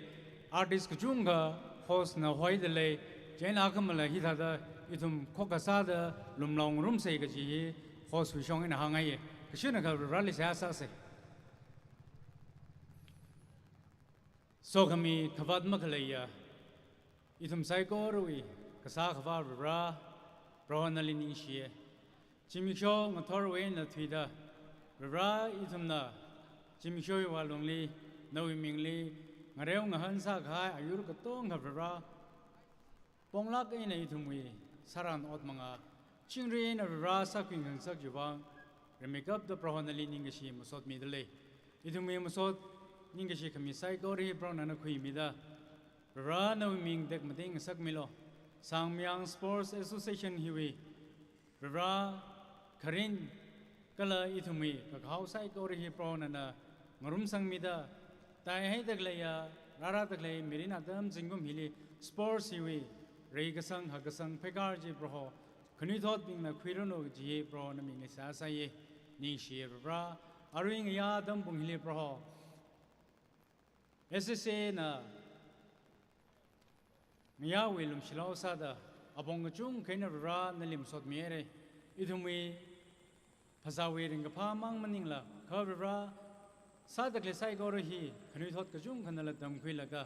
Artist kachungkha host na hoidalei. Chieina akhamala hithāda ithum khokkha sāda lumlong rumsei kaji hi host wui shong eina hāngngaiye. Kashinakha Vareli seihā sāsei. Sokhami khavāt makhaleiya ithum saikorawui kasā Akhava Vare, Proho nali ningshiye. Zimiksho ngathorwui eina thuida, Vare, ithumna zimiksho hiwui lungli, nawui mingli ngareo ngahān sākahai ayur katongkha Vare, ponglāk eina ithumwui sāran ot manga, chingri eina Vare sākhuingasak chiwui vang, rimeikapta Proho nali ningkashi masotmidalei. Ithumwui masot ningkashi khami saikora hi Proho nana khuimida, Vare nawui ming tekmateingasakmilu. Sangmayang Sports Association hiwui Vare, kharing kala ithumwui kakahao saikora hi Proho nana ngarumsangmida, taihaida khaleiya, rārada khalei mirin atam zingkum hili sports hiwui reikasang hakkasang pheikar chi Proho, khanuithotbingna khuiranu kaji hi Proho na mingli seihā sāye. Ningshiye Vare, arui ngayā atam pung hili Proho, S S A na ngayāwui lumshilao sāda, apong kachungkha eina Vare nali masotmihaire. Ithumwui phasāwui ringkaphā mang maningla, kha Vare sāda khalei saikora hi khanuithot kachungkhanala tamkhuilaga,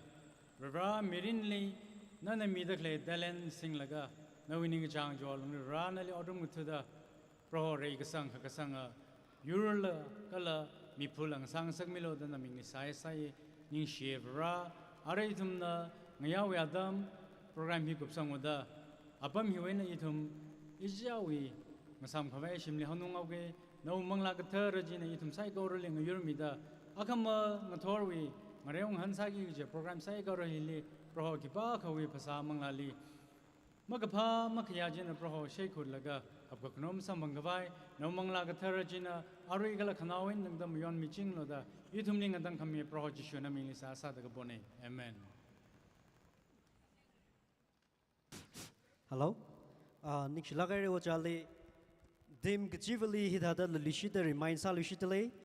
Vare mirinli nana mida khalei talent singlaga, nawui ningkachāng chiwui lungli Vare nali otram ngathuda, Proho reikasang hakkasanga yurla kala miphulla ngasāngasakmilu da na mingli seihā sāye. Ningshiye Vare, arui ithumna ngayāwui atam program hi kupsanghaoda, apam hiwui eina ithum ichichāwui ngasāmkhavai shimli haonung haoke. Nawui Manglā Kathara china ithum saikorali ngayurmida, akhama ngathorwui ngareo ngahān sāki kaji program saikora hili Proho khipākhawui phasā manglāli makaphā makhayā china Proho shaikhutlaga, hapkakhanom samphangkhavai, nawui Manglā Kathara china arui kala khanaowa eina tangda mayonmichinglu da, ithumli ngatangkhami Proho Jishu na mingli seihā sāda kapone. Amen. Hello. Ah, ningshilāk haire ojāli. Theme kachivali hithāda laluishida remind sāluishidalei.